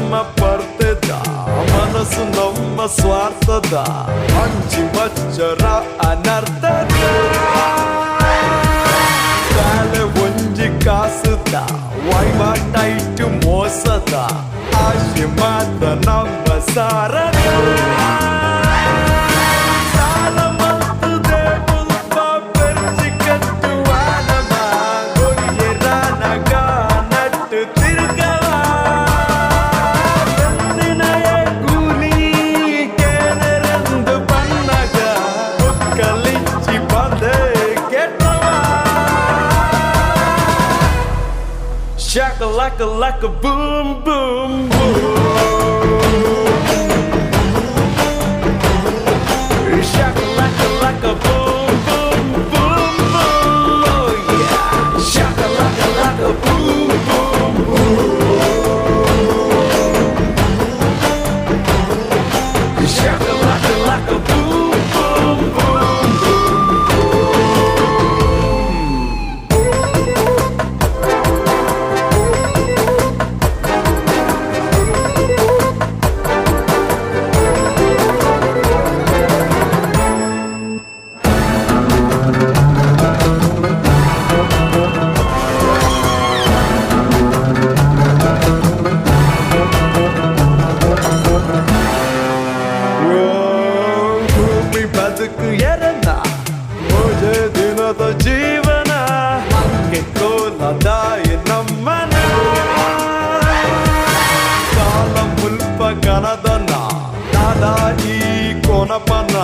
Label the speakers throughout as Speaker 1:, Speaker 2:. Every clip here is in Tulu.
Speaker 1: ನಮ್ಮ ಪರ್ತೆದ ಮನಸ್ಸು ನಮ್ಮ ಸ್ವಾರ್ಥದ ಅಂಚಿ ಮಚ್ಚರ ಅನರ್ಥದ ಕಾಲೆ ಒಂಜಿ ಕಾಸುದ ವೈವಾಟೈಟು ಮೋಸದ ಆಶೆ ಮಾತ್ರ ನಮ್ಮ ಸಾರದ ಸಾಲ ಮಲ್ತದೆ ಮುಲ್ಪ ಪೆರ್ಚಿ ಕಟ್ಟುವ ನಮ್ಮ ಕೊರಿಯರಾನಗ ನಟ್ಟು ತಿರುಗವ ಬೆಂದಿನಯ ಕೂಲಿ ಕೇಳರೆಂದು ಬನ್ನಗ ಬುಕ್ಕಲಿಚ್ಚಿ ಬಂದೆ ಕೆಟ್ಟವ. Shaka like a like a boom boom boom. Shaka like a like a boom boom boom boom. Oh yeah. Shaka like a like a boom boom boom. Shaka like a like a boom boom boom boom. ಭೂಮಿ ಬದುಕು ಎರನ ಮೂಜೆ ದಿನದ ಜೀವನ ಅಂಕೆ ಕೋಲದಾಯ ನಮ್ಮನ ಕಾಲ ಮುಲ್ಪ ಕನದನ ದಾದಾ ಈ ಕೊನಪನ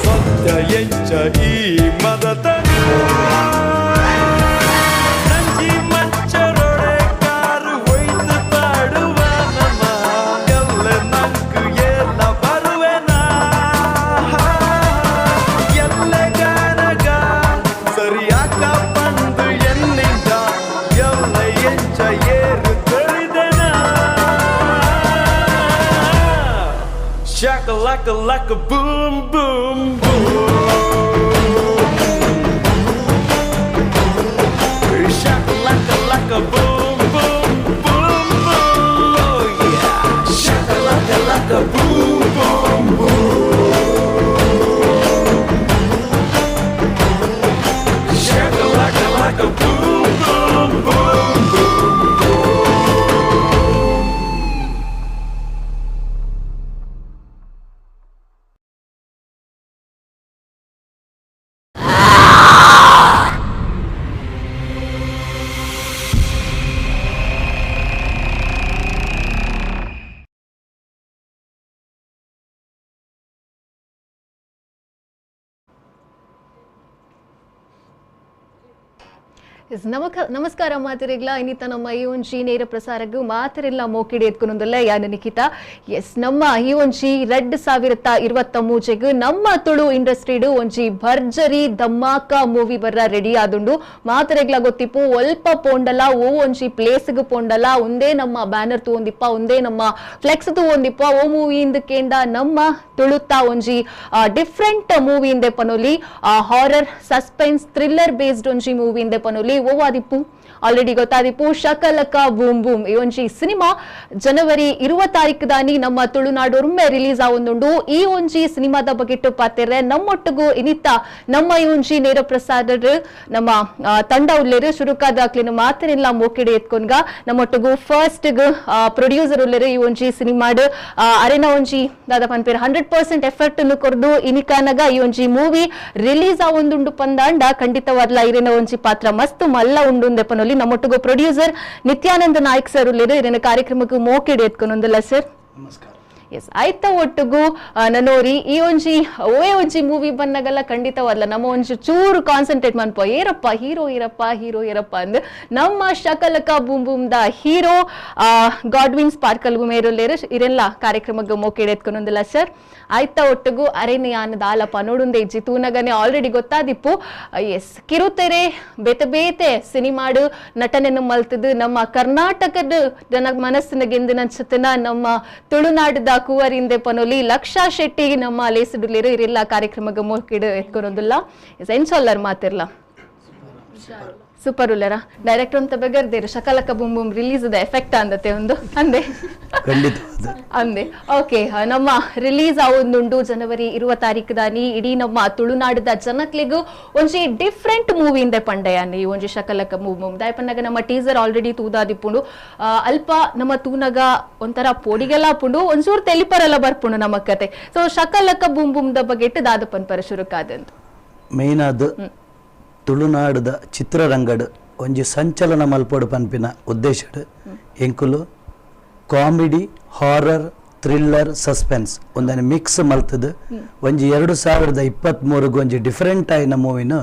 Speaker 1: ಸತ್ಯ ಎಂಚ ಈ ಮದತನ ನಂಜಿ ಮಚ್ಚರೊಡೆ ಕಾರು ಒಯ್ದು ಪಾಡುವ ನಮ್ಮ ಎಲ್ಲ ನಂಕು ಎಲ್ಲ ಬರುವೆನ ಎಲ್ಲ ಗಾನಗ ಸರಿಯಾಕ ಬಂದು ಎನ್ನಿಂದ ಎಲ್ಲ ಎಂಚ ಏರು ತಿಳಿದೆನ. Shaka like a like a boom boom boom. Shaka like a like a boom boom boom boom. Oh yeah. Shaka like a like a boom boom boom. Shaka like a like a boom boom boom boom.
Speaker 2: S, ನಮಸ್ಕಾರ ಮಾತಿರಿಗ್ಲ. ಇನ್ನಿತ ನಮ್ಮ ಈ ಒಂಜಿ ನೇರ ಪ್ರಸಾರಗು ಮಾತಿರಿಲ್ಲ ಮೋಕಿಡಿ ಎತ್ಕೊನೊಂದಲ್ಲ ಯಾನ ನಿಖಿತಾ. ಎಸ್, ನಮ್ಮ ಈ ಒಂಜಿ 2023 ನಮ್ಮ ತುಳು ಇಂಡಸ್ಟ್ರಿಡು ಒಂಜಿ ಭರ್ಜರಿ ಧಮಾಕ ಮೂವಿ ಬರ್ರ ರೆಡಿ ಆದುಂಡು. ಮಾತಿರಿಗ್ಲ ಗೊತ್ತಿಪ್ಪು, ಒಲ್ಪ ಪೋಂಡಲ ಓ ಒಂಜಿ ಪ್ಲೇಸ್ಗ್ ಪೋಂಡಲ ಒಂದೇ ನಮ್ಮ ಬ್ಯಾನರ್ ತೂವೊಂದಿಪ್ಪ, ಒಂದೇ ನಮ್ಮ ಫ್ಲೆಕ್ಸ್ ತೂವೊಂದಿಪ್ಪ. ಓ ಮೂವಿ ಇಂದಕೇಂದ ನಮ್ಮ ತುಳುತ್ತ ಒಂಜಿ ಡಿಫ್ರೆಂಟ್ ಮೂವಿ ಇಂದೆ ಪನೊಲಿ, ಹಾರರ್ ಸಸ್ಪೆನ್ಸ್ ಥ್ರಿಲ್ಲರ್ ಬೇಸ್ಡ್ ಒಂಜಿ ಮೂವಿ ಇಂದೆ ಪನೊಲಿ. ಓವಾದಿಪ್ಪು ಆಲ್ರೆಡಿ ಗೊತ್ತಾದಿಪ್ಪು, ಶಕಲಕ ಬೂಮ್ ಬೂಮ್ ಈ ಒಂಜಿ ಸಿನಿಮಾ ಜನವರಿ 20 ತಾರೀಕು ದಾನಿ ನಮ್ಮ ತುಳುನಾಡೊರ್ಮೆ ರಿಲೀಸ್ ಆವೊಂದುಂಡು. ಈ ಒಂಜಿ ಸಿನಿಮಾದ ಬಗೆಟ್ಟು ಪಾತೆರೆ ನಮ್ಮೊಟ್ಟಿಗೂ ಇನಿತ ನಮ್ಮ ಈ ಒಂಜಿ ನೇರ ಪ್ರಸಾದರ್ ನಮ್ಮ ತಂಡ ಉಲ್ಲೇರು. ಶುರುಕಾದ ಅಕ್ಲಿನ ಮಾತರೆಲ್ಲ ಮೋಕಿಡೆ ಎತ್ಕೊಂಡ್ಗ ನಮ್ಮೊಟ್ಟಿಗೂ ಫಸ್ಟ್ ಪ್ರೊಡ್ಯೂಸರ್ ಉಲ್ಲೇರು. ಈ ಒಂಜಿ ಸಿನಿಮಾಡ್ ಅರೆನ ಒಂಜಿ ದಾದ ಪನ್ಪೇರು 100% ಎಫರ್ಟ್ ಅನ್ನು ಕೊರ್ದು ಇನಿಕಾನಗ ಈ ಒಂಜಿ ಮೂವಿ ರಿಲೀಸ್ ಆವೊಂದುಂಡು ಪಂದಾಂಡ ಖಂಡಿತವಾದ್ಲ ಇರೆನ ಒಂಜಿ ಪಾತ್ರ ಮಸ್ತ್ ಮಲ್ಲ ಉಂಡು ಪನೊಲಿ. ನಮ್ಮೊಟ್ಟಿಗೂ ಪ್ರೊಡ್ಯೂಸರ್ ನಿತ್ಯಾನಂದ ನಾಯ್ಕ್ ಸರ್ ಉಲ್ಲೇರು. ಇರೆನ ಕಾರ್ಯಕ್ರಮಕ್ಕೆ ಮೋಕಿಡೆ ಎತ್ಕೊಂಡೊಂದಲ್ಲ ಸರ್.
Speaker 3: ನಮಸ್ಕಾರ.
Speaker 2: ಎಸ್, ಆಯ್ತ ಒಟ್ಟಿಗೂ ನನೋರಿ ಈ ಒಂಜಿ ಓಯೇ ಒಂಜಿ ಮೂವಿ ಬಂದಾಗಲ್ಲ ಖಂಡಿತವಲ್ಲ ನಮ್ಮ ಒಂಜಿ ಚೂರು ಕಾನ್ಸಂಟ್ರೇಟ್ ಮನ್ಪ ಏರಪ್ಪ ಹೀರೋ ಏರಪ್ಪ ಹೀರೋ ಏರಪ್ಪ ಅಂದ್ ನಮ್ಮ Shakalaka boom boom the hero Godwin sparkle ಗುಮೇರುಲ್ಲೇರು. ಇರೆಲ್ಲ ಕಾರ್ಯಕ್ರಮಕ್ಕೆ ಮೋಕಿಡೆ ಎತ್ಕೊಂಡೊಂದಲ್ಲ ಸರ್. ಆಯ್ತ ಒಟ್ಟಿಗೂ ಅರೆನೆ ಯಾನ್ ದಾಲಪ್ಪ ನೋಡುಂದೆ ಇಜ್ಜಿ ತೂನಗನೆ ಆಲ್ರೆಡಿ ಗೊತ್ತಾದಿಪ್ಪು. ಎಸ್, ಕಿರುತೆರೆ ಬೇತೆ ಬೇತೆ ಸಿನಿಮಾಡು ನಟನೆಯನ್ನು ಮಲ್ತದು ನಮ್ಮ ಕರ್ನಾಟಕದ ಜನ ಮನಸ್ಸಿನ ಗೆಂದಿನಂಚತನ ನಮ್ಮ ತುಳುನಾಡದ ಕೂವರಿಂದೆ ಪನೊಲಿ ಲಕ್ಷಾ ಶೆಟ್ಟಿ ನಮ್ಮ ಲೇಸಿಡುಲೇರು. ಇರೆಲ್ಲ ಕಾರ್ಯಕ್ರಮಕ್ಕೆ ಮೋಕಿಡು ಎತ್ಕೊನೊಂದುಲ್ಲ. ಎಸ್, ಎನ್ಸೊಲ್ಲರ್ ಮಾತಿರ್ಲ. Super ಉಲ್ಲೇರ director ಅಂತ ಬೆಗರ್ದೇರು Shakalaka boom boom release the effect ಅಂದತೆ ಒಂದು ಅಂದೆ
Speaker 3: ಖಂಡಿತ
Speaker 2: ಅಂದೆ. ಓಕೆ, ನಮ್ಮ ರಿಲೀಸ್ ಆವೊಂದುಂಡು ಜನವರಿ 20 ತಾರೀಕು ದಾನಿ. ಇಡೀ ನಮ್ಮ ತುಳುನಾಡದ ಜನಕ್ಲೆಗು ಒಂಜಿ ಡಿಫ್ರೆಂಟ್ ಮೂವಿ ಇಂದೆ ಪಂಡಯಾನಿ ಈ ಒಂಜಿ ಶಕಲಕ ಬೂಮ್ ಬೂಮ್. ದಾಯಪನ್ನಾಗ ನಮ್ಮ ಟೀಸರ್ ಆಲ್ರೆಡಿ ತೂದಾದಿಪ್ಪುಂಡು. ಅಲ್ಪ ನಮ್ಮ ತೂನಗ ಒಂಥರ ಪೋಡಿಗೆಲ್ಲ ಪುಂಡು, ಒಂಚೂರು ತೆಲಿಪರೆಲ್ಲ ಬರ್ಪುಂಡು ನಮ್ಮ ಕತೆ. So Shakalaka boom boom the ಬಗೆಟ್ ದಾದ ಪನ್ಪರ ಶುರುಕಾದಂತ.
Speaker 3: ಮೇನ್ ಆದ್ ತುಳುನಾಡದ ಚಿತ್ರರಂಗಡ್ ಒಂಜಿ ಸಂಚಲನ ಮಲ್ಪೊಡು ಪನ್ಪಿನ ಉದ್ದೇಶಡ್ ಎಂಕುಲು comedy, horror, thriller, suspense ಒಂದನೆ ಮಿಕ್ಸ್ ಮಲ್ತದ ಒಂಜಿ 2023 ಒಂಜಿ ಡಿಫರೆಂಟ್ ಆಯಿನ ಮೂವಿನ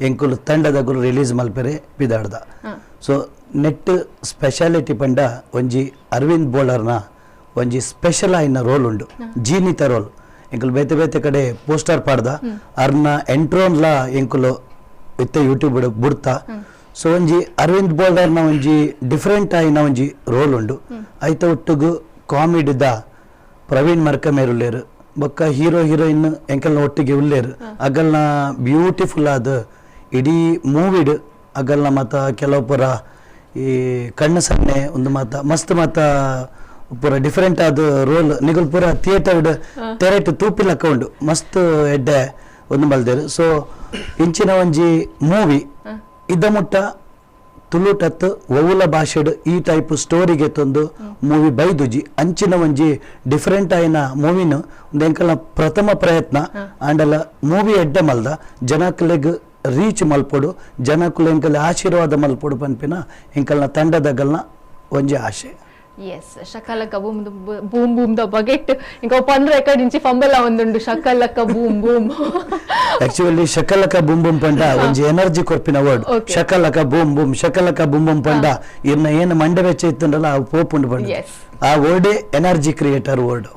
Speaker 3: ಎಂಕುಲು ತಂಡದಗುಲು ರಿಲೀಸ್ ಮಲ್ಪೆರೆ ಪಿದಾಡ್ದ. So net speciality ಪಂಡ ಒಂಜಿ ಅರವಿಂದ್ ಬೋಳರ್ನ ಒಂಜಿ ಸ್ಪೆಷಲ್ ಆಯಿನ ರೋಲ್ ಉಂಡು, ಜೀನಿತ ರೋಲ್. ಎಂಕುಲು ಬೇತೆ ಬೇತೆ ಕಡೆ ಪೋಸ್ಟರ್ ಪಾಡ್ದ ಅರ್ನ ಎಂಟ್ರೋನ್ಲ ಎಂಕುಲು ಇತ್ತ ಯೂಟ್ಯೂಬ್ ಬುಡ್ತಾ. ಸೊ ಒಂಜಿ ಅರವಿಂದ್ ಬೋಳರ್ನ ಒಂಜಿ ಡಿಫರೆಂಟ್ ಆಯಿನ ಒಂಜಿ ರೋಲ್ ಉಂಡು. ಐತ ಒಟ್ಟುಗು ಕಾಮಿಡಿದ ಪ್ರವೀಣ್ ಮರ್ಕಮೇರ್ ಉಲ್ಲೇರು, ಬೊಕ್ಕ ಹೀರೋ ಹೀರೋಯಿನ್ ಎಂಕಲ್ನ ಒಟ್ಟಿಗೆ ಉಲ್ಲೇರು. ಅಗಲ್ನ ಬ್ಯೂಟಿಫುಲ್ ಆದ ಇಡೀ ಮೂವಿಡ್ ಅಗಲ್ನ ಮತ ಕೆಲವು ಪುರ ಈ ಕಣ್ಣು ಸನ್ನೆ ಒಂದು ಮಾತ ಮಸ್ತ್ ಮಾತ ಪೂರ ಡಿಫರೆಂಟ್ ಆದ ರೋಲ್ ನಿಗುಲ್ ಪೂರ ಥಿಯೇಟರ್ ತೆರೆಟ್ ತೂಪಿಲಕ್ಕ ಉಂಡು, ಮಸ್ತ್ ಎಡ್ಡೆ ಒಂದು ಮಲ್ದೇರು. ಸೊ ಇಂಚಿನ ಒಂಜಿ ಮೂವಿ ಇದ್ದ ಮುಟ್ಟ ತುಳುಟತ್ ಒವುಲ ಭಾಷೆಡ್ ಈ ಟೈಪ್ ಸ್ಟೋರಿಗೆ ತಂದು ಮೂವಿ ಬೈದುಜಿ. ಅಂಚಿನ ಒಂಜಿ ಡಿಫರೆಂಟ್ ಆಯಿನ ಮೂವಿನ ಒಂದು ಎಂಕಲ್ನ ಪ್ರಥಮ ಪ್ರಯತ್ನ. ಆಂಡಲ ಮೂವಿ ಎಡ್ಡೆ ಮಲ್ದ ಜನಕ್ಲೆಗ್ ರೀಚ್ ಮಲ್ಪೊಡು, ಜನಕುಲು ಎಂಕಲ್ ಆಶೀರ್ವಾದ ಮಲ್ಪೊಡು ಪನ್ಪಿನ ಎಂಕಲ್ನ ತಂಡದಗಲ್ನ ಒಂಜಿ ಆಶೆ.
Speaker 2: S, Shakalaka boom boom boom the ಬಗೆಟ್ ಇಂಕ ಪಂದ್ರ ರೆಕಾರ್ಡ್ ಇಂಚಿ ಫಂಬಲ ಒಂದುಂಡು Shakalaka boom boom.
Speaker 3: Actually Shakalaka boom boom ಪಂಡ ಒಂಜಿ ಎನರ್ಜಿ ಕೊರ್ಪಿನ word. Shakalaka boom boom, Shakalaka boom boom ಪಂಡ ಇನ್ನ ಏನು ಮಂಡೆ ವೆಚ್ಚ ಇತ್ತುಂಡಲ್ಲ ಆ ಪೋಪುಂಡು ಪಂಡ. ಆ ವರ್ಡೇ energy creator word.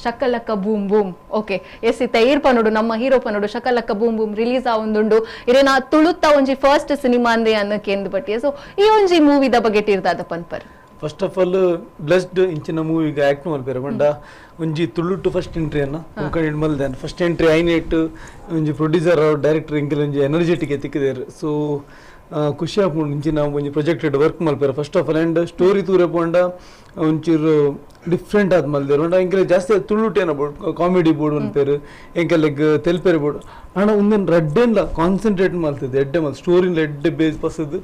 Speaker 2: Shakalaka boom boom. Okay, yes, ಇತ್ತ ಈರ್ ಪನೋಡು ನಮ್ಮ ಹೀರೋ ಪನೋಡು ಶಕಲಕ boom boom release ಆವೊಂದುಂಡು. ಇರೇನ ತುಳುತ್ತ ಒಂಜಿ ಫಸ್ಟ್ ಸಿನಿಮಾ ಅಂದೆ ಅನ್ನಕ್ಕೆ ಬಟ್ಟಿ. ಸೊ ಈ ಒಂಜಿ ಮೂವಿದ ಬಗೆಟ್ ಇರ್ದಾದ ಪನ್ಪರ್.
Speaker 4: First of all blessed ಇಂಚಿನ ಮೂವಿಗೆ ಆಕ್ಟ್ ಮಲ್ಪೆರೆ ಪಂಡ ಒಂಜಿ ತುಳುಟು ಫಸ್ಟ್ ಎಂಟ್ರಿ ಅನ್ನ ಕೊಂಕಣಿ ಮಲ್ದೆ ಫಸ್ಟ್ ಎಂಟ್ರಿ ಐನೇಟ್ ಒಂಜಿ ಪ್ರೊಡ್ಯೂಸರ್ ಡೈರೆಕ್ಟರ್ ಇಂಕೆಲ್ ಒಂಜಿ ಎನರ್ಜೆಟಿಕ್ ತಿಕ್ಕಿದೇರು. ಸೊ ಖುಷಿ ಆಪುಂಡು ಇಂಚಿನ ಒಂಜಿ ಪ್ರೊಜೆಕ್ಟೆಡ್ ವರ್ಕ್ ಮಲ್ಪೆರೆ. First of all and story ತೂರೆ ಪಂಡ ಒಂಚೂರು ಡಿಫ್ರೆಂಟ್ ಆದ್ ಮಲ್ದೇರು. ಪಂಡ ಎಂಕೆಲ್ ಜಾಸ್ತಿ ತುಳುಟೇನ board comedy board ಮನ್ಪೇರು, ಎಂಕೆಲೆಗ್ ತೆಲ್ಪೆರೆ ಬೋರ್ಡ್. ಆಂಡ ಉಂದೆನ್ ರಡ್ಡೆನ್ಲ ಕಾನ್ಸಂಟ್ರೇಟ್ ಮಲ್ತದೆ ಎಡ್ಡೆ ಮಲ್ ಸ್ಟೋರಿನ್ಲ ಎಡ್ಡೆ ಬೇಸ್ ಪಸದ್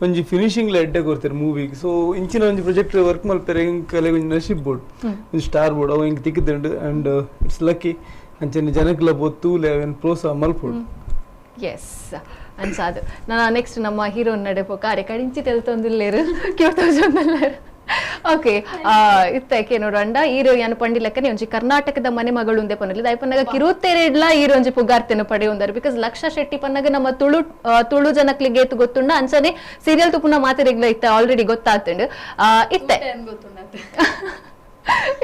Speaker 4: ಒಂಜಿ ಫಿನಿಶಿಂಗ್ಲ ಎಡ್ಡೆ ಕೊರ್ತಾರೆ ಮೂವಿಗೆ. ಸೊ ಇಂಚಿನ ಒಂಜಿ ಪ್ರೊಜೆಕ್ಟ್ ವರ್ಕ್ ಮಲ್ಪೆರೆ ಎಂಕಲೆಗ್ ಒಂಜಿ ನಶೀಬ್ ಬೋರ್ಡ್, ಒಂಜಿ ಸ್ಟಾರ್ ಬೋರ್ಡ್ ಅವು ಎಂಕ್ ತಿಕ್ಕಿದ್ದುಂಡು. And it's lucky ಅಂಚನೆ ಜನಕ್ಲ ಪೋತು ತೂಲೆ ಅವೆನ್ ಪ್ರೋತ್ಸಾಹ ಮಲ್ಪೊಡು.
Speaker 2: ಎಸ್, ಅನ್ಸಾದು ನಾನು ನೆಕ್ಸ್ಟ್ ನಮ್ಮ ಹೀರೋ ನಡೆಪೋಕ ಅರೆ ಕಡಿಂಚಿ ತೆಲ್ತೊಂದಿಲ್ಲೇರು ಕ್ಯೂರ್ತೊಂದಿಲ್ಲೇರು. ಓಕೆ, ಇತ್ತಕ್ಕೆ ನೋಡಂಡ ಹೀರೋ ಯಾನು ಪಂಡಿಲಕ್ಕನೆ ಒಂಜಿ ಕರ್ನಾಟಕದ ಮನೆ ಮಗಳು ಉಂದೆ ಪನ್ನಲಿ ದಾಯಪನ್ನಾಗ ಕಿರುತೆರೆಡ್ಲ ಹೀರೋ ಒಂಜಿ ಪುಗಾರ್ತೆನ ಪಡೆಯುಂದಾರು. Because ಲಕ್ಷ ಶೆಟ್ಟಿ ಪನ್ನಾಗ ನಮ್ಮ ತುಳು ತುಳು ಜನಕ್ಲಿಗೆ ಏತು ಗೊತ್ತುಂಡ, ಅಂಚನೆ ಸೀರಿಯಲ್ ತುಪುನ ಮಾತೆರೆಗ್ಲ ಇತ್ತ ಆಲ್ರೆಡಿ ಗೊತ್ತಾತುಂಡು. ಇತ್ತೆ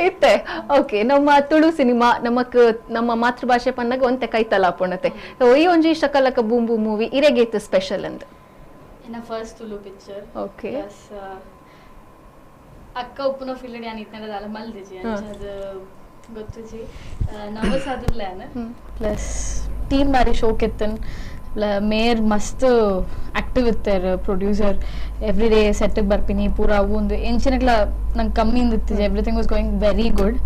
Speaker 2: ಇತ್ತೆ ಓಕೆ, ನಮ್ಮ ತುಳು ಸಿನಿಮಾ ನಮಕ್ ನಮ್ಮ ಮಾತೃಭಾಷೆ ಪನ್ನಾಗ ಒಂತೆ ಕೈತಲ ಪುಣತೆ. ಸೊ ಈ ಒಂಜಿ Shakalaka boom boom movie ಇರೆಗೇತು special ಅಂದ್.
Speaker 5: First Tulu picture.
Speaker 2: Okay.
Speaker 5: ಅಕ್ಕ ಉಪ್ಪುನ ಫೀಲ್ಡ್ ಯಾನ್ ಇತ್ನಡ ದಾಲ ಮಲ್ದಿಜಿ ಅಂಚದ ಗೊತ್ತುಜಿ ನರ್ವಸ್ ಆದಿಲ್ಲ ಯಾನ್. ಪ್ಲಸ್ ಟೀಮ್ ಬಾರಿ ಶೋಕ್ ಇತ್ತನ್, ಮೇರ್ ಮಸ್ತ್ ಆಕ್ಟಿವ್ ಇತ್ತಾರೆ producer. Every day ಸೆಟ್ಟಿಗೆ ಬರ್ಪಿನಿ ಪೂರ ಅವು ಒಂದು ಎಂಚಿನಕ್ಲ ನಂಗೆ ಕಮ್ಮಿ ಇತ್ತಿಜಿ. Everything was going very good.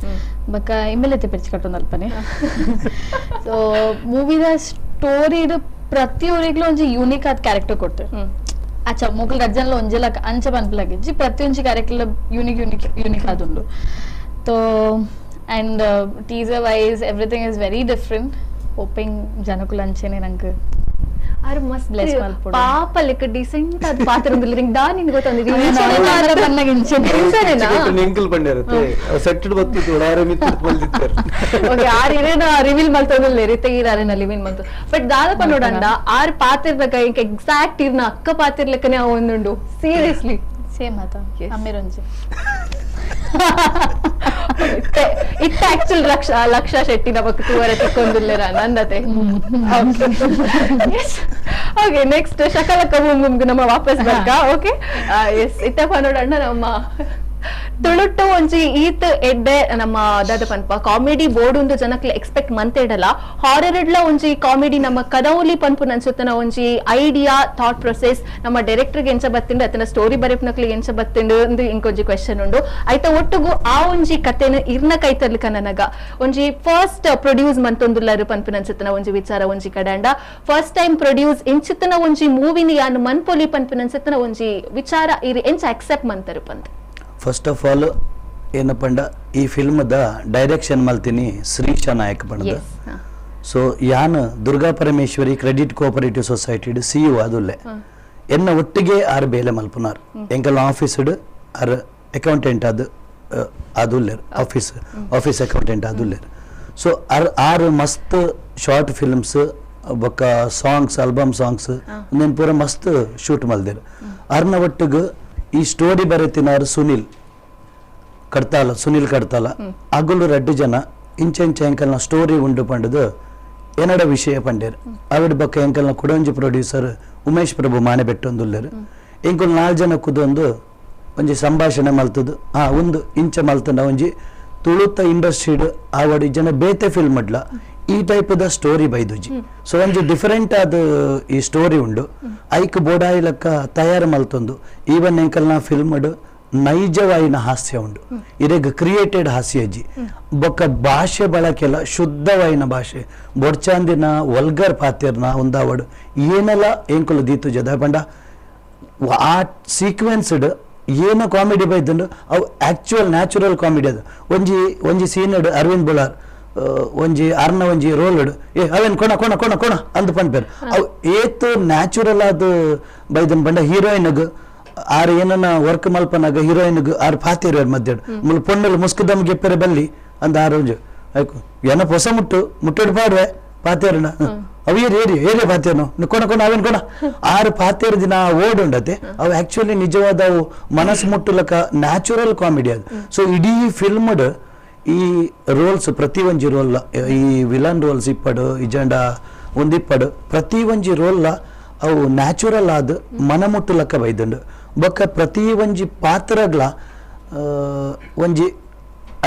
Speaker 5: ಬಕ್ಕ ಇಮ್ಮೆಲೆ ಪೆಚ್ಚ ಕಟ್ಟೊಂದು ಅಲ್ಪನೆ. ಸೊ ಮೂವಿದ ಸ್ಟೋರಿಡ್ ಪ್ರತಿಯೊರಿಗ್ಲೂ ಒಂಜಿ ಯೂನಿಕ್ ಆದ ಕ್ಯಾರೆಕ್ಟರ್ ಕೊಡ್ತಾರೆ. ಅಚ್ಚ ಮೊಗಲ್ ರಜ್ಜನ್ಲ ಒಂಜೆಲ ಅಂಚ ಪನ್ಪಲಾಗಿಜ್ಜಿ, ಪ್ರತಿಯೊಂಜಿ character unique unique unique ಆದುಂಡು. So and teaser wise everything is very different. Hoping ಜನಕುಲ ಅಂಚೆನೆ ನಂಗೆ
Speaker 2: ಆರ್ ಮಸ್ತ್
Speaker 5: ಬ್ಲೆಸ್ ಮಲ್ಪೊಡು.
Speaker 2: ಪಾಪ ಲೆಕ್ಕ ಡಿಸೆಂಟ್ ಆದ ಪಾತ್ರ ಉಂದಿಲ್ಲ ನಿಂಗೆ ದಾ ನಿನ್ ಗೊತ್ತಂದಿರಿ
Speaker 4: ಎಂಕಲ್ ಪಂಡ್ಯಾರತ್ತೆ ಸೆಟ್ಟಡ್ ಬತ್ತಿತ್ತು ಆರೆ ಮಿತ್ತು ಮಲ್ದಿತ್ತಾರೆ.
Speaker 2: ಓಕೆ, ಆರ್ ಇರೇನ ರಿವೀಲ್ ಮಲ್ತೊಂದಿಲ್ಲ ರೀ ತೆಗೀರಾರೇನ ರಿವೀಲ್ ಮಲ್ತು. ಬಟ್ ದಾದಪ್ಪ ನೋಡಂಡ ಆರ್ ಪಾತಿರ್ದಕ ಇಂಕ ಎಕ್ಸಾಕ್ಟ್ ಇರ್ನ ಅಕ್ಕ ಪಾತಿರ್ಲೆಕ್ಕನೆ ಅವ ಒಂದುಂಡು. ಸೀರಿಯಸ್ಲಿ
Speaker 5: ಸೇಮ್ ಆತ ಅಮ್ಮಿರೊಂಜಿ
Speaker 2: ಇತ್ತ ಆಕ್ಚುಲ್ ಲಕ್ಷ ಶೆಟ್ಟಿ ನಮಕ್ ತೂವರೆ ತಿಕ್ಕೊಂದಿಲ್ಲೇರ ನಂದತೆ. Okay, next Shakalaka boom ಬೂಮ್ಗೆ ನಮ್ಮ ವಾಪಸ್ ಬರ್ಕ. ಓಕೆ, ಎಸ್, ಇತ್ತಪ್ಪ ನೋಡಣ್ಣ ನಮ್ಮ ತುಳುಟ್ಟು ಒಂಜಿ ಈತ್ ಎಡ್ಡೆ ನಮ್ಮ ದಾದ ಪನ್ಪ ಕಾಮಿಡಿ ಬೋರ್ಡ್ ಒಂದು ಜನಕ್ಲೆ ಎಕ್ಸ್ಪೆಕ್ಟ್ ಮಂತೇಡಲ ಹಾರರ್ ಇಡ್ಲ ಒಂಜಿ ಕಾಮಿಡಿ ನಮ್ಮ ಕದೌಲಿ ಪನ್ಪು ನನ್ಸುತ್ತನ ಒಂಜಿ ಐಡಿಯಾ ಥಾಟ್ ಪ್ರೊಸೆಸ್ ನಮ್ಮ ಡೈರೆಕ್ಟರ್ಗೆ ಎಂಚ ಬತ್ತಿಂಡು ಅತನ ಸ್ಟೋರಿ ಬರೆಪ್ನಕ್ಲಿಗೆ ಎಂಚ ಬತ್ತಿಂಡು ಅಂದು ಇಂಕೊಂಜಿ ಕ್ವೆಶನ್ ಉಂಡು. ಐತ ಒಟ್ಟುಗು ಆ ಒಂಜಿ ಕತೆನ ಇರ್ನ ಕೈತರ್ಲಿಕ ನನಗ ಒಂಜಿ ಫಸ್ಟ್ ಪ್ರೊಡ್ಯೂಸ್ ಮಂತೊಂದುಲ್ಲರು ಪನ್ಪು ನನ್ಸುತ್ತನ ಒಂಜಿ ವಿಚಾರ ಒಂಜಿ ಕಡಂಡ ಫಸ್ಟ್ ಟೈಮ್ ಪ್ರೊಡ್ಯೂಸ್ ಇಂಚಿತನ ಒಂಜಿ ಮೂವಿನ ಯಾನ್ ಮನ್ಪೊಲಿ ಪನ್ಪು ನನ್ಸುತ್ತನ ಒಂಜಿ ವಿಚಾರ ಇರ್ ಎಂಚ ಅಕ್ಸೆಪ್ಟ್ ಮಂತರು ಪಂತ.
Speaker 3: ಫಸ್ಟ್ ಆಫ್ ಆಲ್ ಏನಪ್ಪಂಡ ಈ ಫಿಲ್ಮ್ದ ಡೈರೆಕ್ಷನ್ ಮಲ್ತೀನಿ ಶ್ರೀಶಾ ನಾಯಕ್ ಪಂಡದ. ಸೊ ಯಾನ್ Durga Parameshwari credit cooperative society CEO ಅದುಲ್ಲೆ ಎನ್ನ ಒಟ್ಟಿಗೆ ಆರ್ ಬೇಲೆ ಮಲ್ಪುನಾರ್ ಎಂಕಲ್ ಆಫೀಸ್ಡ್ ಆರ್ ಅಕೌಂಟೆಂಟ್ ಅದು ಅದುಲ್ಲೇರ್ ಆಫೀಸ್ ಆಫೀಸ್ ಅಕೌಂಟೆಂಟ್ ಅದುಲ್ಲೇರ್. ಸೊ ಆರ್ ಆರ್ ಮಸ್ತ್ ಶಾರ್ಟ್ ಫಿಲ್ಮ್ಸ್ ಬೊಕ್ಕ ಸಾಂಗ್ಸ್ ಆಲ್ಬಮ್ ಸಾಂಗ್ಸ್ ಒಂದೇನು ಪೂರ ಮಸ್ತ್ ಶೂಟ್ ಮಲ್ದೇರ್. ಅರ್ನ ಒಟ್ಟಿಗೆ ಈ ಸ್ಟೋರಿ ಬರೆತಿನಾರ್ ಸುನಿಲ್ ಕಡ್ತಾಲ, ಸುನಿಲ್ ಕಡ್ತಾಲ ಅಗುಲು ರಡ್ಡು ಜನ ಇಂಚ ಇಂಚ ಎಂಕಲ್ನ ಸ್ಟೋರಿ ಉಂಡು ಪಂಡದು ಏನಡ ವಿಷಯ ಪಂಡೇರ್. ಅವಿಡ್ ಬೊಕ್ಕ ಎಂಕಲ್ನ ಕುಡೊಂಜಿ ಪ್ರೊಡ್ಯೂಸರ್ ಉಮೇಶ್ ಪ್ರಭು ಮಾನೆ ಬೆಟ್ಟೊಂದುಲ್ಲೇರು. ಎಂಕುಲ್ 4 ಜನ ಕುದೊಂದು ಒಂಜಿ ಸಂಭಾಷಣೆ ಮಲ್ತದು ಹಾ ಒಂದು ಇಂಚ ಮಲ್ತಂಡ ಒಂಜಿ ತುಳುತ ಇಂಡಸ್ಟ್ರಿಡ್ ಆವಡಿ ಜನ ಬೇತೆ ಫಿಲ್ಮ್ ಅಡ್ಲ ಈ ಟೈಪ್ದ ಸ್ಟೋರಿ ಬೈದುಜಿ. ಸೊ ಒಂಜಿ ಡಿಫರೆಂಟ್ ಆದ ಈ ಸ್ಟೋರಿ ಉಂಡು ಐಕ್ ಬೋಡಾಯಿ ಲೆಕ್ಕ ತಯಾರು ಮಲ್ತೊಂದು ಈವನ್ ಎಂಕಲ್ನ ಫಿಲ್ಮ್ಡ್ ನೈಜವಾಯಿನ ಹಾಸ್ಯ ಉಂಡು ಇರೆಗ್ ಕ್ರಿಯೇಟೆಡ್ ಹಾಸ್ಯ ಅಜ್ಜಿ ಬೊಕ್ಕ ಭಾಷೆ ಬಳಕೆಲ್ಲ ಶುದ್ಧವಾಯಿನ ಭಾಷೆ ಬೊಡ್ಚಾಂದಿನ ವಲ್ಗರ್ ಪಾತಿರ್ನ ಒಂದಾವಡು ಏನೆಲ್ಲ ಎಂಕುಲು ದೀತು ಜದ ಪಂಡ ಆ ಸೀಕ್ವೆನ್ಸ್ಡ್ ಏನ ಕಾಮಿಡಿ ಬೈದುಂಡು ಅವು ಆಕ್ಚುಯಲ್ ನ್ಯಾಚುರಲ್ ಕಾಮಿಡಿ ಅದು. ಒಂಜಿ ಒಂಜಿ ಸೀನ್ ಅರವಿಂದ್ ಬೊಳಾರ್ ಒಂಜಿ ಅರ್ನ ಒಂಜಿ ರೋಲ್ ಏ ಅವೇನು ಕೊಣ ಕೊಣ ಕೊಣ ಕೊಣ ಅಂದ್ ಪನ್ಪೇರು ಅವು ಏತ್ ನ್ಯಾಚುರಲ್ ಆದ ಬೈದನ್ ಪಂಡ ಹೀರೋಯಿನ್ಗ್ ಆರ್ ಏನನ್ನ ವರ್ಕ್ ಮಲ್ಪನಾಗ ಹೀರೋಯಿನ್ಗ್ ಆರ್ ಪಾತಿರು ಮಧ್ಯ ಮುಲ್ ಪೊಣ್ಣಲು ಮುಸ್ಕುದಮ್ ಗೆಪ್ಪೆರೆ ಬಲ್ಲಿ ಅಂದ ಆರ್ ಒಂಜಿ ಆಯ್ಕು ಏನ ಹೊಸ ಮುಟ್ಟು ಮುಟ್ಟೆಡ್ ಪಾಡುವೆ ಪಾತೇರಣ ಅವು ಏರಿ ಏರಿ ಏರಿ ಪಾತೇನು ಕೊಣ ಕೊಣ ಅವೇನು ಕೊಣ ಆರು ಪಾತೇರು ದಿನ ಓಡುಂಡತೆ ಅವು ಆಕ್ಚುಲಿ ನಿಜವಾದ ಅವು ಮನಸ್ಸು ಮುಟ್ಟುಲಕ ನ್ಯಾಚುರಲ್ ಕಾಮಿಡಿ ಅದು. ಸೊ ಇಡೀ ಫಿಲ್ಮ್ಡ್ ಈ ರೋಲ್ಸ್ ಪ್ರತಿ ಒಂಜಿ ರೋಲ್ ಈ ವಿಲನ್ ರೋಲ್ಸ್ ಇಪ್ಪಡು ಇಜಂಡ ಒಂದಿಪ್ಪಡು ಪ್ರತಿ ಒಂಜಿ ರೋಲ್ ಅವು ನ್ಯಾಚುರಲ್ ಆದ ಮನ ಮುಟ್ಟುಲಕ್ಕ ಬೈದುಂಡು. ಬೊಕ್ಕ ಪ್ರತಿ ಒಂಜಿ ಪಾತ್ರಗಳ ಒಂಜಿ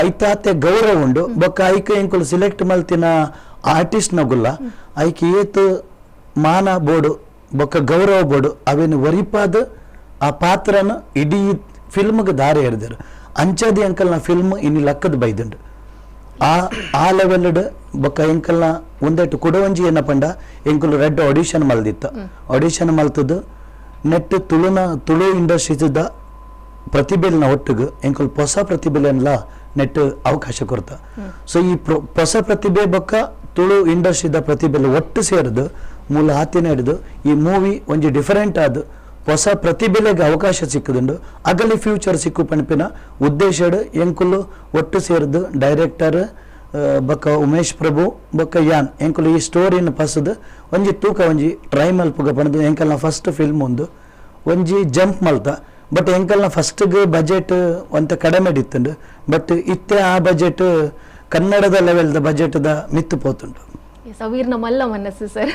Speaker 3: ಐತಾತೆ ಗೌರವ ಉಂಡು. ಬೊಕ್ಕ ಐಕ್ ಎಂಕುಲು ಸಿಲೆಕ್ಟ್ ಮಲ್ತಿನ ಆರ್ಟಿಸ್ಟ್ ನಗುಲ್ಲ ಐಕ್ ಏತ್ ಮಾನ ಬೋಡು ಬೊಕ್ಕ ಗೌರವ ಬೋಡು ಅವೇನು ವರಿಪಾದ ಆ ಪಾತ್ರನ ಇಡೀ ಫಿಲ್ಮ್ಗೆ ದಾರಿ ಎರೆದರು. ಅಂಚಾದಿ ಅಂಕಲ್ನ ಫಿಲ್ಮ್ ಇನ್ನು ಲಕ್ಕದ ಬೈದುಂಡು ಆ ಆ ಲೆವೆಲ್ಡ್. ಬೊಕ್ಕ ಎಂಕಲ್ನ ಒಂದೆಟ್ಟು ಕುಡವಂಜಿ ಏನಪಂಡ ಎಂಕುಲು ರೆಡ್ ಆಡಿಷನ್ ಮಲ್ದಿತ್ತ ಆಡಿಷನ್ ಮಲ್ತದ್ದು ನೆಟ್ ತುಳುನ ತುಳು ಇಂಡಸ್ಟ್ರೀಸ್ದ ಪ್ರತಿಭೆಲ್ನ ಒಟ್ಟಿಗೆ ಎಂಕುಲು ಹೊಸ ಪ್ರತಿಭೆಲೆನ್ಲ ನೆಟ್ ಅವಕಾಶ ಕೊರ್ತ. ಸೊ ಈ ಹೊಸ ಪ್ರತಿಭೆ ಬೊಕ್ಕ ತುಳು ಇಂಡಸ್ಟ್ರಿದ ಪ್ರತಿಭೆಲು ಒಟ್ಟು ಸೇರಿದು ಮೂಲ ಆತಿನ ಹಿಡಿದು ಈ ಮೂವಿ ಒಂಜಿ ಡಿಫರೆಂಟ್ ಆದ ಹೊಸ ಪ್ರತಿಭೆಲೆಗೆ ಅವಕಾಶ ಸಿಕ್ಕದುಂಡು ಅಗಲಿ ಫ್ಯೂಚರ್ ಸಿಕ್ಕು ಪಣಪಿನ ಉದ್ದೇಶಡ್ ಎಂಕುಲು ಒಟ್ಟು ಸೇರಿದು ಡೈರೆಕ್ಟರ್ ಬೊಕ್ಕ ಉಮೇಶ್ ಪ್ರಭು ಬೊಕ್ಕ ಯಾನ್ ಎಂಕುಲು ಈ ಸ್ಟೋರಿನ ಪಸದು ಒಂಜಿ ತೂಕ ಒಂಜಿ ಟ್ರೈ ಮಲ್ಪುಗ ಪಣದು ಎಂಕಲ್ನ ಫಸ್ಟ್ ಫಿಲ್ಮ್ ಒಂದು ಒಂಜಿ ಜಂಪ್ ಮಲ್ತ. ಬಟ್ ಎಂಕಲ್ನ ಫಸ್ಟ್ಗೆ ಬಜೆಟ್ ಒಂತ ಕಡಿಮೆ ಇತ್ತುಂಡು ಬಟ್ ಇತ್ತೆ ಆ ಬಜೆಟ್ ಕನ್ನಡದ ಲೆವೆಲ್ದ ಬಜೆಟ್ದ ಮಿತ್ತು ಪೋತುಂಡು.
Speaker 2: ಎಸ್ ಅವೀರ್ನ ಮಲ್ಲ ಮನಸ್ಸು ಸರ್.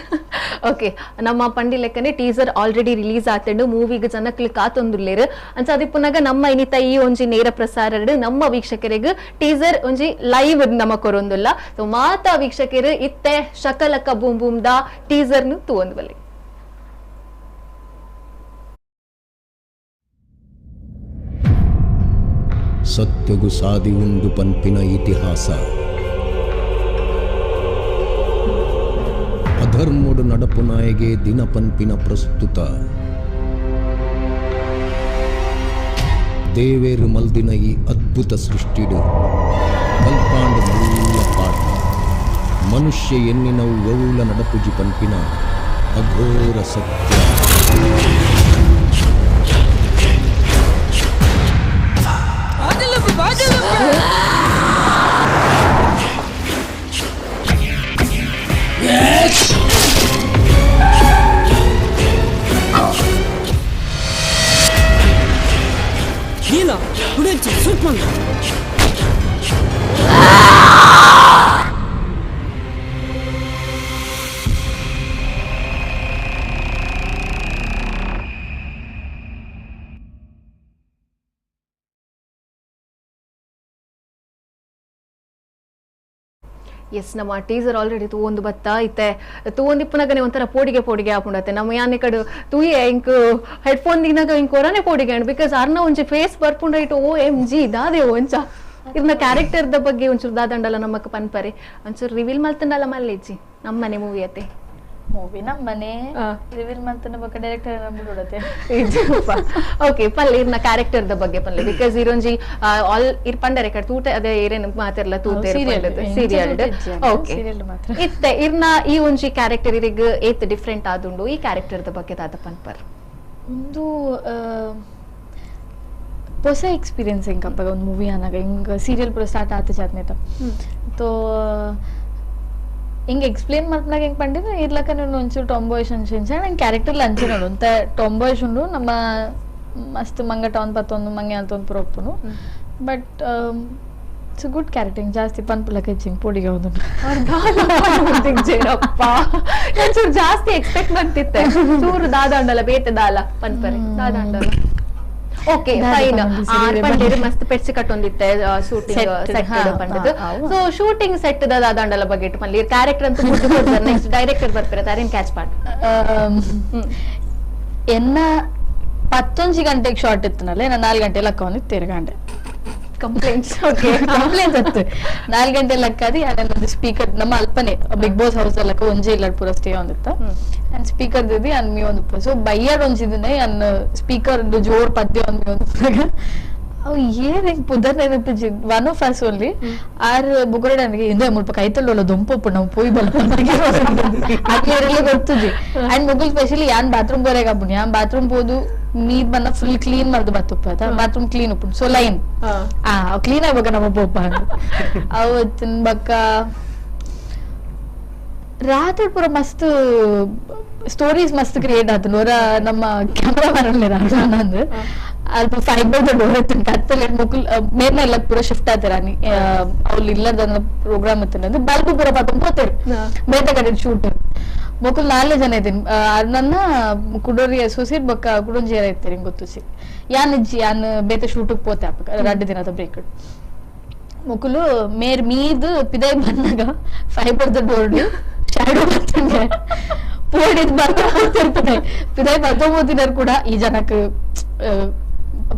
Speaker 2: ಓಕೆ ನಮ್ಮ ಪಂಡಿ ಲೆಕ್ಕನೆ ಟೀಸರ್ ಆಲ್ರೆಡಿ ರಿಲೀಸ್ ಆತಂಡು ಮೂವಿಗೆ ಜನಕ್ಲು ಕಾತೊಂದುಲ್ಲೇರು ಅಂಚ ಅದಿಪ್ಪುನಾಗ ನಮ್ಮ ಇನಿತ ಈ ಒಂಜಿ ನೇರ ಪ್ರಸಾರ ನಮ್ಮ ವೀಕ್ಷಕರಿಗೆ ಟೀಸರ್ ಒಂಜಿ ಲೈವ್ ನಮ್ಮ ಕೊರೊಂದುಲ್ಲ. ಸೊ ಮಾತಾ ವೀಕ್ಷಕರು ಇತ್ತೆ ಶಕಲಕ ಬೂಮ್ ಬೂಮ್ the ಟೀಸರ್ನು ತೂವೊಂದು ಬಲ್ಲಿ.
Speaker 6: ಸತ್ಯಗು ಸಾದಿ ಉಂಡು ಪನ್ಪಿನ ಇತಿಹಾಸ ಅಧರ್ಮೋಡು ನಡಪು ನಾಯಿಗೆ ದಿನ ಪನ್ಪಿನ ಪ್ರಸ್ತುತ ದೇವೇರು ಮಲ್ದಿನ ಈ ಅದ್ಭುತ ಸೃಷ್ಟಿಡು ಕಲ್ಪಾಂಡ ಮಲ್ಲ ಪಾಠ ಮನುಷ್ಯ ಎನ್ನಿನವು ಒವುಲ ನಡಪುಜಿ ಪನ್ಪಿನ ಅಘೋರ ಸತ್ಯ.
Speaker 7: Lila, Tutman.
Speaker 2: S ನಮ್ಮ ಟೀಸರ್ ಆಲ್ರೆಡಿ ತೂವೊಂದು ಬತ್ತಾ ಇತ್ತೆ ತೂವೊಂದಿಪ್ಪುನಗನೆ ಒಂಥರ ಪೋಡಿಗೆ ಪೋಡಿಗೆ ಆಪುಂಡತ್ತೆ ನಮ್ಮ ಯಾನೆ ಕಡು ತೂಯೆ ಇಂಕ್ ಹೆಡ್ಫೋನ್ ದಿನಾಗ ಇಂಕ್ ಒರನೆ ಪೋಡಿಗೆ ಅಂಡ್ because ಅರ್ನ ಒಂಜಿ ಫೇಸ್ ಬರ್ಪುಂಡ ಇಟ್ಟು O M G ದಾದೆ ಒಂಚ ಇರ್ನ ಕ್ಯಾರೆಕ್ಟರ್ the ಬಗ್ಗೆ ಒಂಚೂರು ದಾದಂಡಲ ನಮ್ಮಕ್ಕ ಪನ್ಪರೆ ಒಂಚೂರು ರಿವೀಲ್ ಮಲ್ತಂಡಲ ಮಲ್ಲೆಜ್ಜಿ ನಮ್ಮನೆ ಮೂವಿ ಅತ್ತೆ
Speaker 5: ಮೂವಿ ನಮ್ಮನೆ ರಿವೀಲ್ ಮಾಡ್ತಾನೆ ಬೊಕ್ಕ ಡೈರೆಕ್ಟರ್ ಬಿಡೋಡತ್ತೆ.
Speaker 2: ಓಕೆ ಪಲ್ಲೆ ಇರ್ನ ಕ್ಯಾರೆಕ್ಟರ್ the ಬಗ್ಗೆ ಪಲ್ಲೆ because ಇರೊಂಜಿ ಆಲ್ ಇರ್ ಪಂಡರೆ ಕಡೆ ತೂಟ ಅದೇ ಏರೇನು ಮಾತಿರ್ಲ ತೂತೆ serial okay
Speaker 5: serial ಮಾತ್ರ.
Speaker 2: ಇತ್ತೆ ಇರ್ನ ಈ ಒಂಜಿ ಕ್ಯಾರೆಕ್ಟರ್ ಇರಿಗ್ ಏತ್ ಡಿಫ್ರೆಂಟ್ ಆದುಂಡು ಈ ಕ್ಯಾರೆಕ್ಟರ್ the ಬಗ್ಗೆ ದಾದ ಪನ್ಪರ್?
Speaker 5: ಒಂದು ಹೊಸ ಎಕ್ಸ್ಪೀರಿಯನ್ಸ್ ಹೆಂಗಪ್ಪ ಒಂದು ಮೂವಿ ಅನ್ನಾಗ ಹಿಂಗೆ ಸೀರಿಯಲ್ ಪೂರ ಸ್ಟಾರ್ಟ್ ಆತ ಜಾತ್ನೇತ ತೋ ಹಿಂಗೆ ಎಕ್ಸ್ಪ್ಲೇನ್ ಮಾಡ್ಪನಾಗ ಹೆಂಗೆ ಪಂಡಿದ್ರೆ ಇರ್ಲಕ್ಕ ನಾನು ಒಂಚೂರು ಟಾಂಬಾಯ್ಸ್ ಅಂಚೆ ನಂಗೆ ಕ್ಯಾರೆಕ್ಟರ್ ಅಂಚೆ ನೋಡು ಅಂತ ಟಾಂಬಾಯ್ಸ್ ಉಂಡು ನಮ್ಮ ಮಸ್ತ್ ಮಂಗ ಟಾನ್ ಪತ್ತೊಂದು ಮಂಗೆ ಅಂತ ಒಂದು ಪುರ but it's good character ಜಾಸ್ತಿ ಪನ್ಪುಲಕ್ಕ ಹೆಚ್ಚಿಂಗ್ ಪೊಡಿಗೆ ಒಂದು
Speaker 2: ಒಂಚೂರು ಜಾಸ್ತಿ ಎಕ್ಸ್ಪೆಕ್ಟ್ ಮಾಡ್ತಿತ್ತೆ ಚೂರು ದಾದಾಂಡಲ ಬೇತೆ ದಾಲ ಪನ್ಪರೆ ದಾದಾಂಡಲ. ಓಕೆ ಫೈನ್ ಪಂಡೇರು ಮಸ್ತ್ ಪೆಟ್ಸ್ ಕಟ್ಟೊಂದಿತ್ತೆ ಶೂಟಿಂಗ್ ಸೆಟ್ ಪಂಡದು. So shooting set ದಾದಾಂಡಲ ಬಗ್ಗೆ ಪಲ್ಲಿ ಕ್ಯಾರೆಕ್ಟರ್ ಅಂತೂ ನೆಕ್ಸ್ಟ್ ಡೈರೆಕ್ಟರ್ ಬರ್ತಾರೆ ತಾರೇನ್ ಕ್ಯಾಚ್ ಪಾರ್ಟ್
Speaker 5: ಎನ್ನ 11 ಗಂಟೆಗೆ ಶಾರ್ಟ್ ಇತ್ತನಲ್ಲ ನಾನು 4 ಗಂಟೆ ಲಕ್ಕ ಒಂದು ತಿರ್ಗಾಂಡೆ
Speaker 2: complaints. Okay
Speaker 5: complaints ಅತ್ತು 4 ಗಂಟೆ ಲಕ್ಕದಿ ಒಂದು ಸ್ಪೀಕರ್ ನಮ್ಮ ಅಲ್ಪನೆ big boss house ಅಲ್ಲಕ್ಕ ಒಂಜೆ ಇಲ್ಲ ಪೂರ ಸ್ಟೇ ಒಂದಿತ್ತ ಅಂಡ್ ಸ್ಪೀಕರ್ ದಿದಿ ಅನ್ ಮೀ ಒಂದು ಸೊ ಬೈಯರ್ ಒಂಜಿದಿನ ಅನ್ ಸ್ಪೀಕರ್ ಜೋರ್ ಪದ್ಯ ಒಂದ್ ಮೀ ಒಂದು ಅವು ಏನ್ ಹೆಂಗ್ ಪುದರ್ ನೆನಪಿಜಿ one of us only are ಬುಗುರಡ ನನಗೆ ಇಂದ ಮುಲ್ಪ ಕೈತಲ್ಲೋಲ ದೊಂಪೊಪ್ಪು ನಾವು ಪೋಯ್ ಬಲ್ಲ ಅದ್ಲೆಲ್ಲ ಗೊತ್ತುಜಿ. ಅಂಡ್ ಮುಗುಲ್ ಸ್ಪೆಷಲಿ ಯಾನ್ ಬಾತ್ರೂಮ್ ಬೋರೆಗ್ ಅಪ್ಪುನಿ ಯಾನ್ ಬಾತ್ರೂಮ್ ಪೋದು ನೀರ್ ಬನ್ನ ಫುಲ್ ಕ್ಲೀನ್ ಮಾಡ್ದು ಬತ್ತುಪ್ಪ ಬಾತ್ರೂಮ್ ಕ್ಲೀನ್ ಉಪ್ಪು so line clean ಆಗ್ಬೇಕ ನಮ್ಮ ಪೊಪ್ಪ ಅವತ್ತಿನ ಬಕ್ಕ ರಾತ್ರಿ ಪೂರ ಮಸ್ತ್ ಸ್ಟೋರೀಸ್ ಮಸ್ತ್ ಕ್ರಿಯೇಟ್ ಆತು ನೋರ ನಮ್ಮ ಕ್ಯಾಮ್ರಾ ಮ್ಯಾನ್ ಅಲ್ಪ ಫೈಬರ್ ಡೋರ್ ಇತ್ತು ಕತ್ತಲೆ ಮುಕುಲ್ ಮೇರ್ನ ಎಲ್ಲ ಪೂರ ಶಿಫ್ಟ್ ಆತರ ಅವ್ರು ಇಲ್ಲದ ಪ್ರೋಗ್ರಾಮ್ ಇತ್ತು ಬಲ್ಬ್ ಪೂರ ಪಾಕೊಂಡ್ ಹೋಗ್ತಾರೆ ಬೇತ ಕಡೆ ಶೂಟ್ ಮುಕುಲ್ 4 ಜನ ಇದ್ದೀನಿ ನನ್ನ ಕುಡೋರಿ ಅಸೋಸಿಯೇಟ್ ಬಕ್ಕ ಕುಡೊಂಜಿ ಇರ್ತಾರೆ ಹಿಂಗ್ ಗೊತ್ತು ಯಾನ್ ಇಜ್ಜಿ ಯಾನ್ ಬೇತ ಶೂಟಿಗೆ ಪೋತೆ ಅಪ್ಪ 2 ದಿನದ ಬ್ರೇಕ್ ಮುಕುಲು ಮೇರ್ ಮೀದ್ ಪಿದೈ ಬಂದಾಗ fibre the door shadow ಬರ್ತಂಗೆ ಪೋಡಿದ್ ಬರ್ತಾ ಪಿದೈ ಬರ್ತೊಂಬೋದಿನಾರು ಕೂಡ ಈ ಜನಕ್ಕೆ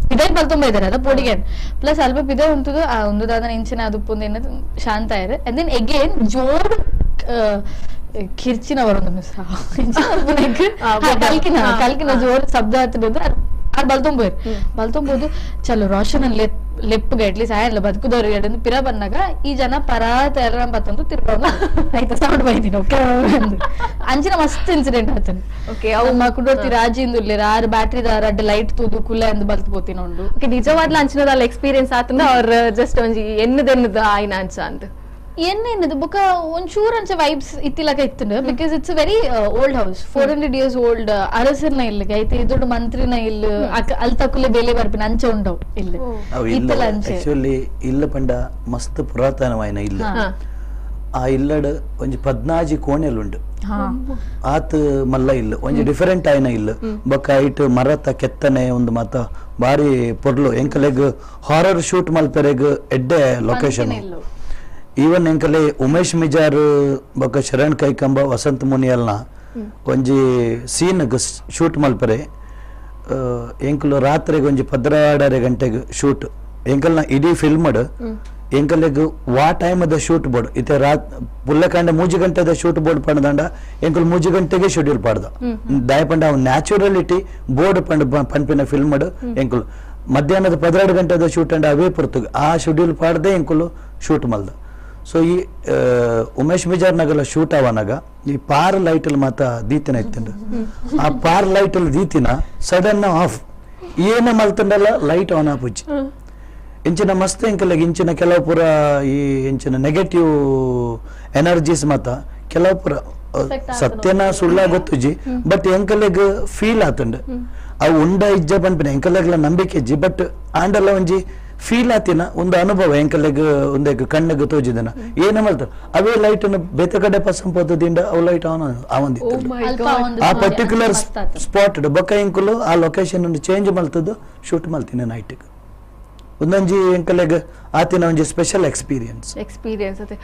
Speaker 5: ಪಿದೈ ಬರ್ತೊಂಬ ಇದಾರೆ ಪೋಡಿಗೆ ಪ್ಲಸ್ ಅಲ್ಪ ಪಿದೈ ಉಂಟುದು ಆ ಒಂದು ದಾದನ ಇಂಚಿನ ಅದು ಏನದು ಶಾಂತ ಆಯ್ರೆ and then again ಜೋರ್ ಕಿರ್ಚಿನ ಬರೋದು ಮಿಸ್ ಕಲ್ಕಿನ ಕಲ್ಕಿನ ಜೋರ್ ಶಬ್ದ ಆಗ್ತದೆ ಅದು ಬಲ್ತೊಂಬೋರು ಬಲ್ತೊಂಬೋದು ಚಲೋ ರೋಷನ್ ಲೆಪ್ಪುಗೆ ಅಟ್ಲೀಸ್ಟ್ ಆಯಲ್ಲ ಬದುಕುದವ್ರಿಗೆ ಎರಡು ಪಿರ ಬಂದಾಗ ಈ ಜನ ಪರಾತ ಎಲ್ಲ ಬತ್ತಂದು ತಿರ್ಕೊಂಡು ಆಯ್ತಾ ಸೌಂಡ್ ಬೈದಿನ ಓಕೆ ಅಂಚಿನ ಮಸ್ತ್ ಇನ್ಸಿಡೆಂಟ್ ಆತನ. ಓಕೆ ಅವು ಕುಡೋರ್ತಿ ರಾಜಿಂದು ಆರು ಬ್ಯಾಟ್ರಿ ಅಡ್ಡ ಲೈಟ್ ತೂದು ಕುಲ್ಲ ಎಂದು ಬಲ್ತ್ ಪೋತಿನ ಉಂಡು.
Speaker 2: ಓಕೆ ನಿಜವಾದ್ಲ ಅಂಚಿನದಲ್ಲ ಎಕ್ಸ್ಪೀರಿಯನ್ಸ್ ಆತಂದ ಅವ್ರ ಜಸ್ಟ್ ಒಂಜಿ ಎನ್ನದೆನ್ನದ ಆಯ್ನ ಅಂಚ ಅಂತ
Speaker 5: ಎನ್ನೇನದು ಬೊಕ ಒಂಚೂರು ಅಂಚ ವೈಬ್ಸ್ ಇತ್ತಿಲಕ ಇತ್ತು because it's very old house 400 years old ಅರಸರ್ನ ಇಲ್ಲಿಗೆ ಐತೆ ದೊಡ್ಡ ಮಂತ್ರಿನ ಇಲ್ಲಿ ಅಲ್ಲಿ ತಕುಲೆ ಬೇಲೆ ಬರ್ಪಿನ ಅಂಚ ಉಂಡವು ಇಲ್ಲಿ ಇತ್ತಲ ಅಂಚೆ.
Speaker 3: ಆಕ್ಚುಲಿ ಇಲ್ಲ ಪಂಡ ಮಸ್ತ್ ಪುರಾತನವಾಯಿನ ಇಲ್ಲ ಆ ಇಲ್ಲಡ್ ಒಂಜಿ 14 ಕೋಣೆಲುಂಡು ಆತ್ ಮಲ್ಲ ಇಲ್ಲ ಒಂಜಿ ಡಿಫರೆಂಟ್ ಆಯ್ನ ಇಲ್ಲ ಬೊಕ್ಕ ಐಟ್ ಮರತ ಕೆತ್ತನೆ ಒಂದು ಮಾತ ಬಾರಿ ಪೊರ್ಲು ಎಂಕಲೆಗ್ ಹಾರರ್ ಶೂಟ್ ಮಲ್ಪೆರೆಗ್ ಎಡ್ಡೆ ಲೊಕೇಶನ್. ಈವನ್ ಎಂಕಲೆ ಉಮೇಶ್ ಮಿಜಾರ್ ಬೊಕ್ಕ ಶರಣ್ ಕೈಕಂಬ ವಸಂತ ಮುನಿಯಲ್ನ ಒಂಜಿ ಸೀನ್ ಶೂಟ್ ಮಲ್ಪರೆ ಎಂಕಲು ರಾತ್ರಿಗೆ ಒಂಜಿ 12.5 ಗಂಟೆಗೆ ಶೂಟ್ ಎಂಕಲ್ನ ಇಡೀ ಫಿಲ್ಮ್ ಎಂಕಲೆಗ್ ವಾ ಟೈಮದ ಶೂಟ್ ಬೋರ್ಡ್ ಇತ್ತೆ ರಾತ್ ಪುಲ್ಲಕಾಂಡ 3 ಗಂಟೆದ ಶೂಟ್ ಬೋರ್ಡ್ ಪಂಡದಂಡ ಎಂಕಲ್ 3 ಗಂಟೆಗೆ ಶೆಡ್ಯೂಲ್ ಪಾಡ್ದ ದಾಯಪಂಡ ಅವು ನ್ಯಾಚುರಲಿಟಿ ಬೋರ್ಡ್ ಪಂಡ ಪನ್ಪಿನ ಫಿಲ್ಮ್ ಎಂಕುಲು ಮಧ್ಯಾಹ್ನದ 12 ಗಂಟೆದ ಶೂಟ್ ಅಂಡ ಅವೇ ಪೊರ್ತುಗು ಆ ಶೆಡ್ಯೂಲ್ ಪಾಡ್ದೆ ಎಂಕುಲು ಶೂಟ್ ಮಲ್ದ. ಸೊ ಈ ಉಮೇಶ್ ಮಿಜಾರ್ ನಗಲ ಶೂಟ್ ಅವನಾಗ ಈ ಪಾರ್ ಲೈಟಲ್ಲಿ ಮಾತ ದೀತಿನ ಇತ್ತಂಡ ಆ ಪಾರ್ ಲೈಟಲ್ಲಿ ದೀತಿನ ಸಡನ್ ಆಫ್ ಏನ ಮಲ್ತಂಡಲ್ಲ ಲೈಟ್ ಆನ್ ಆಪುಜಿ ಇಂಚಿನ ಮಸ್ತ್ ಎಂಕಲೆಗ್ ಇಂಚಿನ ಕೆಲವು ಪೂರ ಈ ಇಂಚಿನ ನೆಗೆಟಿವ್ ಎನರ್ಜೀಸ್ ಮಾತ ಕೆಲವು ಪೂರ ಸತ್ಯನ ಸುಳ್ಳ ಗೊತ್ತುಜಿ ಬಟ್ ಎಂಕಲೆಗ್ ಫೀಲ್ ಆತಂಡ ಅವು ಉಂಡ ಇಜ್ಜ ಪನ್ಪಿನ ಎಂಕಲೆಗ್ಲ ನಂಬಿಕೆ ಇಜ್ಜಿ ಬಟ್ ಆಂಡಲ್ಲ ಒಂಜಿ ಫೀಲ್ ಆತಿನ ಒಂದು ಅನುಭವ ಎಂಕಲೆಗ್ ಒಂದೇ ಕಣ್ಣಿಗೆ ತೋಜಿದನ ಏನ ಮಲ್ತ ಅವೇ ಲೈಟ್ ಬೇತೆ ಕಡೆ ಪಸಂಪೋದಿಂದ ಅವು ಲೈಟ್ ಆನ್ ಆವಂದಿತ್ತು ಆ ಪರ್ಟಿಕ್ಯುಲರ್ ಸ್ಪಾಟ್ ಬೊಕ್ಕ ಎಂಕುಲು ಆ ಲೊಕೇಶನ್ ಚೇಂಜ್ ಮಲ್ತದ್ದು ಶೂಟ್ ಮಲ್ತೀನಿ ನೈಟ್. ಒಂದೊಂಜಿ ಎಂಕಲೆಗ್ ಆತಿನ ಒಂಜಿ special experience
Speaker 2: experience ಅತೆ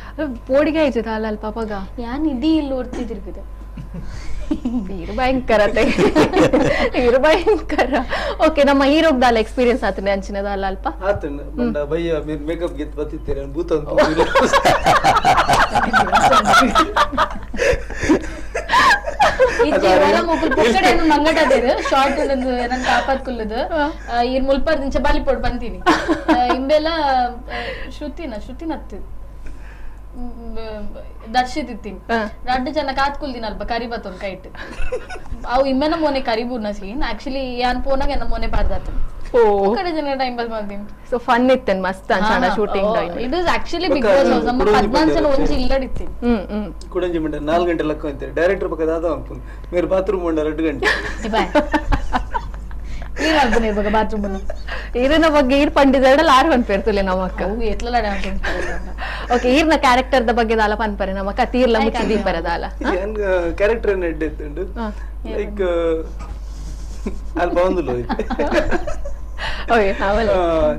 Speaker 2: ಪೋಡಿಗೆ ಆಯ್ತು ಅಲ್ಲ ಅಲ್ಪ ಪಾಗ
Speaker 5: ಯಾನ್ ಇದೀ ಇಲ್ಲಿ ಓಡ್ತಿದಿರ್ಗಿದೆ
Speaker 2: ಇರು ಭಯಂಕರ ಇರು ಭಯಂಕರ. ಓಕೆ, ನಮ್ಮ ಹೀರೋಗ್ದಾಲ ಎಕ್ಸ್ಪೀರಿಯನ್ಸ್ ಆತನೆ ಅಂಚಿನದ ಅಲ್ಲ ಅಲ್ಪ
Speaker 4: ಆತನ ಬಂಡ ಭಯ್ಯ ಮೇಕಪ್ ಗೆದ್ದು ಬತ್ತಿತ್ತೀರ ಭೂತ ಅಂತ
Speaker 5: ಮಂಗಟದೇರು ಶಾರ್ಟ್ ಏನಂತ ಕಾಪಾತ್ಕೊಲ್ಲದು ಇರ್ ಮುಲ್ಪರ್ ನಿಂಚ ಬಾಲಿ ಪೋಡ್ ಬಂತೀನಿ ಇಂಬೆಲ್ಲ ಶ್ರುತಿನ ಶ್ರುತಿನತ್ತು ದರ್ಶಿತಿತ್ತೀನಿ ರಡ್ಡು ಜನ ಕಾತ್ಕೊಲ್ದಿನ ಅಲ್ಪ ಕರಿ ಬತ್ತೊಂದು ಕೈಟ್ ಅವು ಇಮ್ಮೆನ ಮೋನೆ ಕರಿಬೂರ್ನ ಸೀನ್ ಆಕ್ಚುಲಿ ಯಾನ್ ಪೋನಾಗ ಎನ್ನ ಮೋನೆ ಪಾರ್ದಾತ ಕಡೆ ಜನ ಟೈಮ್ ಪಾಸ್ ಮಾಡ್ತೀನಿ.
Speaker 2: ಸೊ ಫನ್ ಇತ್ತೇನ್ ಮಸ್ತ್ ಅಂಚಾಣ shooting time.
Speaker 5: It is actually Bigg Boss house ನಮ್ಮ 14 ಜನ ಒಂಜಿ ಇಲ್ಲಡಿತ್ತೀನಿ.
Speaker 4: ಕುಡಂಜಿ ಮಂಡ 4 ಗಂಟೆ ಲಕ್ಕ ಅಂತಾರೆ ಡೈರೆಕ್ಟರ್ ಪಕ್ಕ ದಾದ ಅನ್ಪುನ್ ಮೇರೆ ಬಾತ್ರೂಮ್ ಮಂಡ 2 ಗಂಟೆ
Speaker 5: ಬಾಯ್ ನೀನ್ ಅನ್ಪುನ್ ಇರ್ಬೇಕು ಬಾತ್ರೂಮ್
Speaker 2: ಈರನ ಬಗ್ಗೆ ಈರ್ ಪಂಡಿದಾಡಲ್ಲ ಆರು ಅನ್ಪೇರ್ತುಲೆ ನಮ್ಮ ಅಕ್ಕ
Speaker 5: ಎತ್ಲಲಾಡ.
Speaker 2: ಓಕೆ, ಈರ್ನ ಕ್ಯಾರೆಕ್ಟರ್ the ಬಗ್ಗೆ ದಾಲ ಪನ್ಪರೆ ನಮ್ಮ ಅಕ್ಕ ತೀರ್ಲ ಮುಚ್ಚಿ ದೀಪರ ದಾಲ
Speaker 4: ಕ್ಯಾರೆಕ್ಟರ್ ಏನ್ ಎಡ್ಡೆ ಇತ್ತುಂಡು ಲೈಕ್ ಅಲ್ಪ ಒಂದುಲು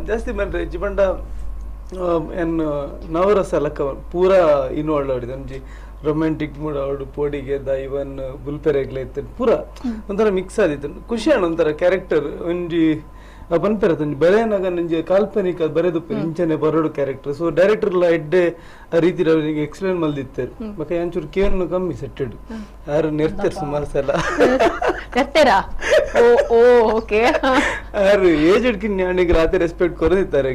Speaker 4: ಜಾಸ್ತಿ ಬಂದ್ರೆ ಜಿಬಂಡ ಎನ್ ನವರಸ ಲಕ್ಕ ಪೂರಾ ಇನ್ವಾಲ್ವ್ ಆಡಿದೆ ಒಂಜಿ ರೊಮ್ಯಾಂಟಿಕ್ ಮೂಡ್ ಅವಡು ಪೋಡಿಗೆ the ಇವನ್ ಬುಲ್ಪೆರೆಗ್ಲ ಇತ್ತು ಪೂರಾ ಒಂಥರ ಮಿಕ್ಸ್ ಆದಿತ್ತು ಖುಷಿ ಆಣ ಒಂಥರ ಕ್ಯಾರೆಕ್ಟರ್ ಒಂಜಿ ಪನ್ಪೆರತ್ ಒಂಜಿ ಬರೆಯನಾಗ ಒಂಜಿ ಕಾಲ್ಪನಿಕ ಬರೆದು ಇಂಚನೆ ಬರೋಡು character. So director ಲ ಎಡ್ಡೆ ಆ ರೀತಿ ಅವರಿಗೆ ಎಕ್ಸ್ಪ್ಲೇನ್ ಮಲ್ದಿತ್ತಾರೆ ಬೊಕ ಅಂಚೂರು ಕೇರ್ನು ಕಮ್ಮಿ ಸೆಟ್ಟೆಡ್ ಯಾರು ನೆರ್ತಾರೆ ಸುಮಾರು ಸಲ
Speaker 2: ನೆರ್ತೆರಾ ಓ ಓ ಓಕೆ
Speaker 4: ಯಾರು ಏಜ್ಡ್ ಕಿನ್ಯಾಣಿಗೆ ರಾತ್ರಿ ರೆಸ್ಪೆಕ್ಟ್ ಕೊರದಿತ್ತಾರೆ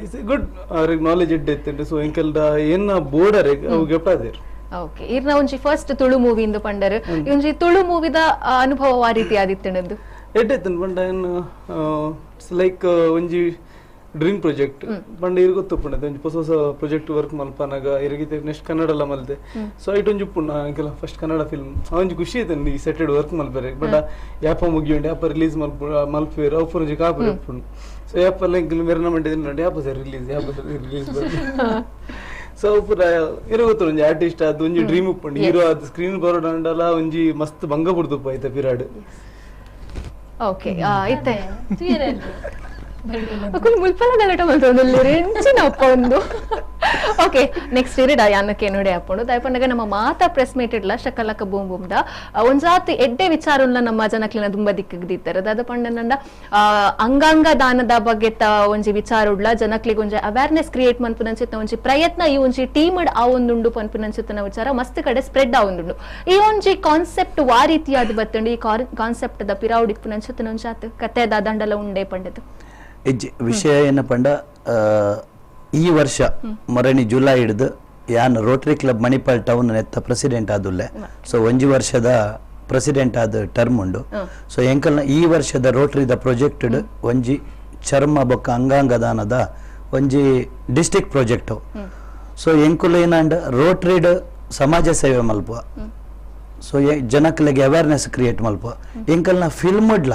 Speaker 4: it's good ಅವ್ರಿಗೆ ನಾಲೆಜ್ ಎಡ್ಡೆ ಇತ್ತು. ಸೊ ಎಂಕಲ್ದ ಏನ ಬೋರ್ಡ್ ಅವು ಗೆಪ್ಪಾದೇರು.
Speaker 2: ಓಕೆ, ಇರ್ನ ಒಂಜಿ ಫಸ್ಟ್ ತುಳು ಮೂವಿ ಇಂದು ಪಂಡರು ಒಂಜಿ ತುಳು ಮೂವಿದ ಅನುಭವ ಆ ರೀತಿ ಆದಿತ್ತಣದ್ದು
Speaker 4: ಎಡ್ಡೆ ಪಂಡ ಏನು it's like ಒಂಜಿ ಡ್ರೀಮ್ ಪ್ರಾಜೆಕ್ಟ್ ಪಂಡ ಇರ್ ಗೊತ್ತುಪ್ಪುಂಡು ಒಂಜಿ ಹೊಸ ಹೊಸ ಪ್ರಾಜೆಕ್ಟ್ ವರ್ಕ್ ಮಲ್ಪನಾಗ ಇರಗಿತೆ ನೆಕ್ಸ್ಟ್ ಕನ್ನಡ ಮಲ್ದೆ. ಸೊ ಐಟ್ ಒಂಜಿ ಉಪ್ಪುಂಡು ಅಂಕೆಲ ಫಸ್ಟ್ ಕನ್ನಡ ಫಿಲ್ಮ್ ಒಂಜಿ ಖುಷಿ ಐತೆ ಈ ಸೆಟೆಡ್ ವರ್ಕ್ ಮಲ್ಪರೆ ಬಟ್ ಯಾಪ ಮುಗಿಯುಂಡು ಯಾಪ ರಿಲೀಸ್ ಮಲ್ಪ ಮಲ್ಪೇರು ಅವು ಒಂಜಿ ಕಾಪು ಉಪ್ಪುಂಡು. ಸೊ ಯಾಪಲ್ಲ ಎಂಕಲ್ ಮೆರನ ಮಂಡಿದ ಯಾಪ ಸರ್ ರಿಲೀಸ್ ಯಾಪ sir release. So ಪೂರ ಇರ ಗೊತ್ತು ಒಂಜಿ ಆರ್ಟಿಸ್ಟ್ ಅದು ಒಂಜಿ ಡ್ರೀಮ್ ಉಪ್ಪುಂಡು ಹೀರೋ ಅದು ಸ್ಕ್ರೀನ್ ಬರೋಡಂಡಲ ಒಂಜಿ ಮಸ್ತ್ ಭಂಗ ಬುಡ್ದುಪ್ಪ ಐತ ಪಿರಾಡ್.
Speaker 2: ಓಕೆ, ಇತ್ತೆ ಮುಲ್ಪಲ ಗಲಾಟ ಮಲ್ತೊಂದುಲ್ಲೆರ್ ಒಂದು. ಓಕೆ, ನೆಕ್ಸ್ಟ್ ಇರಿಡ ಯಾನಕ್ಕೆ ನೋಡಿ ಹಾಕೊಂಡು ದಾಯಪಂಡಗ ನಮ್ಮ ಮಾತಾ ಪ್ರೆಸ್ ಮೀಟ್ ಇಡ್ಲ ಶಕಲಕ ಬೂಮ್ ಬೂಮ್ದ ಒಂಜಾತಿ ಎಡ್ಡೆ ವಿಚಾರನ್ನ ನಮ್ಮ ಜನಕ್ಲಿನ ತುಂಬಾ ದಿಕ್ಕಿಗೆ ದಾದ ಪಂಡನಂಡ ಅಂಗಾಂಗ ದಾನದ ಬಗ್ಗೆ ಒಂಜಿ ವಿಚಾರ ಉಡ್ಲ ಜನಕ್ಲಿಗೆ ಒಂಜಿ ಅವೇರ್ನೆಸ್ ಕ್ರಿಯೇಟ್ ಮನ್ಪುನಂಚಿತ್ತ ಒಂಜಿ ಪ್ರಯತ್ನ ಈ ಒಂಜಿ ಟೀಮ್ ಆ ಒಂದುಂಡು ಪನ್ಪುನಂಚಿತ್ತನ ವಿಚಾರ ಮಸ್ತ್ ಕಡೆ ಸ್ಪ್ರೆಡ್ ಆ ಒಂದುಂಡು. ಈ ಒಂಜಿ ಕಾನ್ಸೆಪ್ಟ್ ವಾ ರೀತಿಯಾದ ಬತ್ತಂಡು ಈ ಕಾನ್ಸೆಪ್ಟ್ the ಪಿರಾವುಡ್ ಇಪ್ಪುನಂಚಿತ್ತನ ಒಂಜಾತ್ ಕತೆ ದಾದಂಡಲ ಉಂಡೆ ಪಂಡದು
Speaker 3: ಇಜ್ಜಿ ವಿಷಯ ಏನಪ್ಪಂಡ ಈ ವರ್ಷ ಮೊರಣಿ ಜುಲೈ ಹಿಡಿದು ಯಾನ್ Rotary club Manipal town ನೆತ್ತ ಪ್ರೆಸಿಡೆಂಟ್ ಆದುಲ್ಲೆ. ಸೊ ಒಂಜಿ ವರ್ಷದ ಪ್ರೆಸಿಡೆಂಟ್ ಆದ ಟರ್ಮ್ ಉಂಡು. ಸೊ ಎಂಕಲ್ನ ಈ ವರ್ಷದ ರೋಟರಿದ ಪ್ರಾಜೆಕ್ಟ್ ಒಂಜಿ ಚರ್ಮ ಬೊಕ್ಕ ಅಂಗಾಂಗ ದಾನದ ಒಂಜಿ district project. So ಎಂಕುಲು ಏನಂಡ ರೋಟರಿಡ್ ಸಮಾಜ ಸೇವೆ ಮಲ್ಪ ಸೊ ಜನಕ್ಲೆಗೆ ಅವೇರ್ನೆಸ್ ಕ್ರಿಯೇಟ್ ಮಲ್ಪ ಎಂಕಲ್ನ ಫಿಲ್ಮ್ ಇಡ್ಲ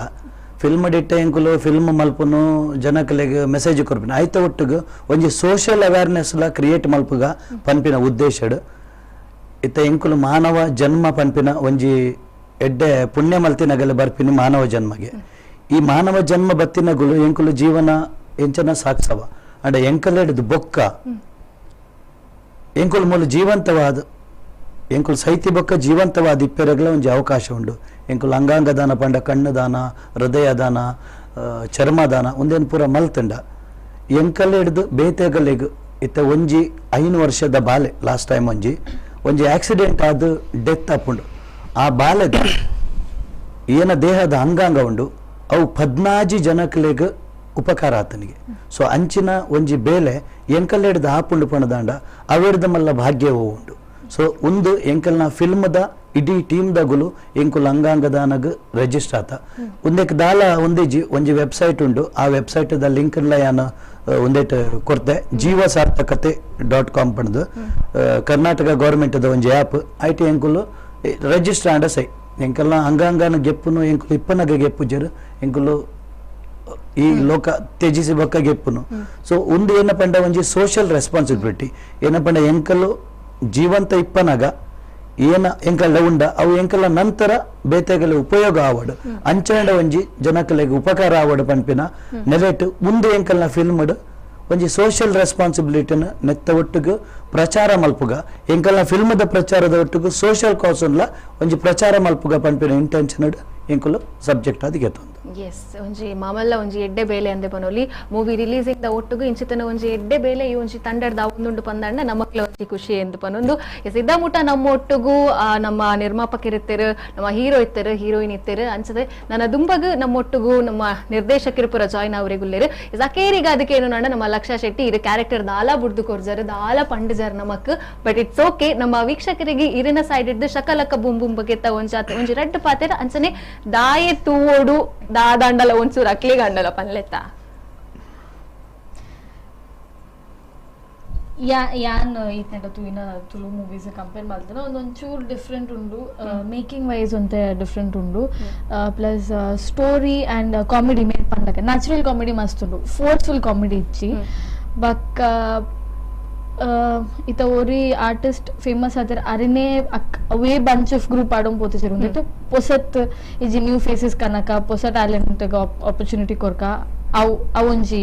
Speaker 3: ಫಿಲ್ಮ್ ಡಿಟ್ಟ ಎಂಕುಲು ಫಿಲ್ಮ್ ಮಲ್ಪುನು ಜನಕಲೆಗ್ ಮೆಸೇಜ್ ಕೊರ್ಪಿನ ಐತ ಒಟ್ಟುಗು ಒಂಜಿ ಸೋಷಿಯಲ್ ಅವೇರ್ನೆಸ್ ಲ ಕ್ರಿಯೇಟ್ ಮಲ್ಪುಗ ಪನ್ಪಿನ ಉದ್ದೇಶಡ್ ಇತ್ತ ಎಂಕುಲು ಮಾನವ ಜನ್ಮ ಪನ್ಪಿನ ಒಂಜಿ ಎಡ್ಡೆ ಪುಣ್ಯ ಮಲ್ತಿನಗಲ ಬರ್ಪಿನಿ ಮಾನವ ಜನ್ಮಗೆ ಈ ಮಾನವ ಜನ್ಮ ಬತ್ತಿನಗುಲು ಎಂಕುಲು ಜೀವನ ಎಂಚನ ಸಾಕ್ಸವ ಅಂಡ ಎಂಕಲೆಡ್ದು ಬೊಕ್ಕ ಎಂಕುಲು ಮೂಲ ಜೀವಂತವಾದ ಎಂಕುಲು ಸೈತಿ ಬೊಕ್ಕ ಜೀವಂತವಾದ ಇಪ್ಪೆರಗಲ ಒಂಜಿ ಅವಕಾಶ ಉಂಡು. ಎಂಕುಲು ಅಂಗಾಂಗ ದಾನ ಪಂಡ ಕಣ್ಣು ದಾನ ಹೃದಯ ದಾನ ಚರ್ಮ ದಾನ ಒಂದೇನು ಪೂರ ಮಲ್ತಂಡ ಎಂಕಲ್ ಹಿಡ್ದು ಬೇತೆಗಲೆಗ್ ಇತ್ತ ಒಂಜಿ 5 ವರ್ಷದ ಬಾಲೆ ಲಾಸ್ಟ್ ಟೈಮ್ ಒಂಜಿ ಒಂಜಿ ಆಕ್ಸಿಡೆಂಟ್ ಆದ ಡೆತ್ ಆಪುಂಡು. ಆ ಬಾಲೆದ ಏನ ದೇಹದ ಅಂಗಾಂಗ ಉಂಡು ಅವು 14 ಜನಕ್ಲೆಗ್ ಉಪಕಾರ ಆತನಿಗೆ. ಸೊ ಅಂಚಿನ ಒಂಜಿ ಬೇಲೆ ಎಂಕಲ್ ಹಿಡ್ದು ಆಪುಂಡು ಪಣದಾಂಡ ಅವೆಡ್ದ ಮಲ್ಲ ಭಾಗ್ಯವೂ ಉಂಡು. ಸೊ ಒಂದು ಎಂಕಲ್ನ ಫಿಲ್ಮ್ದ ಇಡೀ ಟೀಮ್ ದಗುಲು ಎಂಕುಲು ಅಂಗಾಂಗ ದಾನಗ್ ರಿಜಿಸ್ಟರ್ ಆತ ಒಂದಕ್ಕೆ ದಾಲ ಒಂದಿಜಿ ಒಂಜಿ ವೆಬ್ಸೈಟ್ ಉಂಡು. ಆ ವೆಬ್ಸೈಟ್ the link ಯಾನ ಒಂದೇಟ್ ಕೊರ್ತೆ ಜೀವಸಾರ್ಥಕತೆ.com ಪಂಡ್ದು ಕರ್ನಾಟಕ ಗೌರ್ಮೆಂಟ್ the ಒಂಜಿ app I T ಎಂಕುಲು ರಿಜಿಸ್ಟರ್ ಆಂಡ ಸೈ ಎಂಕಲ್ನ ಅಂಗಾಂಗನ ಗೆಪ್ಪುನು ಎಂಕುಲು ಇಪ್ಪನಗ ಗೆಪ್ಪುಜರು ಎಂಕುಲು ಈ ಲೋಕ ತ್ಯಜಿಸಿ ಬೊಕ್ಕ ಗೆಪ್ಪುನು. ಸೊ ಒಂದು ಏನಪಂಡ ಒಂಜಿ ಸೋಷಿಯಲ್ ರೆಸ್ಪಾನ್ಸಿಬಿಲಿಟಿ ಏನಪಂಡ ಎಂಕಲು ಜೀವಂತ ಇಪ್ಪನಾಗ ಏನ ಎಂಕಲ್ಲ ಉಂಡ ಅವು ಎಂಕಲ್ಲ ನಂತರ ಬೇತೆಗಲ ಉಪಯೋಗ ಆವಡು ಅಂಚಂಡ ಒಂಜಿ ಜನಕಲೆಗ್ ಉಪಕಾರ ಆವಡು ಪನ್ಪಿನ ನೆಲೆಟ್ ಮುಂದೆ ಎಂಕಲ್ನ ಫಿಲ್ಮ್ ಒಂಜಿ ಸೋಷಿಯಲ್ ರೆಸ್ಪಾನ್ಸಿಬಿಲಿಟಿನ ನೆತ್ತ ಒಟ್ಟುಗು ಪ್ರಚಾರ ಮಲ್ಪುಗ ಎಂಕಲ್ನ ಫಿಲ್ಮದ ಪ್ರಚಾರದ ಒಟ್ಟುಗು ಸೋಷಿಯಲ್ ಕಾಸುನ್ಲ ಒಂಜಿ ಪ್ರಚಾರ ಮಲ್ಪುಗ ಪನ್ಪಿನ ಇಂಟೆನ್ಷನ್ ಎಂಕುಲು ಸಬ್ಜೆಕ್ಟ್ ಅದು ಗೆತ್ತೊಂದು.
Speaker 2: ಎಸ್, ಒಂಜಿ ಮಾಮಲ್ಲ ಒಂಜಿ ಎಡ್ಡೆ ಬೇಲೆ ಅಂದೆ ಪನೊಲಿ ಮೂವಿ ರಿಲೀಸಿಂಗ್ the ಒಟ್ಟುಗು ಇಂಚಿತನ ಒಂಜಿ ಎಡ್ಡೆ ಬೇಲೆ ಈ ಒಂಜಿ ತಂಡದ ಒಂದುಂಡು ಪಂದಂಡ ನಮಕ್ಲ ಒಂಜಿ ಖುಷಿ ಎಂದು ಪನೊಂದು. ಎಸ್, ಇದ್ದ ಮುಟ ನಮ್ಮ ಒಟ್ಟುಗು ನಮ್ಮ ನಿರ್ಮಾಪಕರಿತ್ತೇರು, ನಮ್ಮ ಹೀರೋ ಇತ್ತೇರು, ಹೀರೋಯಿನ್ ಇತ್ತೇರು ಅಂಚದೆ ನನ್ನ ದುಂಬಗು ನಮ್ಮ ಒಟ್ಟುಗು ನಮ್ಮ ನಿರ್ದೇಶಕರು ಪೂರ ಜಾಯಿನ್ ಅವರಿಗುಲ್ಲೇರು. ಎಸ್, ಅಕೇರಿಗ ಅದಕ್ಕೆ ಏನು ನಮ್ಮ ಲಕ್ಷಾ ಶೆಟ್ಟಿ ಇರು ಕ್ಯಾರೆಕ್ಟರ್ ದಾಲ ಬುಡ್ದು ಕೊರ್ಜಾರು ದಾಲ ಪಂಡಜಾರ್ ನಮಕ್, but it's okay. ನಮ್ಮ ವೀಕ್ಷಕರಿಗೆ ಇರಿನ ಸೈಡ್ ಇದ್ದು ಶಕಲಕ ಬುಂ ಬುಂ ಬಗ್ಗೆ ಒಂಜಾತ ಒಂಜಿ ರಡ್ಡು ಪಾತೆರ ಅಂಚನೆ ದಾಯೆ ತೂವೋಡು ದಾದಾಂಡಲ ಒಂಚೂರು ಅಕ್ಲಿಗ ಅಂಡಲ ಪನ್ಲೆತ್ತ.
Speaker 5: ಯಾನ್ ಈತನಟ ತೂಯಿನ ತುಳು ಮೂವೀಸ್ ಕಂಪೇರ್ ಮಾಡ್ತಾರೆ ಒಂದೊಂಚೂರು ಡಿಫ್ರೆಂಟ್ ಉಂಡು, ಮೇಕಿಂಗ್ ವೈಸ್ ಒಂತೆ ಡಿಫ್ರೆಂಟ್ ಉಂಡು, plus story and comedy May ಪಂಡಕ natural comedy ಮಸ್ತ್ ಉಂಡು, ಫೋರ್ಸ್ಫುಲ್ ಕಾಮಿಡಿ ಇಚ್ಚಿ. ಬಕ್ ಇತ ಓರಿ ಆರ್ಟಿಸ್ಟ್ ಫೇಮಸ್ ಆದ್ರೆ ಅರಿನೇ ಅವೇ bunch of group ಆಡೋಂ ಪೋತಿಸರು ಉಂದಿತ್ತು ಪೊಸತ್ ಇಜಿ ನ್ಯೂ ಫೇಸಸ್ ಕನಕ ಪೊಸ ಟ್ಯಾಲೆಂಟ್ ಆಪರ್ಚುನಿಟಿ ಕೊರ್ಕ ಅವು ಅವೊಂಜಿ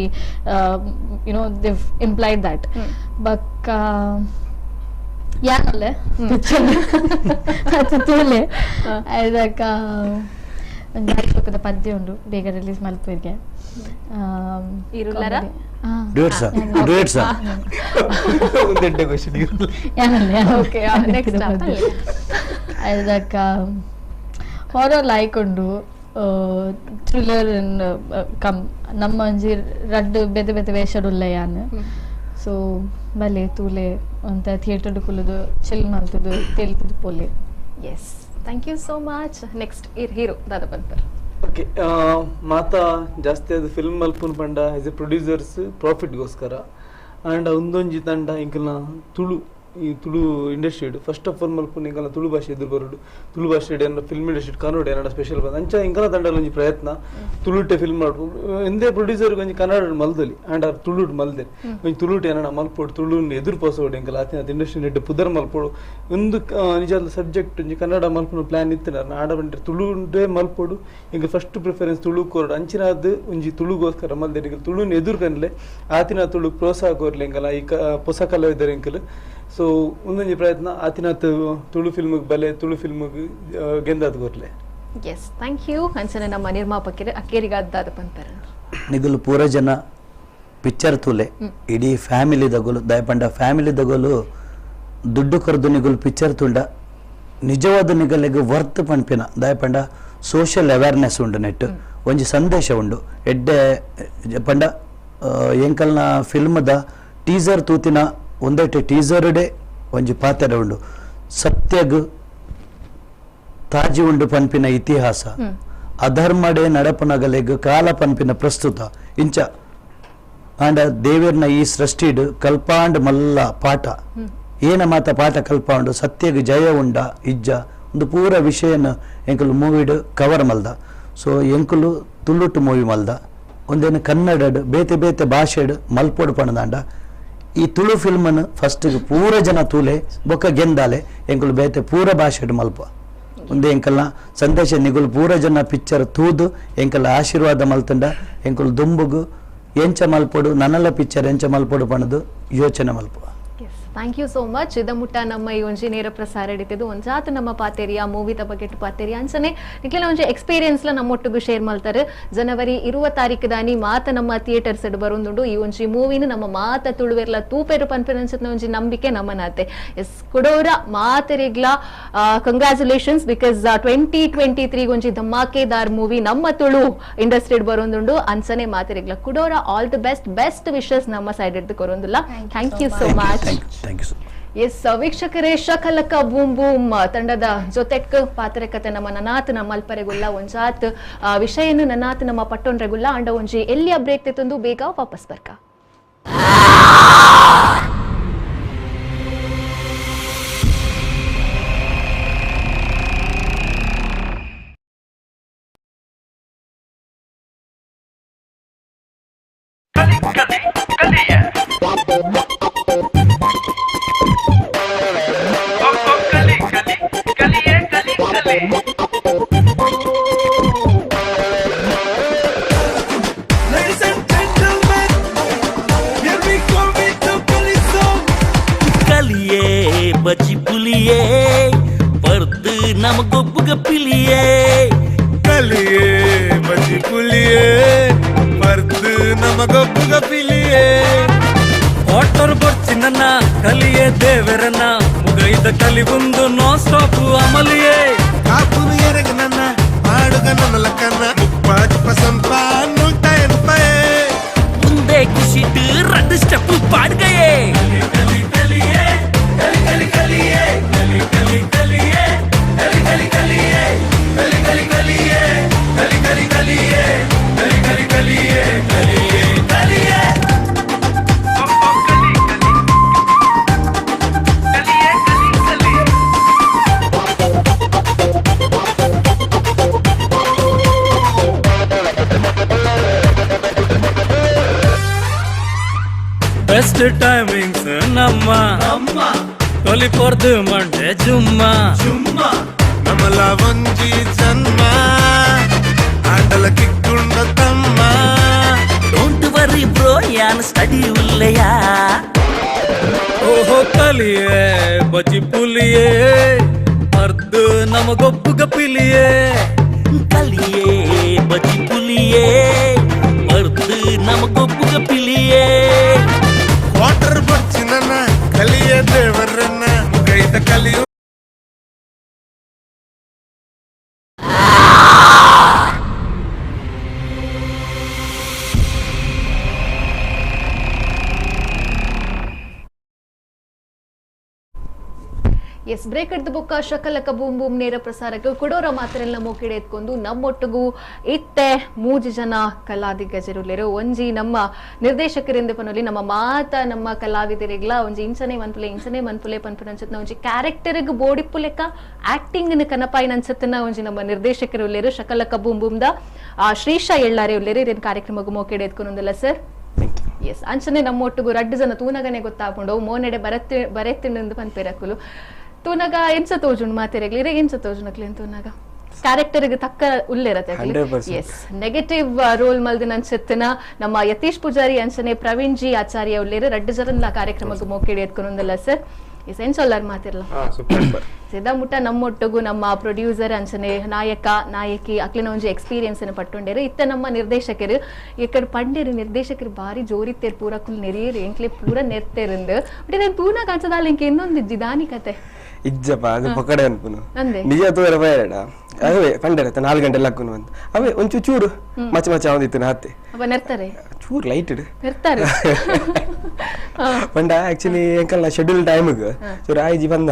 Speaker 5: you know they've implied that. ಬಕ್ ಯಾನಲ್ಲೇ ತೂಲೆ ಅದಕ್ಕ ಒಂದು ಬಾರಿ ಪದ್ಯ ಉಂಡು ಬೇಗ ರಿಲೀಸ್ ಮಲ್ಪುವಿಗೆ.
Speaker 2: ಇರುಲ್ಲರ
Speaker 3: duet sir, duet sir
Speaker 4: ಒಂದೆಡ್ಡೆ question
Speaker 5: ಯಾನಲ್ಲೇ.
Speaker 2: Okay, next.
Speaker 5: ಅದಕ್ಕ ಹಾರರ್ ಲೈಕ್ ಉಂಡು, ಥ್ರಿಲ್ಲರ್ ಕಮ್ ನಮ್ಮ ಒಂಜಿ ರಡ್ಡು ಬೇತೆ ಬೇತೆ ವೇಷಡುಲ್ಲ ಯಾನ್. ಸೊ ಬಲೆ ತೂಲೆ ಅಂತ ಥಿಯೇಟರ್ ಕುಲ್ಲುದು ಚಿಲ್ ಮಲ್ತದು ತೇಲ್ತದು ಪೋಲೆ.
Speaker 2: Yes, thank you so much. Next ಇರ್ ಹೀರೋ ದಾದಾ ಪನ್ಪರ್.
Speaker 4: ಓಕೆ, ಮಾತಾ ಜಾಸ್ತಿ ಅದು ಫಿಲ್ಮ್ ಮಲ್ಪುನ್ ಪಂಡ as A producers ಪ್ರಾಫಿಟ್ಗೋಸ್ಕರ and ಒಂದೊಂಜಿ ತಂಡ ಇಂಕಲ್ನ ತುಳು ಈ Tulu industry first of all ಮಲ್ಪುನ ಇಂಕಲ್ನ ತುಳು ಭಾಷೆ ಎದುರು ಬರೋಡು, ತುಳು ಭಾಷೆ ಏನಾರ ಫಿಲ್ಮ್ ಇಂಡಸ್ಟ್ರಿ ಕನ್ನಡ ಏನಾರ ಸ್ಪೆಷಲ್ ಬಂದ ಅಂಚ ಇಂಕಲ ತಂಡಲ್ಲಿ ಒಂಜಿ ಪ್ರಯತ್ನ ತುಳುಟೆ ಫಿಲ್ಮ್ ಮಾಡ್ಬೋದು. ಎಂದೇ ಪ್ರೊಡ್ಯೂಸರ್ಗೆ ಒಂಜಿ ಕನ್ನಡ ಮಲ್ದಲಿ ಆ್ಯಂಡ್ ಅವ್ರು ತುಳುಟು ಮಲ್ದೆ ಒಂಜಿ ತುಳುಟು ಏನಾರ ಮಲ್ಪೋಡು ತುಳುನ ಎದುರು ಪೋಸೋಡು ಇಂಕಲ ಆತಿನ ಇಂಡಸ್ಟ್ರಿ ನೆಡ್ ಪುದರ್ ಮಲ್ಪೋಡು ಒಂದು ನಿಜಾದ ಸಬ್ಜೆಕ್ಟ್ ಒಂಜಿ ಕನ್ನಡ ಮಲ್ಪುನ ಪ್ಲ್ಯಾನ್ ಇತ್ತು ಆಡ ಬಂದ್ರೆ ತುಳುಂಡೇ ಮಲ್ಪೋಡು ಇಂಕ ಫಸ್ಟ್ ಪ್ರಿಫರೆನ್ಸ್ ತುಳು ಕೋರಡು ಅಂಚಿನಾದ್ ಒಂಜಿ ತುಳುಗೋಸ್ಕರ ಮಲ್ದೆ ಇಂಕಲ್ ತುಳುನ ಎದುರು ಕನ್ಲೆ ಆತಿನ ತುಳು ಪ್ರೋತ್ಸಾಹ ಕೋರ್ಲೆ ಇಂಕಲ ಈ ಹೊಸ ಕಲಾವಿದರು ಇಂಕಲ್. ಸೊ ಒಂದೊಂಜಿ ಪ್ರಯತ್ನ ಆತಿನಾತ್ ತುಳು ಫಿಲ್ಮಿಗೆ ಬಲೆ ತುಳು ಫಿಲ್ಮಿಗೆ ಗೆಂದಾದ್ ಕೊರ್ಲೆ.
Speaker 2: Yes, thank you. ಅಂಚನೆ ನಮ್ಮ ನಿರ್ಮಾಪಕರು ಅಕ್ಕೇರಿಗಾದ್ದಾದ ಪಂಪರ
Speaker 3: ನಿಗುಲು ಪೂರ ಜನ ಪಿಕ್ಚರ್ ತೂಲೆ ಇಡೀ ಫ್ಯಾಮಿಲಿ ದಗೋಲು ದಯಪಂಡ ಫ್ಯಾಮಿಲಿ ದಗೋಲು ದುಡ್ಡು ಕೊರದು ನಿಗುಲು ಪಿಕ್ಚರ್ ತುಂಡ ನಿಜವಾದ ನಿಗಲಿಗೆ ವರ್ತ್ ಪನ್ಪಿನ ದಯಪಂಡ ಸೋಷಿಯಲ್ ಅವೇರ್ನೆಸ್ ಉಂಡು ನೆಟ್ ಒಂಜಿ ಸಂದೇಶ ಉಂಡು ಎಡ್ಡೆ ಪಂಡ ಎಂಕಲ್ನ ಫಿಲ್ಮ್ದ ಟೀಸರ್ ತೂತಿನ ಒಂದೇಟೆ ಟೀಸರ್ ಡೇ ಒಂಜಿ ಪಾತೆರ ಉಂಡು ಸತ್ಯಗ್ ತಾಜಿ ಉಂಡು ಪನ್ಪಿನ ಇತಿಹಾಸ ಅಧರ್ಮಡೆ ನಡಪನಗಲೆಗ್ ಕಾಲ ಪನ್ಪಿನ ಪ್ರಸ್ತುತ ಇಂಚ ಆಂಡ ದೇವೇರ್ನ ಈ ಸೃಷ್ಟಿಡ್ ಕಲ್ಪಾಂಡ್ ಮಲ್ಲ ಪಾಠ ಏನ ಮಾತ ಪಾಠ ಕಲ್ಪಾಂಡು ಸತ್ಯಗ್ ಜಯ ಉಂಡ ಇಜ್ಜ ಒಂದು ಪೂರ ವಿಷಯನ ಎಂಕುಲು ಮೂವಿಡ್ ಕವರ್ ಮಲ್ದ. ಸೊ ಎಂಕುಲು ತುಳುಟು ಮೂವಿ ಮಲ್ದ ಒಂದೇನು ಕನ್ನಡಡ್ ಬೇತೆ ಬೇತೆ ಭಾಷೆಡ್ ಮಲ್ಪೋಡು ಪಣದಾಂಡ ಈ ತುಳು ಫಿಲ್ಮನ್ನು ಫಸ್ಟಿಗೆ ಪೂರ ಜನ ತೂಲೆ ಬೊಕ್ಕ ಗೆಂದಾಲೆ ಎಂಕುಲು ಬೇತೆ ಪೂರ ಭಾಷೆಡ್ ಮಲ್ಪ ಒಂದೇ ಎಂಕಲ್ನ ಸಂದೇಶ ನಿಗುಲು ಪೂರ ಜನ ಪಿಕ್ಚರ್ ತೂದು ಎಂಕಲ್ ಆಶೀರ್ವಾದ ಮಲ್ತಂಡ ಎಂಕುಲು ದುಂಬುಗು ಎಂಚ ಮಲ್ಪೊಡು ನನ್ನಲ್ಲ ಪಿಕ್ಚರ್ ಎಂಚ ಮಲ್ಪೊಡು ಪಣದು ಯೋಚನೆ ಮಲ್ಪ.
Speaker 2: Yes, thank you so much. ಇದ ಮುಟ್ಟ ನಮ್ಮ ಈ ಒಂಜಿ ನೇರ ಪ್ರಸಾರ ಹಿಡಿತಿದ್ದು ಒಂಜಾತ ನಮ್ಮ ಪಾತೆರಿಯ ಮೂವಿದ ಬಗ್ಗೆ ಪಾತೆರಿಯ ಅಂಚನೆ ನಿಕ್ಲೆನ ಒಂಜಿ ಎಕ್ಸ್ಪೀರಿಯನ್ಸ್ ಲ ನಮ್ಮೊಟ್ಟಿಗೂ ಶೇರ್ ಮಾಡ್ತಾರೆ. ಜನವರಿ 20 ತಾರೀಕು ದಾನಿ ಮಾತ ನಮ್ಮ ಥಿಯೇಟರ್ಸ್ ಬರೋದುಂಡು ಈ ಒಂಜಿ ಮೂವಿನ ನಮ್ಮ ಮಾತ ತುಳುವೆರ್ಲ ತೂಪೆರು ಪನ್ಪೆನಂಚತ್ನ ಒಂಜಿ ನಂಬಿಕೆ ನಮ್ಮನಾತೆ. ಎಸ್, ಕೊಡೋರ ಮಾತೆರಿಗ್ಲ ಕಂಗ್ರಾಚುಲೇಷನ್ಸ್ because 2023 ಒಂಜಿ ಧಮಾಕೆದಾರ್ ಮೂವಿ ನಮ್ಮ ತುಳು ಇಂಡಸ್ಟ್ರಿ ಬರೋದುಂಡು ಅಂಚನೆ ಮಾತೆರಿಗ್ಲ ಕುಡೋರ all the best, best wishes ನಮ್ಮ ಸೈಡ್ ಹಿಡಿದು ಕೊರೊಂದುಲ್ಲ. Thank you so much.
Speaker 3: Thank you sir.
Speaker 2: Yes ವೀಕ್ಷಕರೇ, ಶಕಲಕ ಬೂಮ್ ಬೂಮ್ ತಂಡದ ಜೊತೆಕ್ ಪಾತ್ರೆ ಕತೆ ನಮ್ಮ ನನಾತ್ ನಮ್ಮ ಅಲ್ಪರೆಗುಲ್ಲ ಒಂಜಾತ್ ವಿಷಯನು ನನಾತ್ ನಮ್ಮ ಪಟ್ಟೊಂಡ್ರೆಗುಲ್ಲ ಅಂಡ ಒಂಜಿ ಎಲ್ಲಿಯ ಬ್ರೇಕ್ ತೆತ್ತೊಂದು ಬೇಗ ವಾಪಸ್ ಬರ್ಕ.
Speaker 1: ಕಲಿ ಕಲಿ ಕಲಿಯ. ನಮ ಗೊಬ್ಬುಗ ಪಿಲಿಯೇ
Speaker 8: ಕಲಿಯೇ ಬಜಿ ಪುಲಿಯೇ ಪರ್ದು ನಮಗೊಬ್ಬುಗ ಪಿಲಿಯೇ
Speaker 1: ವಾಟರ್ ಬೊಡ್ಚಿನ ಕಲಿಯೇ ದೇವರನ್ನ ಮುಗೈದ ಕಲಿ ಒಂದು ನಾನ್ ಸ್ಟಾಪ್ ಅಮಲಿಯೇ
Speaker 8: ಕಾಪುನು ಎರಗ ನನ್ನ ಆಡುಗ ನನ್ನ ಕನ್ನ ಮುಪ್ಪಾಜಿ ಪಸಂಪ ನೂತ ಎನ್ಪಯೇ
Speaker 1: ಮುಂದೆ ಖುಷಿಟ್ಟು రెండు ಸ್ಟೆಪ್ ಪಾಡ್ಗಯೇ ಕಲಿ ಕಲಿಯೇ ಕಲಿ ಕಲಿ ಕಲಿಯೇ ಕಲಿ ಕಲಿ ಕಲಿಯೇ ಕಲಿ ಕಲಿ ಕಲಿಯೇ ಕಲಿ ಕಲಿ ಕಲಿಯೇ ಕಲಿ ಕಲಿ ಕಲಿಯೇ ಕಲಿ ಕಲಿ ಕಲಿಯೇ ಕಲಿಯೇ ಕಲಿಯೇ ಬೆಸ್ಟ್ ಟೈಮಿಂಗ್ಸ್ ನಮ್ಮ ನಮ್ಮ ಕೊಲಿಪೊರ್ದು ಮಂಡೆ ಜುಮ್ಮ
Speaker 8: ಜುಮ್ಮ ನಮಲ ಒಂಜಿ ಜನ್ಮ ಆಟಲ ಕಿಕ್ಕುಂಡ ತಮ್ಮ
Speaker 1: don't worry bro ಯಾನ್ ಸ್ಟಡಿ ಉಲ್ಲೆಯಾ ಓಹೋ ಕಲಿಯೇ ಬಜಿ ಪುಲಿಯೇ ಅರ್ಧ ನಮಗೊಬ್ಬುಗ ಪಿಲಿಯೇ ಕಲಿಯೇ ಬಜಿ ಪುಲಿಯೇ ಅರ್ಧ ನಮಗೊಬ್ಬುಗ ಪಿಲಿಯೇ
Speaker 8: ವಾಟರ್ ಬಡ್ಚಿ ನನ್ನ ಕಲಿಯೇ ದೇವರನ್ನ ಮುಗೈದ ಕಲಿಯು
Speaker 2: ಎಸ್ ಬ್ರೇಕ್ ಹಿಡ್ದು ಬೊಕ್ಕ ಶಕಲಕ ಬೂಮ್ ಬೂಮ್ ನೇರ ಪ್ರಸಾರಕ್ಕೆ ಕೊಡೋರ ಮಾತ್ರೆಲ್ಲ ಮೋಕಿಡೆ ಎತ್ಕೊಂಡು ನಮ್ಮೊಟ್ಟಿಗೂ ಇತ್ತೆ ಮೂಜಿ ಜನ ಕಲಾದಿಗ್ಗಜರುಲ್ಲೇರು ಒಂಜಿ ನಮ್ಮ ನಿರ್ದೇಶಕರಿಂದ ಪನೊಲಿ ನಮ್ಮ ಮಾತ ನಮ್ಮ ಕಲಾವಿದರಿಗ್ಲ ಒಂಜಿ ಇಂಚನೆ ಮನ್ಪುಲೆ ಇಂಚನೆ ಮನ್ಪುಲೆ ಪನ್ಪುನಂಚತ್ನ ಒಂಜಿ ಕ್ಯಾರೆಕ್ಟರ್ಗ್ ಬೋಡಿಪ್ಪು ಲೆಕ್ಕ ಆಕ್ಟಿಂಗ್ ಕನಪಾಯಿನಂಚತ್ನ ಒಂಜಿ ನಮ್ಮ ನಿರ್ದೇಶಕರು ಉಲ್ಲೇರು ಶಕಲಕ ಬೂಮ್ ಬೂಮ್ದ ಶ್ರೀಶಾ ಎಳ್ಳಾರೆ ಉಲ್ಲೇರು ಇದೇನು ಕಾರ್ಯಕ್ರಮಕ್ಕೆ ಮೋಕಿಡೆ ಎತ್ಕೊಂಡಲ್ಲ ಸರ್. ಎಸ್ ಅಂಚನೆ ನಮ್ಮೊಟ್ಟಿಗೂ ರಡ್ಡು ಜನ ತೂನಗನೆ ಗೊತ್ತಾಕೊಂಡು ಮೋನೆಡೆ ಬರತ್ತೆ ಬರೆತ್ತಿಂಡು ಪನ್ಪೇರಕ್ಕುಲು ತೂನಗ ಎಂಚ ತೋಜುಂಡು ಮಾತೆರೆಗ್ಲಿ ಇರೆಗ್ ಎಂಚ ತೋಜುನಕ್ಲೇನ್ ತೂನಗ ಕ್ಯಾರೆಕ್ಟರ್ಗೆ ತಕ್ಕ ಉಲ್ಲೇರತ್ತೆ.
Speaker 9: 100%.
Speaker 2: S negative role ಮಲ್ದಿನ ಅಂಚೆತ್ತಿನ ನಮ್ಮ ಯತೀಶ್ ಪೂಜಾರಿ ಅಂಚನೆ ಪ್ರವೀಣ್ ಜಿ ಆಚಾರ್ಯ ಉಲ್ಲೇರು ರಡ್ಡು ಜನಲ ಕಾರ್ಯಕ್ರಮಕ್ಕೆ ಮೋಕಿಡಿ ಎತ್ಕೊಂಡಲ್ಲ ಸರ್. ಎಸ್ ಎಂಚೊಲ್ಲಾರ್ ಮಾತಿರ್ಲ ಸಿದ್ಧ ಮುಟ್ಟ ನಮ್ಮೊಟ್ಟಿಗೂ ನಮ್ಮ ಪ್ರೊಡ್ಯೂಸರ್ ಅಂಚನೆ ನಾಯಕ ನಾಯಕಿ ಅಕ್ಲಿನ ಒಂಜಿ ಎಕ್ಸ್ಪೀರಿಯನ್ಸ್ ಅನ್ನು ಪಟ್ಟೊಂಡೇರು ಇತ್ತ ನಮ್ಮ ನಿರ್ದೇಶಕರು ಎಕ್ಕಡ್ ಪಂಡೇರು ನಿರ್ದೇಶಕರು ಬಾರಿ ಜೋರಿತ್ತೇರು ಪೂರ ಕುಲ್ ನೆರಿಯರು ಎಂಕ್ಲೆ ಪೂರ ನೆರ್ತೇರಂದು ಬಟ್ ಇದನ್ನ ತೂನ ಕಾಣಿಸದಾಲ ಇಂಕೆ ಇನ್ನೊಂದು ಜಿದಾನಿ ಕತೆ
Speaker 9: ಇಜ್ಜಪ್ಪ ಅದು ಪಕಡೆ ಅನ್ಪುನು
Speaker 2: ಅಂದೆ.
Speaker 9: ನಿಜ ತೂರ ಬಯರಡ ಅವೇ ಪಂಡರ 4 ಗಂಟೆ ಲಕ್ಕುನು ಬಂದು ಅವೇ ಒಂಚೂರು ಚೂರು ಮಚ್ಚ ಮಚ್ಚ ಅವಂದಿತ್ತು ಹತ್ತೆ
Speaker 2: ಅವ ನೆರ್ತಾರೆ
Speaker 9: ಚೂರು ಲೈಟ್ ಇಡು
Speaker 2: ನೆರ್ತಾರೆ
Speaker 9: ಪಂಡ ಆಕ್ಚುಲಿ ಎಂಕಲ್ನ ಶೆಡ್ಯೂಲ್ ಟೈಮಿಗೆ ಚೂರು ಆಯ್ಜಿ ಬಂದ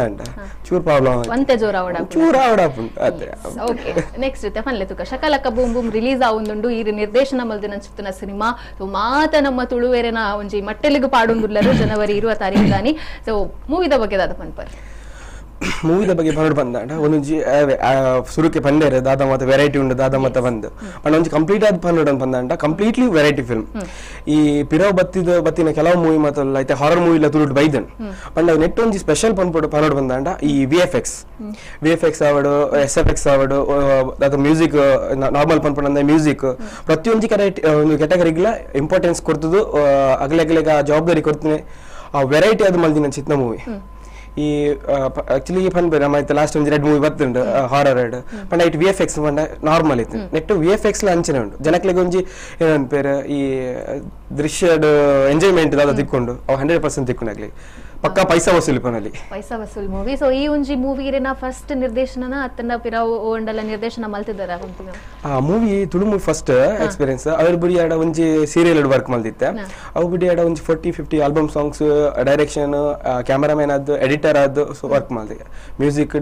Speaker 9: ಚೂರು ಪ್ರಾಬ್ಲಮ್
Speaker 2: ಒಂತೆ ಜೋರ ಅವಡ
Speaker 9: ಚೂರು ಆವಡಾಪುಂಡು ಅತ್ತೆ.
Speaker 2: ಓಕೆ ನೆಕ್ಸ್ಟ್ ಪನ್ಲೆ ತುಕ ಶಕಲಕ boom boom release ಆವೊಂದುಂಡು ಈ ನಿರ್ದೇಶನ ಮಲ್ದಿನ ಸುತ್ತಿನ ಸಿನಿಮಾ ಸೊ ಮಾತ ನಮ್ಮ ತುಳುವೇರೆನ ಒಂಜಿ ಮಟ್ಟೆಲಿಗೆ ಪಾಡೊಂದುಲ್ಲರು ಜನವರಿ 20 ತಾರೀಕು ದಾನಿ. ಸೊ ಮೂವಿದ ಬಗ್ಗೆ ದಾದ ಪನ್ಪರ್
Speaker 9: ಮೂವಿದ ಬಗ್ಗೆ ಪನ್ನೊಡು ಬಂದಾಂಡ ಒಂದೊಂಜಿ ಸುರುಕೆ ಪಂಡೇರೆ ದಾದ ಮತ ವೆರೈಟಿ ಉಂಡು ದಾದ ಮತ ಬಂದು ಪಂಡ ಒಂಜಿ ಕಂಪ್ಲೀಟ್ ಆದ ಪನ್ನೊಡು ಬಂದಾಂಡ completely variety film. ಈ ಪಿರವ್ ಬತ್ತಿದ ಬತ್ತಿನ ಕೆಲವು ಮೂವಿ ಮಾತಲ್ಲ ಐತೆ ಹಾರರ್ ಮೂವಿ ಇಲ್ಲ ತುಳುಟು ಬೈದನ್ ಪಂಡ ನೆಟ್ ಒಂಜಿ ಸ್ಪೆಷಲ್ ಪನ್ಪೊಡು ಪನ್ನೊಡು ಬಂದಾಂಡ ಈ V F X ಆವಡು S F X ಆವಡು ದಾದ ಮ್ಯೂಸಿಕ್ ನಾರ್ಮಲ್ ಪನ್ಪೊಡು ಮ್ಯೂಸಿಕ್ ಪ್ರತಿಯೊಂಜಿ ಒಂದು ಕೆಟಗರಿಗ್ಲ ಇಂಪಾರ್ಟೆನ್ಸ್ ಕೊಡ್ತದು ಅಗಲೆ ಅಗಲೆಗ ಆ ಜವಾಬ್ದಾರಿ ಕೊಡ್ತೀನಿ ಆ ವೆರೈಟಿ ಅದು ಮಲ್ದಿನ ಚಿತ್ನ ಮೂವಿ. ಈ ಆಕ್ಚುಲಿ ಪನ್ ನಮ್ಮ ಇತ್ತೆ ಲಾಸ್ಟ್ ಒಂಜಿ ರೆಡ್ ಮೂವಿ ಬತ್ತುಂಡು ಹಾರರ್ ರೆಡ್ ಪಂಡ it V F X ಪಂಡ ನಾರ್ಮಲ್ ಇತ್ತು net V F X ಅಂಚನೆ ಉಂಡು ಜನಕ್ಲೆಗ್ ಒಂಜಿ ಏನನ್ಪೇರು ಈ ದೃಶ್ಯಡ್ ಎಂಜಾಯ್ಮೆಂಟ್ ದಾದ ತಿಕ್ಕೊಂಡು ಅವು 100% ತಿಕ್ಕೊಂಡು ಆಗ್ಲಿ ಪಕ್ಕಾ ಪೈಸಾ ವಸೂಲಿ ಪನಲ್ಲಿ
Speaker 2: ಪೈಸಾ ವಸೂಲ್ ಮೂವಿ. ಸೊ ಈ ಒಂಜಿ ಮೂವಿ ಇರೇನ ಫಸ್ಟ್ ನಿರ್ದೇಶನನ ಅತ್ತಂಡ ಪಿರಾವ್ ಓಂಡಲ ನಿರ್ದೇಶನ ಮಲ್ತಿದ್ದಾರ?
Speaker 9: ಆ movie Tulu movie first experience. ಅವ್ರ ಬುಡಿ ಆಡ ಒಂಜಿ ಸೀರಿಯಲ್ ವರ್ಕ್ ಮಲ್ದಿತ್ತೆ ಅವು ಬುಡಿ ಆಡ ಒಂಜಿ 40-50 album songs direction cameraman ಆದ್ದು editor ಆದ್ದು so work ಮಲ್ದೆ music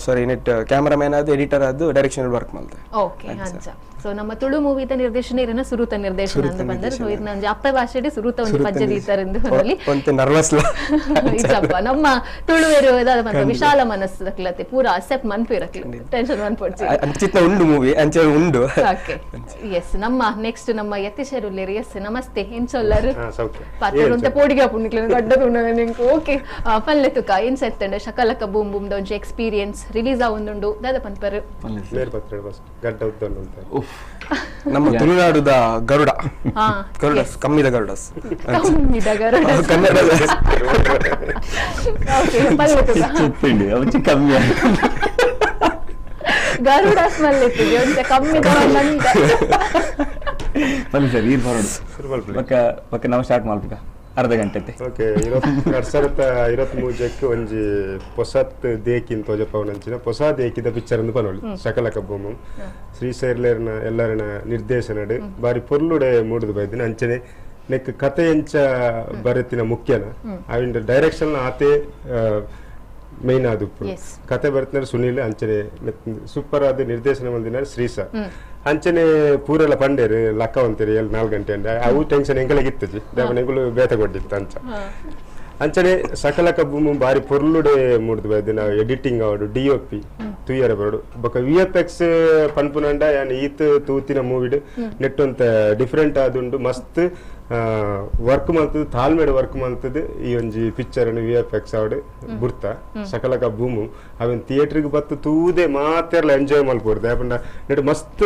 Speaker 9: ಸಾರಿ ನೆಟ್ ಕ್ಯಾಮರಾಮ್ಯಾನ್ ಆದ್ದು ಎಡಿಟರ್ ಆದ್ದು ಡೈರೆಕ್ಷನ್ ವರ್ಕ್ ಮಲ್ದೆ.
Speaker 2: ಓಕೆ ಅಂಚ ಸೊ ನಮ್ಮ ತುಳು ಮೂವಿದ ನಿರ್ದೇಶನ ಇರನ ಸುರುತ ನಿರ್ದೇಶನ ಅಂತ ಬಂದರೆ ಸೊ ಇದನ್ನ ಒಂಜಿ ಅಪ್ಪ ಭಾಷೆಡೆ ಸುರುತ ಒಂದು ಪಜ್ಜೆ ದೀತಾರೆಂದು ಅಲ್ಲಿ
Speaker 9: ಒಂತೆ ನರ್ವಸ್
Speaker 2: ಇಜ್ಜಪ್ಪ ನಮ್ಮ ತುಳುವೆರು ವಿಶಾಲ ಮನಸ್ಸು ದಕ್ಲತೆ ಪೂರ ಅಕ್ಸೆಪ್ಟ್ ಮನ್ಪಿರಕ್ಲಿ ಟೆನ್ಷನ್ ಮನ್ಪೊಡ್ಚಿ
Speaker 9: ಅಂಚಿತ್ನ ಉಂಡು ಮೂವಿ ಅಂಚೆ ಉಂಡು.
Speaker 2: ಓಕೆ ಎಸ್ ನಮ್ಮ ನೆಕ್ಸ್ಟ್ ನಮ್ಮ ಯತೀಶರುಲ್ಲೇರು. ಎಸ್ ನಮಸ್ತೆ ಎಂಚೊಲ್ಲರು ಪಾತ್ರ ಪೋಡಿಗೆ ಪುಣ್ಣಿಕ್ಲೆ ದೊಡ್ಡ ನಿಂಕು. ಓಕೆ ಪಲ್ಲೆ ತುಕ ಎನ್ಸೆತ್ತಂಡೆ ಶಕಲಕ ಬೂಮ್ ಬೂಮ್ ಒಂಜಿ ಎಕ್ಸ್ಪೀರಿಯನ್ಸ್ ರಿಲೀಸ್ ಆವೊಂದುಂಡು ದಾದ ಪನ್ಪರು
Speaker 9: ನಮ್ಮ ತುಳುನಾಡುದ ಗರುಡ ಗರುಡಸ್ ಕಮ್ಮಿದ ಗರುಡಸ್
Speaker 2: ಕಮ್ಮಿದ ಗರುಡಸ್
Speaker 9: ಕನ್ನಡ
Speaker 2: ಓಕೆ ಪಲ್ಲೆ ತುಕ
Speaker 10: ಕಮ್ಮಿ
Speaker 2: Garuda smell ಇತ್ತಿದೆ ಒಂಚ ಕಮ್ಮಿ ನಂದ
Speaker 10: ಬನ್ನಿ ಸರ್ ಈರ್ ಬರೋಡು ಬೊಕ್ಕ ಬೊಕ್ಕ ನಾವು ಸ್ಟಾರ್ಟ್ ಮಲ್ಪುಗ ಅರ್ಧ ಗಂಟೆ
Speaker 11: ಓಕೆ 2023 ಒಂಜಿ ಪೊಸತ್ ದೇಕಿನ್ ತೋಜಪವನಂಚಿನ ಪೊಸ ದೇಕಿದ ಪಿಕ್ಚರ್ ಅಂದು ಪನೊಳಿ ಶಕಲಕ ಬೊಮ್ಮ ಶ್ರೀಶೈಲರ್ನ ಎಲ್ಲರನ ನಿರ್ದೇಶನಡ್ ಬಾರಿ ಪೊರ್ಲುಡೆ ಮೂಡುದು ಬೈದಿನ ಅಂಚನೆ ನೆಕ್ ಕತೆ ಎಂಚ ಬರೆತಿನ ಮುಖ್ಯನ ಅವಿಂಡ ಡೈರೆಕ್ಷನ್ ಆತೆ ಮೇನ್ ಆದುಪ್ಪು ಕತೆ ಬರೆತಿನ ಸುನೀಲ್ ಅಂಚನೆ ಸೂಪರ್ ಆದ ನಿರ್ದೇಶನ ಮಂದಿನ ಶ್ರೀಸ ಅಂಚನೆ ಪೂರೆಲ್ಲ ಪಂಡೇರು ಲಕ್ಕ ಅಂತೀರಿ ಎಲ್ಲಿ 4 ಗಂಟೆ ಅಂಡ ಅವು ಟೆನ್ಷನ್ ಎಂಕಲಿಗೆ ಇತ್ತಜಿ ದೇವನ ಎಂಕಲು ಬೇತ ಕೊಟ್ಟಿತ್ತು ಅಂಚ ಅಂಚನೆ ಸಕಲಕ ಬೂಮು ಬಾರಿ ಪೊರ್ಲುಡೆ ಮೂಡ್ದು ಬೈದಿನ ಎಡಿಟಿಂಗ್ ಅವಡು ಡಿಒಪಿ ತುಯ್ಯರ ಬರೋಡು ಬೊಕ V F X ಪನ್ಪುನಂಡ ಯಾನ್ ಈತ್ ತೂತಿನ ಮೂವಿಡ್ ನೆಟ್ಟೊಂತ ಡಿಫ್ರೆಂಟ್ ಆದುಂಡು ಮಸ್ತ್ ವರ್ಕ್ ಮಂತದ ತಾಳ್ಮೆಡ್ ವರ್ಕ್ ಮಂತದ ಈ ಒಂಜಿ picture V F X ಅವಡು ಬುರ್ತ ಸಕಲಕ ಬೂಮು ಅವೆನ್ ಥಿಯೇಟರ್ಗೆ ಬತ್ತು ತೂದೆ ಮಾತೆರ್ಲ ಎಂಜಾಯ್ ಮಲ್ಪೊಡು ದಾಯೆಪಂಡ ನೆಟ್ ಮಸ್ತ್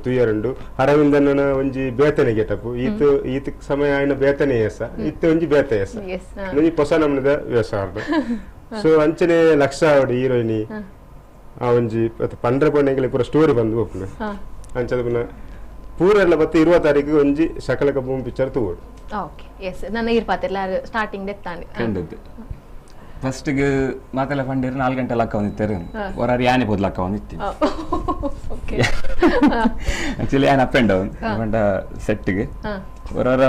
Speaker 11: ತುಯ್ಯರುಂಡು ಅರವಿಂದನ ಒಂಜಿ ಬೇತನೆ ಗೆಟಪ್ ಈತ್ ಈತ್ ಸಮಯ ಆಯ್ನ ಬೇತನೆ ಏಸ ಇತ್ತೆ ಒಂಜಿ ಬೇತೆ ಏಸ ಒಂಜಿ ಪೊಸ ನಮನದ ವೇಷ ಸೊ ಅಂಚನೆ ಲಕ್ಷ ಅವಡು ಹೀರೋಯಿನಿ ಆ ಒಂಜಿ ಪಂಡ್ರ ಪಂಡೆಂಗಲೆ ಪೂರ ಸ್ಟೋರಿ ಬಂದು ಒಪ್ಪುನ ಅಂಚದ ಪುನಃ ಪೂರೆಲ್ಲ ಬತ್ತು 20 ತಾರೀಕು ಒಂಜಿ ಸಕಲಕ ಭೂಮಿ ಪಿಕ್ಚರ್ ತೂವೊಡು.
Speaker 2: ಓಕೆ ಎಸ್ ನನ್ನ ಈರ್ ಪಾತೆರ್ಲ ಸ್ಟಾರ್ಟಿಂಗ್ ದೆತ್ತಾನೆ
Speaker 10: ಕಂಡದ್ದು ಫಸ್ಟ್ ಗೆ ಮಾತೆಲ್ಲ ಪಂಡೇರು 4 ಗಂಟೆ ಲಕ್ಕ ಬಂದಿತ್ತಾರೆ ಹೊರಾರು ಯಾನೆ ಪೋದು ಲಕ್ಕ ಬಂದಿತ್ತು.
Speaker 2: ಓಕೆ
Speaker 10: ಆಕ್ಚುಲಿ ಯಾನ್ up and down ಪಂಡ ಸೆಟ್ಗೆ ಹೊರಾರ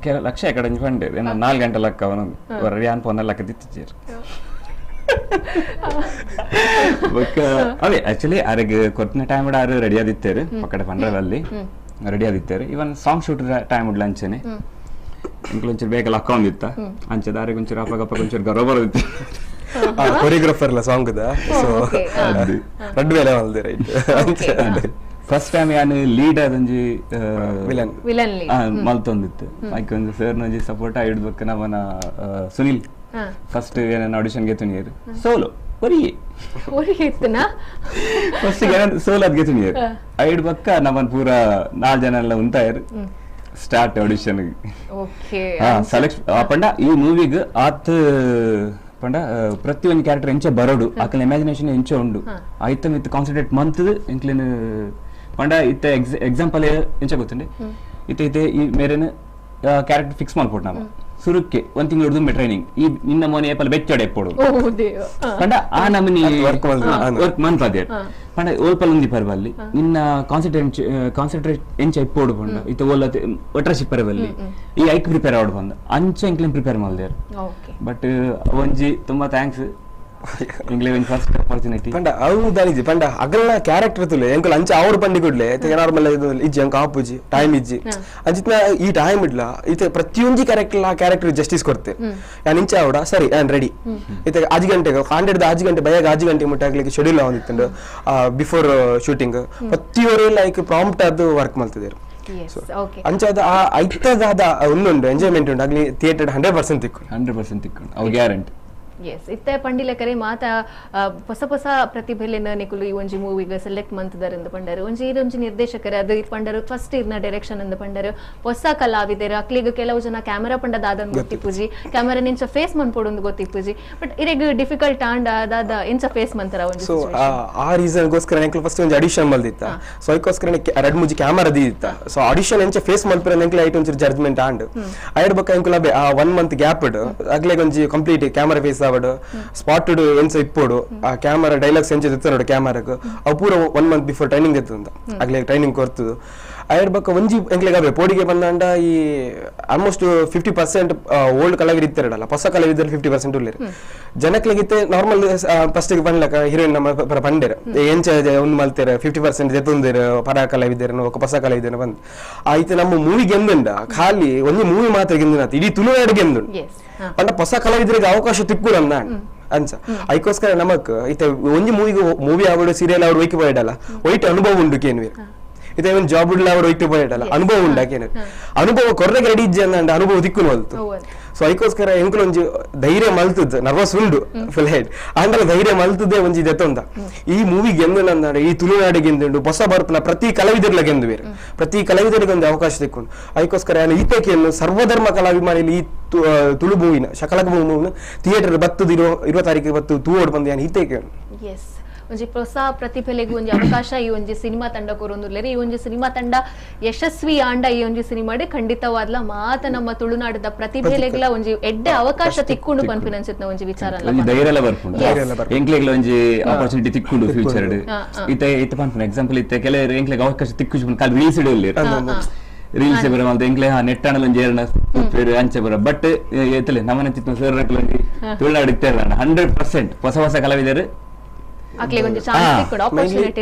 Speaker 10: ಕೆಲ ಲಕ್ಷ ಕಡೆ ಪಂಡೇರು ಏನೋ 4 ಗಂಟೆ ಲಕ್ಕ ಅವನು ಹೊರಾರು ಯಾನ್ ಪೋನ ಲಕ್ಕ ದಿತ್ತಿಚ್ಚೇರು. ಅದೇ ಆಕ್ಚುಲಿ ಆರಿಗೆ ಕೊತ್ತಿನ ಟೈಮ್ ಆರು ರೆಡಿ ಆದಿತ್ತೇರು ಪಕ್ಕಡೆ ಪಂಡ್ರದಲ್ಲಿ ರೆಡಿ ಆದಿತ್ತೇರು ಇವನ್ song shoot time ಉಡ್ಲ ಅಂಚನೆ ಇಂಕ್ಲೊಂಚೂರು ಬೇಗ ಲಕ್ಕ ಒಂದಿತ್ತ ಅಂಚೆ ದಾರಿಗೆ ಒಂಚೂರು ಅಪ್ಪಗಪ್ಪ ಒಂಚೂರು ಗರ್ವ ಬರೋದಿತ್ತು.
Speaker 9: ಕೊರಿಯೋಗ್ರಾಫರ್ ಲ song the so ರಡ್ಡು ವೇಳೆ ಮಲ್ದೆ right
Speaker 10: first time ಯಾನು ಲೀಡ್ ಆದಂಜಿ
Speaker 9: villain
Speaker 2: villain lead
Speaker 10: ಮಲ್ತೊಂದಿತ್ತು ಐಕ್ ಒಂದು ಸರ್ ನಂಜಿ ಸಪೋರ್ಟ್ ಆಯಿಡ್ಬೇಕು ನಮ್ಮನ ಸುನಿಲ್ ಫಸ್ಟ್ ಏನ ಆಡಿಷನ್ ಗೆ ತುನಿಯರು ಸೋಲೋ ಒರಿ
Speaker 2: ಒರಿ ಇತ್ತನಾ
Speaker 10: ಫಸ್ಟ್ ಗೆ ಸೋಲೋ ಅದ್ಗೆ ತುನಿಯರು ಐಡ್ ಬಕ್ಕ ನಮ್ಮನ್ ಪೂರ 4 ಜನ ಎಲ್ಲ ಉಂತಾಯರು start audition.
Speaker 2: Okay
Speaker 10: select ಪಂಡ ಈ ಮೂವಿಗ್ ಆತ್ ಪಂಡ ಪ್ರತಿಯೊಂದು ಕ್ಯಾರೆಕ್ಟರ್ ಎಂಚ ಬರೋಡು ಆಕಲ ಇಮ್ಯಾಜಿನೇಷನ್ ಎಂಚ ಉಂಡು ಐತ ಮಿತ್ ಕಾನ್ಸಂಟ್ರೇಟ್ ಮಂತದ ಎಂಕ್ಲಿನ ಪಂಡ ಇತ್ತ ಎಕ್ಸಾಂಪಲ್ ಎಂಚ ಗೊತ್ತುಂಡೆ ಇತ್ತ ಇತ್ತೆ ಈ ಮೇರೆನ ಕ್ಯಾರೆಕ್ಟರ್ ಫಿಕ್ಸ್ ಮಾಡ್ಕೊಟ್ಟು ನಾವು ಸುರುಕ್ಕೆ ಒಂದ್ ತಿಂಗಳು ಹಿಡಿದು ಟ್ರೈನಿಂಗ್ ಈ ನಿನ್ನ ಮೋನೆ ಏಪಲ್ ಬೆಚ್ಚಡೆ ಎಪ್ಪೋಡು ಪಂಡ ಆ ನಮನಿ ವರ್ಕ್ ಮನ್ಪದೆ ಪಂಡ ಓಲ್ಪಲ್ ಒಂದಿ ಪರ್ಬಲ್ಲಿ ನಿನ್ನ ಕಾನ್ಸಂಟ್ರೇಟ್ ಎಂಚ ಎಪ್ಪೋಡು ಪಂಡ ಇತ್ತ ಓಲ ಒಟ್ರಶಿ ಪರ್ಬಲ್ಲಿ ಈ ಐಕ್ ಪ್ರಿಪೇರ್ ಆವಡು ಬಂದ ಅಂಚ ಎಂಕ್ಲಿನ್ ಪ್ರಿಪೇರ್ ಮಲ್ದೇರು. ಬಟ್ ಒಂಜಿ ತುಂಬಾ thanks first opportunity
Speaker 9: ಪಂಡ ಅವು ದಾನಿಜಿ ಪಂಡ ಅಗಲ್ನ ಕ್ಯಾರೆಕ್ಟರ್ ತುಲೆ ಎಂಕಲ್ ಅಂಚ ಅವ್ರ ಪಂಡಿ ಕೂಡ್ಲೆ ನಾರ್ಮಲ್ ಇಜ್ಜಿ ಅಂಕ ಆಪುಜಿ ಟೈಮ್ ಇಜ್ಜಿ ಅಂಚಿತ್ನ ಈ ಟೈಮ್ ಇಡ್ಲ ಇತ್ತೆ ಪ್ರತಿಯೊಂಜಿ ಕ್ಯಾರೆಕ್ಟರ್ ಆ ಕ್ಯಾರೆಕ್ಟರ್ ಜಸ್ಟಿಸ್ ಕೊಡ್ತೆ ಯಾನ್ ಇಂಚ ಅವಡ ಸರಿ ಯಾನ್ ರೆಡಿ ಇತ್ತೆ 5 ಗಂಟೆಗೆ ಕಾಂಡೆಡ್ದ 5 ಗಂಟೆ ಬಯ್ಯಾಗ 5 ಗಂಟೆ ಮುಟ್ಟ ಆಗ್ಲಿಕ್ಕೆ ಶೆಡ್ಯೂಲ್ ಆವಂದಿತ್ತುಂಡು ಬಿಫೋರ್ ಶೂಟಿಂಗ್ ಪ್ರತಿಯೊರು ಲೈಕ್ ಪ್ರಾಂಪ್ಟ್ ಅದು ವರ್ಕ್ ಮಲ್ತಿದ್ದೇರು. ಅಂಚಾದ ಆ ಐತದಾದ ಒಂದುಂಡು ಎಂಜಾಯ್ಮೆಂಟ್ ಉಂಟು ಆಗ್ಲಿ ಥಿಯೇಟರ್ 100% ತಿಕ್ಕು
Speaker 10: 100% ತಿಕ್ಕು ಅವು ಗ್ಯಾರಂಟಿ.
Speaker 2: ಎಸ್ ಇತ್ತೆ ಪಂಡಿಲಕರೆ ಮಾತ ಹೊಸ ಹೊಸ ಪ್ರತಿಭೆಲೆನ ನಿಕುಲು ಈ ಒಂಜಿ ಮೂವಿಗೆ ಸೆಲೆಕ್ಟ್ ಮಂತದರಿಂದ ಪಂಡರು ಒಂಜಿ ಇದೊಂಜಿ ನಿರ್ದೇಶಕರ ಅದು ಪಂಡರು ಫಸ್ಟ್ ಇರ್ನ ಡೈರೆಕ್ಷನ್ ಅಂದ ಪಂಡರು ಹೊಸ ಕಲಾವಿದರು ಅಕ್ಲಿಗ ಕೆಲವು ಜನ ಕ್ಯಾಮರಾ ಪಂಡ ದಾದನ್ ಗೊತ್ತಿಪ್ಪುಜಿ ಕ್ಯಾಮರಾ ನಿಂಚ ಫೇಸ್ ಮನ್ಪೊಡೊಂದು ಗೊತ್ತಿಪ್ಪುಜಿ ಬಟ್ ಇರೆಗ್ ಡಿಫಿಕಲ್ಟ್ ಆಂಡ ದಾದ ಇಂಚ ಫೇಸ್ ಮಂತರ ಒಂಜಿ
Speaker 9: ಸೊ ಆ ರೀಸನ್ ಗೋಸ್ಕರ ಎಂಕಲ್ ಫಸ್ಟ್ ಒಂಜಿ ಆಡಿಷನ್ ಮಲ್ದಿತ್ತ ಸೊ ಐಕೋಸ್ಕರ ರಡ್ ಮುಜಿ ಕ್ಯಾಮರಾ ದೀದಿತ್ತ ಸೊ ಆಡಿಷನ್ ಎಂಚ ಫೇಸ್ ಮಲ್ಪರ ಎಂಕಲ್ ಐಟ್ ಒಂಚೂರು ಜಡ್ಜ್ಮೆಂಟ್ ಆಂಡ್ ಐಡ್ ಬೊಕ್ಕ ಎಂಕುಲ ಆ 1 ಮಂತ್ ಗ್ಯಾಪ್ ಇಡು ಅಗ್ಲೆಗ್ ಒಂಜಿ complete camera face spot ಎಂಚ ಇಪ್ಪೋಡು ಆ ಕ್ಯಾಮರಾ ಡೈಲಾಗ್ಸ್ ಎಂಚ ಇತ್ತು ನೋಡು ಕ್ಯಾಮರಾಕ್ ಅವು ಪೂರ 1 month before training ಇತ್ತಂತ ಆಗ್ಲೇ ಟ್ರೈನಿಂಗ್ ಕೊರ್ತದು ಐಡ್ ಬೊಕ್ಕ ಒಂಜಿ ಎಂಕ್ಲೆಗ್ ಅವೇ ಪೋಡಿಗೆ ಬಂದಾಂಡ ಈ ಆಲ್ಮೋಸ್ಟ್ 50% ಓಲ್ಡ್ ಕಲಾವಿರು ಇತ್ತಿರಡಲ್ಲ ಹೊಸ ಕಲಾವಿದರು 50% ಉಲ್ಲೇರು ಜನಕ್ಲೆಗಿತ್ತೆ ನಾರ್ಮಲ್ ಫಸ್ಟ್ ಪನ್ಲಕ ಹೀರೋಯಿನ್ ನಮ್ಮ ಪರ ಪಂಡೇರು ಎಂಚ ಒಂದು ಮಲ್ತೇರು 50% ಜೆತ್ತೊಂದೇರು ಪರ ಕಲಾವಿದರು ಒಕ್ಕ ಹೊಸ ಕಲಾವಿದರು ಬಂದು ಆಯ್ತು ನಮ್ಮ ಮೂವಿ ಗೆಂದುಂಡ ಖಾಲಿ ಒಂಜಿ ಮೂವಿ ಮಾತ್ರ ಗೆಂದುನ ಇಡೀ ತುಳುನಾಡು ಗೆಂದುಂಡು ಪಂಡ ಹೊಸ ಕಲಾವಿದರಿಗೆ ಅವಕಾಶ ತಿಕ್ಕುರಂದ ಅಂಚ ಐಕೋಸ್ಕರ ನಮಕ್ ಇತ್ತೆ ಒಂಜಿ ಮೂವಿಗೆ ಮೂವಿ ಆವಡು ಸೀರಿಯಲ್ ಆವಡು ಒಯ್ಕೆ ಪೋಯಡಲ್ಲ ಒಯ್ಟ್ ಅನುಭವ ಉಂಡು ಕೇನ್ವೇರು ಇತ್ತೆ ಒಂದು ಜಾಬ್ ಉಡ್ಲ ಅವರು ಒಯ್ಕೆ ಪೋಯಡಲ್ಲ ಅನುಭವ ಉಂಡು ಕೇನ ಅನುಭವ ಕೊರ್ರೆಗೆ ರೆಡಿ ಇಜ್ಜಿ ಅಂದ ಅನುಭವ ತಿಕ್ಕುನು ಅಲ್ತು ಸೊ ಐಕೋಸ್ಕರ ಎಂಕುಲು ಒಂಜಿ ಧೈರ್ಯ ಮಲ್ತದ್ದು ನರ್ವಸ್ ಉಂಡು ಫುಲ್ ಹೆಡ್ ಆಂಡಲ ಧೈರ್ಯ ಮಲ್ತದ್ದೇ ಒಂಜಿ ದೆತ್ತೊಂದ ಈ ಮೂವಿ ಗೆಂದು ಈ ತುಳುನಾಡಿಗೆ ಗೆಂದುಂಡು ಹೊಸ ಬರ್ಪನ ಪ್ರತಿ ಕಲಾವಿದರ್ಲ ಗೆಂದು ಬೇರೆ ಪ್ರತಿ ಕಲಾವಿದರಿಗೆ ಒಂದು ಅವಕಾಶ ತಿಕ್ಕೊಂಡು ಐಕೋಸ್ಕರ ನಾನು ಈತಕೆಯನ್ನು ಸರ್ವಧರ್ಮ ಕಲಾಭಿಮಾನಿಲಿ ಈ ತುಳು ಮೂವಿನ ಶಕಲಕ ಮೂವಿನ ಥಿಯೇಟರ್ ಬತ್ತದ 20 ತಾರೀಕಿಗೆ ಬತ್ತು ತೂವೋಡು ಬಂದು ನಾನು ಈತಕ್ಕೆ.
Speaker 2: ಎಸ್ ಒಂಜಿ ಹೊಸ ಪ್ರತಿಭೆಲೆಗ್ ಒಂಜಿ ಅವಕಾಶ ಈ ಒಂಜಿ ಸಿನಿಮಾ ತಂಡ ಕೊರೊಂದುಲ್ಲೆರ್. ಈ ಒಂಜಿ ಸಿನಿಮಾ ತಂಡ ಯಶಸ್ವಿ ಆಂಡ ಈ ಒಂಜಿ ಸಿನಿಮಾಡ್ ಖಂಡಿತವಾದ್ಲ ಮಾತ ನಮ್ಮ ತುಳುನಾಡದ ಪ್ರತಿಭೆಲೆಗ್ಲ ಒಂಜಿ ಎಡ್ಡೆ ಅವಕಾಶ ತಿಕ್ಕುಂಡು ಪನ್ಪಿನಂಚಿತ್ನ ಒಂಜಿ ವಿಚಾರ
Speaker 10: ಒಂಜಿ ಧೈರ್ಯಲ ಬರ್ಪುಂಡು ಎಂಕ್ಲೆಗ್ಲ ಒಂಜಿ ಆಪರ್ಚುನಿಟಿ ತಿಕ್ಕುಂಡು ಫ್ಯೂಚರ್ ಇತ್ತೆ ಇತ್ತೆ ಪನ್ಪುನ ಎಕ್ಸಾಂಪಲ್ ಇತ್ತೆ ಕೆಲವರು ಎಂಕ್ಲೆಗ್ ಅವಕಾಶ ತಿಕ್ಕುಜಿ ಕಾಲ್ ರೀಲ್ಸ್ ಇಡೋಲ್ಲೆರ್ ರೀಲ್ಸ್ ಬರ ಮಲ್ತ ಎಂಕ್ಲೆ ನೆಟ್ ಆಂಡಲ ಒಂಜಿ ಏರ್ನ ಅಂಚೆ ಬರ ಬಟ್ ಎತ್ತಲೆ ನಮ್ಮನೆ ಚಿತ್ತ ಸರ್ ಒಂಜಿ ತುಳುನಾಡು ಇತ್ತೇರ್ನ 100% ಹೊಸ ಹೊಸ ಕಲಾವಿದರು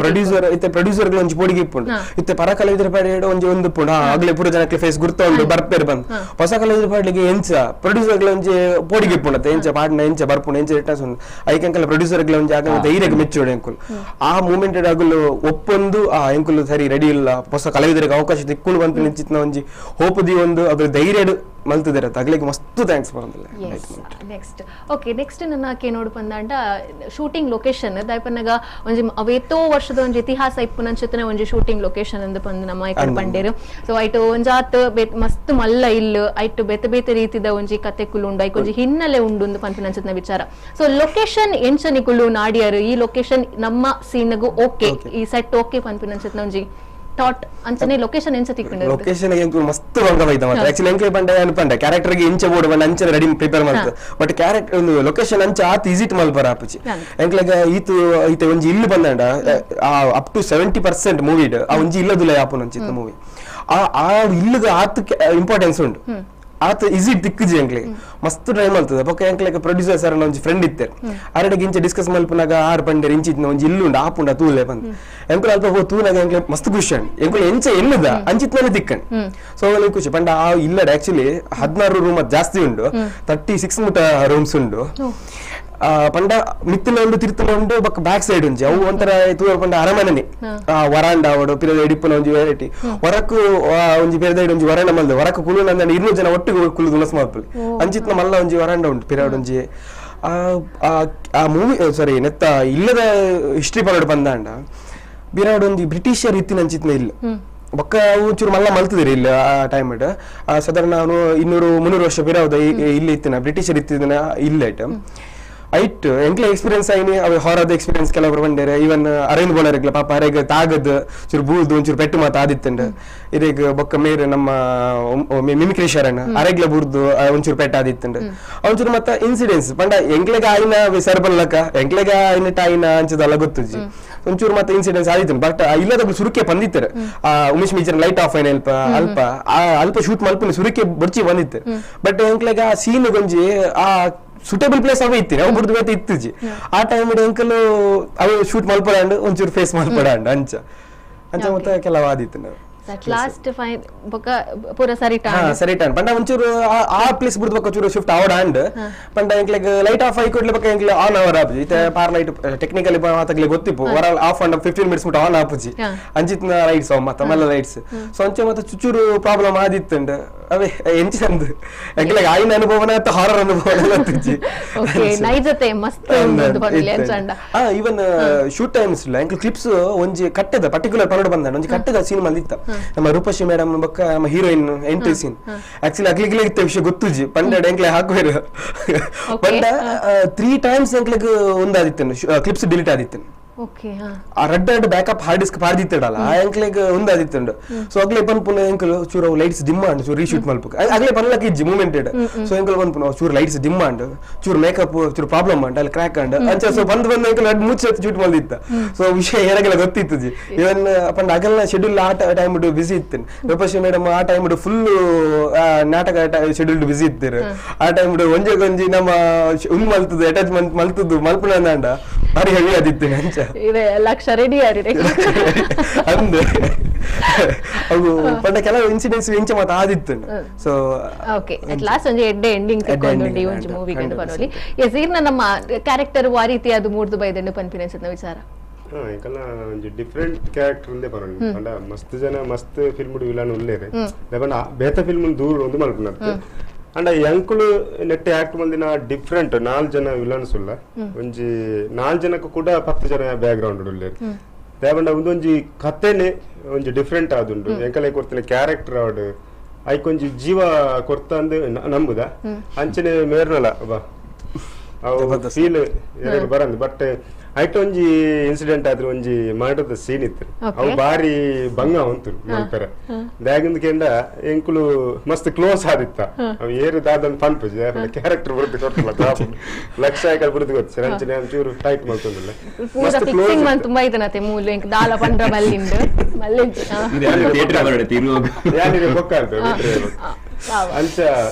Speaker 9: ಪ್ರೊಡ್ಯೂಸರ್ ಇತ್ತೆ ಪ್ರೊಡ್ಯೂಸರ್ ಒಂಜಿ ಪೋಡಿಗೆ ಇಪ್ಪುಂಡು ಇತ್ತೆ ಪರ ಕಲಾವಿದರ ಪಾಡಿ ಒಂಜಿ ಒಂದು ಪುಂಡು ಆಗ್ಲೇ ಪೂರ ಜನಕ್ಕೆ ಫೇಸ್ ಗುರ್ತ ಉಂಡು ಬರ್ಪೇರು ಬಂದು ಹೊಸ ಕಲಾವಿದರ ಪಾಡ್ಲಿಗೆ ಎಂಚ ಪ್ರೊಡ್ಯೂಸರ್ ಒಂಜಿ ಪೋಡಿಗೆ ಇಪ್ಪುಂಡತ್ತೆ ಎಂಚ ಪಾಡ್ನ ಎಂಚ ಬರ್ಪುಂಡು ಎಂಚ ರಿಟರ್ನ್ಸ್ ಉಂಡು ಐಕೆ ಅಂಕಲ್ ಪ್ರೊಡ್ಯೂಸರ್ ಒಂಜಿ ಆಗ ಧೈರ್ಯಕ್ಕೆ ಮೆಚ್ಚೋಡು ಎಂಕುಲು ಆ ಮೂಮೆಂಟ್ ಅಗುಲು ಒಪ್ಪೊಂದು ಆ ಎಂಕುಲು ಸರಿ ರೆಡಿ ಇಲ್ಲ ಹೊಸ ಕಲಾವಿದರಿಗೆ ಅವಕಾಶ ತಿಕ್ಕುಂಡು ಬಂತು ನಿಂಚಿತ್ನ ಒಂಜಿ ಹೋಪದಿ ಒಂದು ಅದ್ರ ಧೈರ್ಯ ಮಲ್ತದಿರ ತಗ್ಲಿಕ್ಕೆ ಮಸ್ತ್ thanks ಪರೊಂದಿಲ್ಲ.
Speaker 2: Next okay next ನನ್ನ ಕೇನೋಡು ಪಂದಾಂಡ ಶೂಟಿಂಗ್ ಲೊಕೇಶನ್ ದಾಯಪನ್ನಗ ಒಂಜಿ ಅವೇತೋ ವರ್ಷದ ಒಂಜಿ ಇತಿಹಾಸ ಇಪ್ಪುನಂಚಿತ್ತನೆ ಒಂಜಿ ಶೂಟಿಂಗ್ ಲೊಕೇಶನ್ ಅಂದ್ ಪಂದ್ ನಮ್ಮ ಇಕಡೆ ಪಂಡೇರು. ಸೊ ಐಟು ಒಂಜಾತ್ ಮಸ್ತ್ ಮಲ್ಲ ಇಲ್ಲು ಐಟು ಬೇತೆ ಬೇತೆ ರೀತಿದ ಒಂಜಿ ಕತೆ ಕುಲು ಉಂಡು ಐಕ್ ಒಂಜಿ ಹಿನ್ನೆಲೆ ಉಂಡು ಅಂದ್ ಪನ್ಪಿನಂಚಿತ್ನ ವಿಚಾರ. ಸೊ ಲೊಕೇಶನ್ ಎಂಚ ನಿಕುಲು ನಾಡಿಯರು ಈ ಲೊಕೇಶನ್ ನಮ್ಮ ಸೀನ್ಗೂ ಓಕೆ ಈ ಸೆಟ್ ಓಕೆ ಪನ್ಪಿನಂಚಿತ್ನ ಒಂಜಿ ಥಾಟ್ ಅಂಚನೆ ಲೊಕೇಶನ್ ಎಂಚ ತಿಕ್ಕುಂಡು
Speaker 9: ಲೊಕೇಶನ್ ಎಂಕು ಮಸ್ತ್ ಬಂಗ ಬೈದ ಮಾತ್ರ ಆಕ್ಚುಲಿ ಎಂಕೆ ಪಂಡ ಏನು ಪಂಡ ಕ್ಯಾರೆಕ್ಟರ್ ಗೆ ಇಂಚ ಬೋರ್ಡ್ ಬಂಡ ಅಂಚನೆ ರೆಡಿ ಪ್ರಿಪೇರ್ ಮಾಡ್ತು ಬಟ್ ಕ್ಯಾರೆಕ್ಟರ್ ಒಂದು ಲೊಕೇಶನ್ ಅಂಚ ಆತ ಈಸಿ ಮಲ್ಪರ ಆಪುಜಿ ಎಂಕ್ಲೆಗ ಈತು ಈತ ಒಂಜಿ ಇಲ್ಲು ಬಂದಂಡ up to 70% movie ಆ ಒಂಜಿ ಇಲ್ಲದುಲ ಯಾಪುನ ಅಂಚಿತ್ತ ಮೂವಿ ಆ ಆ ಇಲ್ಲುಗ ಆತ ಇಂಪಾರ್ಟೆನ್ಸ್ ಉಂಡು ಆತ ಈಸಿ ತಿಕ್ಕುಜಿ ಎಂಕ್ಲೆಗ್ ಮಸ್ತ್ ಟ್ರೈ ಮಲ್ತದ ಬೊಕ್ಕ ಎಂಕ್ಲೆಗ್ ಪ್ರೊಡ್ಯೂಸರ್ ಸರ್ ಒಂಜಿ ಫ್ರೆಂಡ್ ಇತ್ತೆ ಅರಡೆಗೆ ಇಂಚ ಡಿಸ್ಕಸ್ ಮಲ್ಪುನಾಗ ಆರು ಪಂಡೇರ್ ಇಂಚಿ ಒಂಜಿ ಇಲ್ಲು ಉಂಡು ಆಪುಂಡ ತೂಲೆ ಬಂದು ಎಂಕುಲು ಅಲ್ಪ ಹೋ ತೂನಾಗ ಎಂಕ್ಲೆ ಮಸ್ತ್ ಖುಷಿ ಅಂಡ್ ಎಂಕುಲು ಎಂಚ ಎಲ್ಲದ ಅಂಚಿತ್ನಲ್ಲಿ ತಿಕ್ಕಂಡ್ ಸೊ ಅವನಿಗೆ ಖುಷಿ ಪಂಡ ಆ ಇಲ್ಲಡ ಆಕ್ಚುಲಿ 16 ರೂಮ್ ಜಾಸ್ತಿ ಉಂಡು 36 ಮುಟ ರೂಮ್ಸ್ ಉಂಡು ಪಂಡ ಮಿತ್ತಿನ ಉಂಡು ತಿರ್ತನ ಉಂಡು ಬೊಕ್ಕ ಬ್ಯಾಕ್ ಸೈಡ್ ಒಂಜಿ ಅವು ಒಂಥರ ತೂರ ಪಂಡ ಅರಮನೆ ವರಾಂಡ ಅವಡು ಪಿರದ ಎಡಿಪ್ಪುನ ಒಂಜಿ ವೆರೈಟಿ ಹೊರಕು ಒಂಜಿ ಪಿರದೈಡ್ ಒಂಜಿ ವರಾಂಡ ಮಲ್ದ ಹೊರಕು ಕುಲು ನಂದ 200 ಜನ ಒಟ್ಟಿಗೆ ಕುಲು ತುಳಸ್ ಮಲ್ಪಲಿ ಅಂಚಿತ್ನ ಮಲ್ಲ ಒಂಜಿ ವರಾಂಡ ಉಂಟು ಪಿರಡ್ ಒಂಜಿ ಆ ಮೂವಿ ಸಾರಿ ನೆತ್ತ ಇಲ್ಲದ ಹಿಸ್ಟ್ರಿ ಪರಡು ಬಂದಾಂಡ ಬಿರಾಡ್ ಒಂಜಿ ಬ್ರಿಟಿಷರ್ ಇತ್ತಿನ ಅಂಚಿತ್ನ ಇಲ್ಲ ಬೊಕ್ಕ ಅವು ಚೂರು ಮಲ್ಲ ಮಲ್ತದಿರಿ ಇಲ್ಲ ಆ ಟೈಮ್ ಸಾಧಾರಣ ಅವನು 200-300 ವರ್ಷ ಬಿರಾವ್ದ ಇಲ್ಲಿ ಇತ್ತಿನ ಬ್ರಿಟಿಷರ್ ಇತ್ತಿನ ಇಲ್ಲ ಐಟಮ್ ಐಟ್ ಎಂಕ್ಲೆ ಎಕ್ಸ್ಪೀರಿಯನ್ಸ್ ಆಯ್ನಿ ಅವೆ ಹಾರರ್ ಎಕ್ಸ್ಪೀರಿಯನ್ಸ್ ಕೆಲವರು ಬಂಡೇರೆ ಈವನ್ ಅರವಿಂದ್ ಬೋಳರಿಗ್ಲ ಪಾಪ ಅರೆಗ್ ತಾಗದ್ ಚೂರು ಬೂದು ಒಂಚೂರು ಪೆಟ್ಟು ಮಾತ ಆದಿತ್ತಂಡ್ ಇದೀಗ ಬೊಕ್ಕ ಮೇರೆ ನಮ್ಮ ಮಿಮಿಕ್ರಿ ಶರಣ ಅರೆಗ್ಲ ಬೂರ್ದು ಒಂಚೂರು ಪೆಟ್ಟು ಆದಿತ್ತಂಡ್ ಒಂಚೂರು ಮತ್ತ ಇನ್ಸಿಡೆನ್ಸ್ ಪಂಡ ಎಂಕ್ಲೆಗ ಆಯ್ನ ಸರ್ಬಲ್ಲಕ ಎಂಕ್ಲೆಗ ಆಯ್ನ ಟಾಯ್ನ ಅಂಚದಲ್ಲ ಗೊತ್ತುಜಿ ಒಂಚೂರು ಮತ್ತೆ ಇನ್ಸಿಡೆನ್ಸ್ ಆದಿತ್ತು ಬಟ್ ಇಲ್ಲದ ಸುರುಕೆ ಬಂದಿತ್ತಾರೆ ಆ ಉಮೇಶ್ ಮೀಚರ್ ಲೈಟ್ ಆಫ್ ಐನ ಅಲ್ಪ ಅಲ್ಪ ಅಲ್ಪ ಶೂಟ್ ಮಲ್ಪನೆ ಸುರುಕೆ ಬೊರ್ಚಿ ಬಂದಿತ್ತು ಬಟ್ ಎಂಕ್ಲೆಗ ಆ ಸೀನ್ ಗೊಂಜಿ ಆ ಸುಟೇಬಲ್ ಪ್ಲೇಸ್ ಅವೇ ಇತ್ತೀನಿ ಅವು ಬುಡ್ದು ಬೇತೆ ಇತ್ತುಜಿ ಆ ಟೈಮ್ ಎಂಕಲು ಅವು ಶೂಟ್ ಮಲ್ಪಡಾಂಡ್ ಒಂಚೂರು ಫೇಸ್ ಮಲ್ಪಡಾಂಡ್ ಅಂಚ ಅಂಚ ಮತ್ತೆ ಕೆಲವು ಆದಿತ್ತು ನಾವು
Speaker 2: ಲಾಸ್ಟ್ ಫೈನ್ ಬೊಕ ಪೂರ ಸರಿ ಟಾನ್
Speaker 9: ಸರಿ ಟಾನ್ ಪಂಡ ಒಂಚೂರು ಆ ಪ್ಲೇಸ್ ಬುಡ್ದು ಬೊಕ ಚೂರು ಶಿಫ್ಟ್ ಆವಡಾಂಡ್ ಪಂಡ ಎಂಕ್ಲೆಗ್ ಲೈಟ್ ಆಫ್ ಆಯಿ ಕೊಡ್ಲೆ ಬೊಕ ಎಂಕ್ಲೆ ಆನ್ ಅವರ್ ಆಪುಜಿ ಇತ್ತೆ ಪಾರ್ ಲೈಟ್ ಟೆಕ್ನಿಕಲಿ ಮಾತಗ್ಲೆ ಗೊತ್ತಿಪ್ಪು ಹೊರ of and 15 minutes ಮುಟ on ಆಪುಜಿ ಅಂಚಿತ್ನ lights ಅವ ಮತ್ತ ಮಲ್ಲ ಲೈಟ್ಸ್ ಸೊ ಅಂಚೆ ಮತ್ತೆ ಚುಚೂರು ಪ್ರಾಬ್ಲಮ್ ಆದಿತ್ತಂಡ್ ಅವೇ ಎಂಚಂದ್ ಎಂಕ್ಲೆಗ್ ಆಯಿನ ಅನುಭವನ ಅತ್ತ ಹಾರರ್ ಅನುಭವನ ಗೊತ್ತಿಜ್ಜಿ.
Speaker 2: ಓಕೆ ನೈಜತೆ ಮಸ್ತ್ ಒಂದು ಬಂದಿಲ್ಲ ಅಂಚಂಡ
Speaker 9: even shoot times ಇಲ್ಲ ಎಂಕ್ಲೆ ಕ್ಲಿಪ್ಸ್ ಒಂಜಿ ಕಟ್ಟೆದ ಪರ್ಟಿಕ್ಯುಲರ್ ಪನ್ನಡ ಬಂದಾಂಡ್ ಒಂಜಿ ಕಟ್ಟೆದ ಸೀನ್ ಮಲ್ದಿತ್ತ ನಮ್ಮ ರೂಪಶ್ರೀ ಮೇಡಮ್ ಬೊಕ್ಕ ನಮ್ಮ heroine entry scene actually ಅಗ್ಲಿಗ್ಲೇ ಇತ್ತೆ ವಿಷಯ ಗೊತ್ತುಜಿ ಪಂಡ ಎಂಕ್ಲೆ ಹಾಕುವೇರು ಪಂಡ 3 ಟೈಮ್ಸ್ ಎಂಕ್ಲೆಗ್ ಒಂದಾದಿತ್ತನು ಕ್ಲಿಪ್ಸ್ ಡಿಲೀಟ್ ಆದಿತ್ತನು.
Speaker 2: ಓಕೆ
Speaker 9: ಆ red red backup hard disk ಪಾಡ್ದಿತ್ತಡಲ್ಲ ಆ ಎಂಕ್ಲೆಗ್ ಒಂದಾದಿತ್ತುಂಡು ಸೊ ಅಗ್ಲೆ ಪನ್ಪುನ ಎಂಕಲು ಚೂರು ಲೈಟ್ಸ್ ಡಿಮ್ ಆಂಡ್ ಚೂರು ರೀಶೂಟ್ ಮಲ್ಪುಕ ಅಗ್ಲೆ ಪನ್ಲಕ್ ಇಜ್ಜಿ ಮೂಮೆಂಟ್ ಸೊ ಎಂಕಲ್ ಪನ್ಪುನ ಚೂರು ಲೈಟ್ಸ್ ಡಿಮ್ ಆಂಡ್ ಚೂರು ಮೇಕಪ್ ಚೂರು ಪ್ರಾಬ್ಲಮ್ ಆಂಡ್ ಅಲ್ಲಿ ಕ್ರ್ಯಾಕ್ ಆಂಡ್ ಅಂಚ ಸೊ ಬಂದ್ ಬಂದ್ ಎಂಕಲ್ ಅಡ್ ಮುಚ್ಚ ಶೂಟ್ ಮಲ್ದಿತ್ತ ಸೊ ವಿಷಯ ಏನಾಗಲ್ಲ ಗೊತ್ತಿತ್ತುಜಿ ಇವನ್ ಪಂಡ ಅಗಲ್ನ ಶೆಡ್ಯೂಲ್ ಆ ಟೈಮ್ ಬಿಸಿ ಇತ್ತು ರೂಪಶ್ರೀ ಮೇಡಮ್ ಆ ಟೈಮ್ ಫುಲ್ ನಾಟಕ ಶೆಡ್ಯೂಲ್ ಬಿಸಿ ಇತ್ತಿರು ಆ ಟೈಮ್ ಒಂಜೆ ಒಂಜಿ ನಮ್ಮ ಉಂದ್ ಮಲ್ತದ್ದು ಅಟ್ಯಾಚ್ಮೆಂಟ್ ಮಲ್ತದ್ದು ಮಲ್ಪುನ ಅಂಡ ಭಾರಿ ಹೆವಿ ಆದಿತ್ತು ಅಂಚ
Speaker 2: ಇದೆ ಲಕ್ಷ ರೆಡಿ ಆರಿದೆ
Speaker 9: ಅಂದೆ ಅವು ಪಂಡ ಕೆಲವು ಇನ್ಸಿಡೆಂಟ್ಸ್ ಇಂಚ ಮಾತ ಆದಿತ್ತು so
Speaker 2: okay at last ಒಂಜಿ ಎಡ್ಡೆ ಎಂಡಿಂಗ್ ತಿಕ್ಕೊಂದುಂಡು ಈ ಒಂಜಿ ಮೂವಿ ಕಂಡು ಬರೋಲಿ. ಎಸ್ ಈರ್ನ ನಮ್ಮ ಕ್ಯಾರೆಕ್ಟರ್ ವಾ ರೀತಿ ಅದು ಮೂಡ್ದು ಬೈದಂಡು ಪನ್ಪಿನ ವಿಚಾರ
Speaker 11: ಎಂಕಲ್ನ ಒಂಜಿ ಡಿಫರೆಂಟ್ ಕ್ಯಾರೆಕ್ಟರ್ ಇಂದೇ ಪರೊಂಡು ಪಂಡ ಮಸ್ತ್ ಜನ ಮಸ್ತ್ ಫಿಲ್ಮ್ ವಿಲನ್ ಉಲ್ಲೇರೆ ಪಂಡ ಬೇತ ಫಿಲ್ಮ್ ದೂರ ಒಂದು ಮಲ್ಪುನತ್ತು ಅಂಡ ಎಂಕುಲು ನೆಟ್ ಆಕ್ಟ್ ಮಲ್ದಿನ ಡಿಫರೆಂಟ್ 4 ಜನ ವಿಲನ್ಸ್ ಉಲ್ಲ ಒಂಜಿ 4 ಜನಕ್ಕೂ ಕೂಡ 10 ಜನ ಬ್ಯಾಕ್ ಗ್ರೌಂಡ್ ಉಲ್ಲೇರು ದೇವಂಡ ಒಂದೊಂಜಿ ಕಥೆನೆ ಒಂಜಿ ಡಿಫರೆಂಟ್ ಆದುಂಡು ಎಂಕಲೆ ಕೊಡ್ತಿನ ಕ್ಯಾರೆಕ್ಟರ್ ಆವಡು ಐಕೊಂಜಿ ಜೀವ ಕೊರ್ತ ಅಂದ್ ನಂಬುದ ಅಂಚನೆ ಮೇರ್ನಲ ಬಾ ಅವು ಫೀಲ್ ಎರಡು ಬರಂದು ಬಟ್ ಐಟ್ ಒಂಜಿ ಇನ್ಸಿಡೆಂಟ್ ಆದ್ರೆ ಒಂಜಿ ಮರ್ಡರ್ದ ಸೀನ್ ಇತ್ತು ಅವು ಬಾರಿ ಬಂಗ ಉಂಟು ಮಲ್ಪೆರೆ ದಾಗಿಂದ ಕೇಂಡ ಎಂಕುಲು ಮಸ್ತ್ ಕ್ಲೋಸ್ ಆದಿತ್ತ ಅವು ಏರು ದಾದನ್ ಪನ್ಪುಜಿ ಕ್ಯಾರೆಕ್ಟರ್ ಬುರ್ದು ಕೊಟ್ಟಲ್ಲ ಲಕ್ಷ ಆಯ್ಕಲ್ ಬುರ್ದು ಗೊತ್ತು ಸರ್ ಅಂಚನೆ ಒಂಚೂರು ಟೈಟ್ ಮಲ್ತೊಂದಿಲ್ಲ
Speaker 2: ಪೂರ ಫಿಕ್ಸಿಂಗ್ ಮನ್ ತುಂಬಾ ಇದನತೆ ಮೂಲು ಎಂಕ್ ದಾಲ ಪಂಡ್ರ ಬಲ್ಲಿಂದ ಮಲ್ಲಿಂಚ
Speaker 10: ಥಿಯೇಟರ್ ಬರಡೆ ತಿರುವಾಗ
Speaker 11: ಯಾನಿಗೆ ಬೊಕ್ಕಾಲ್ತು ಅಂಚ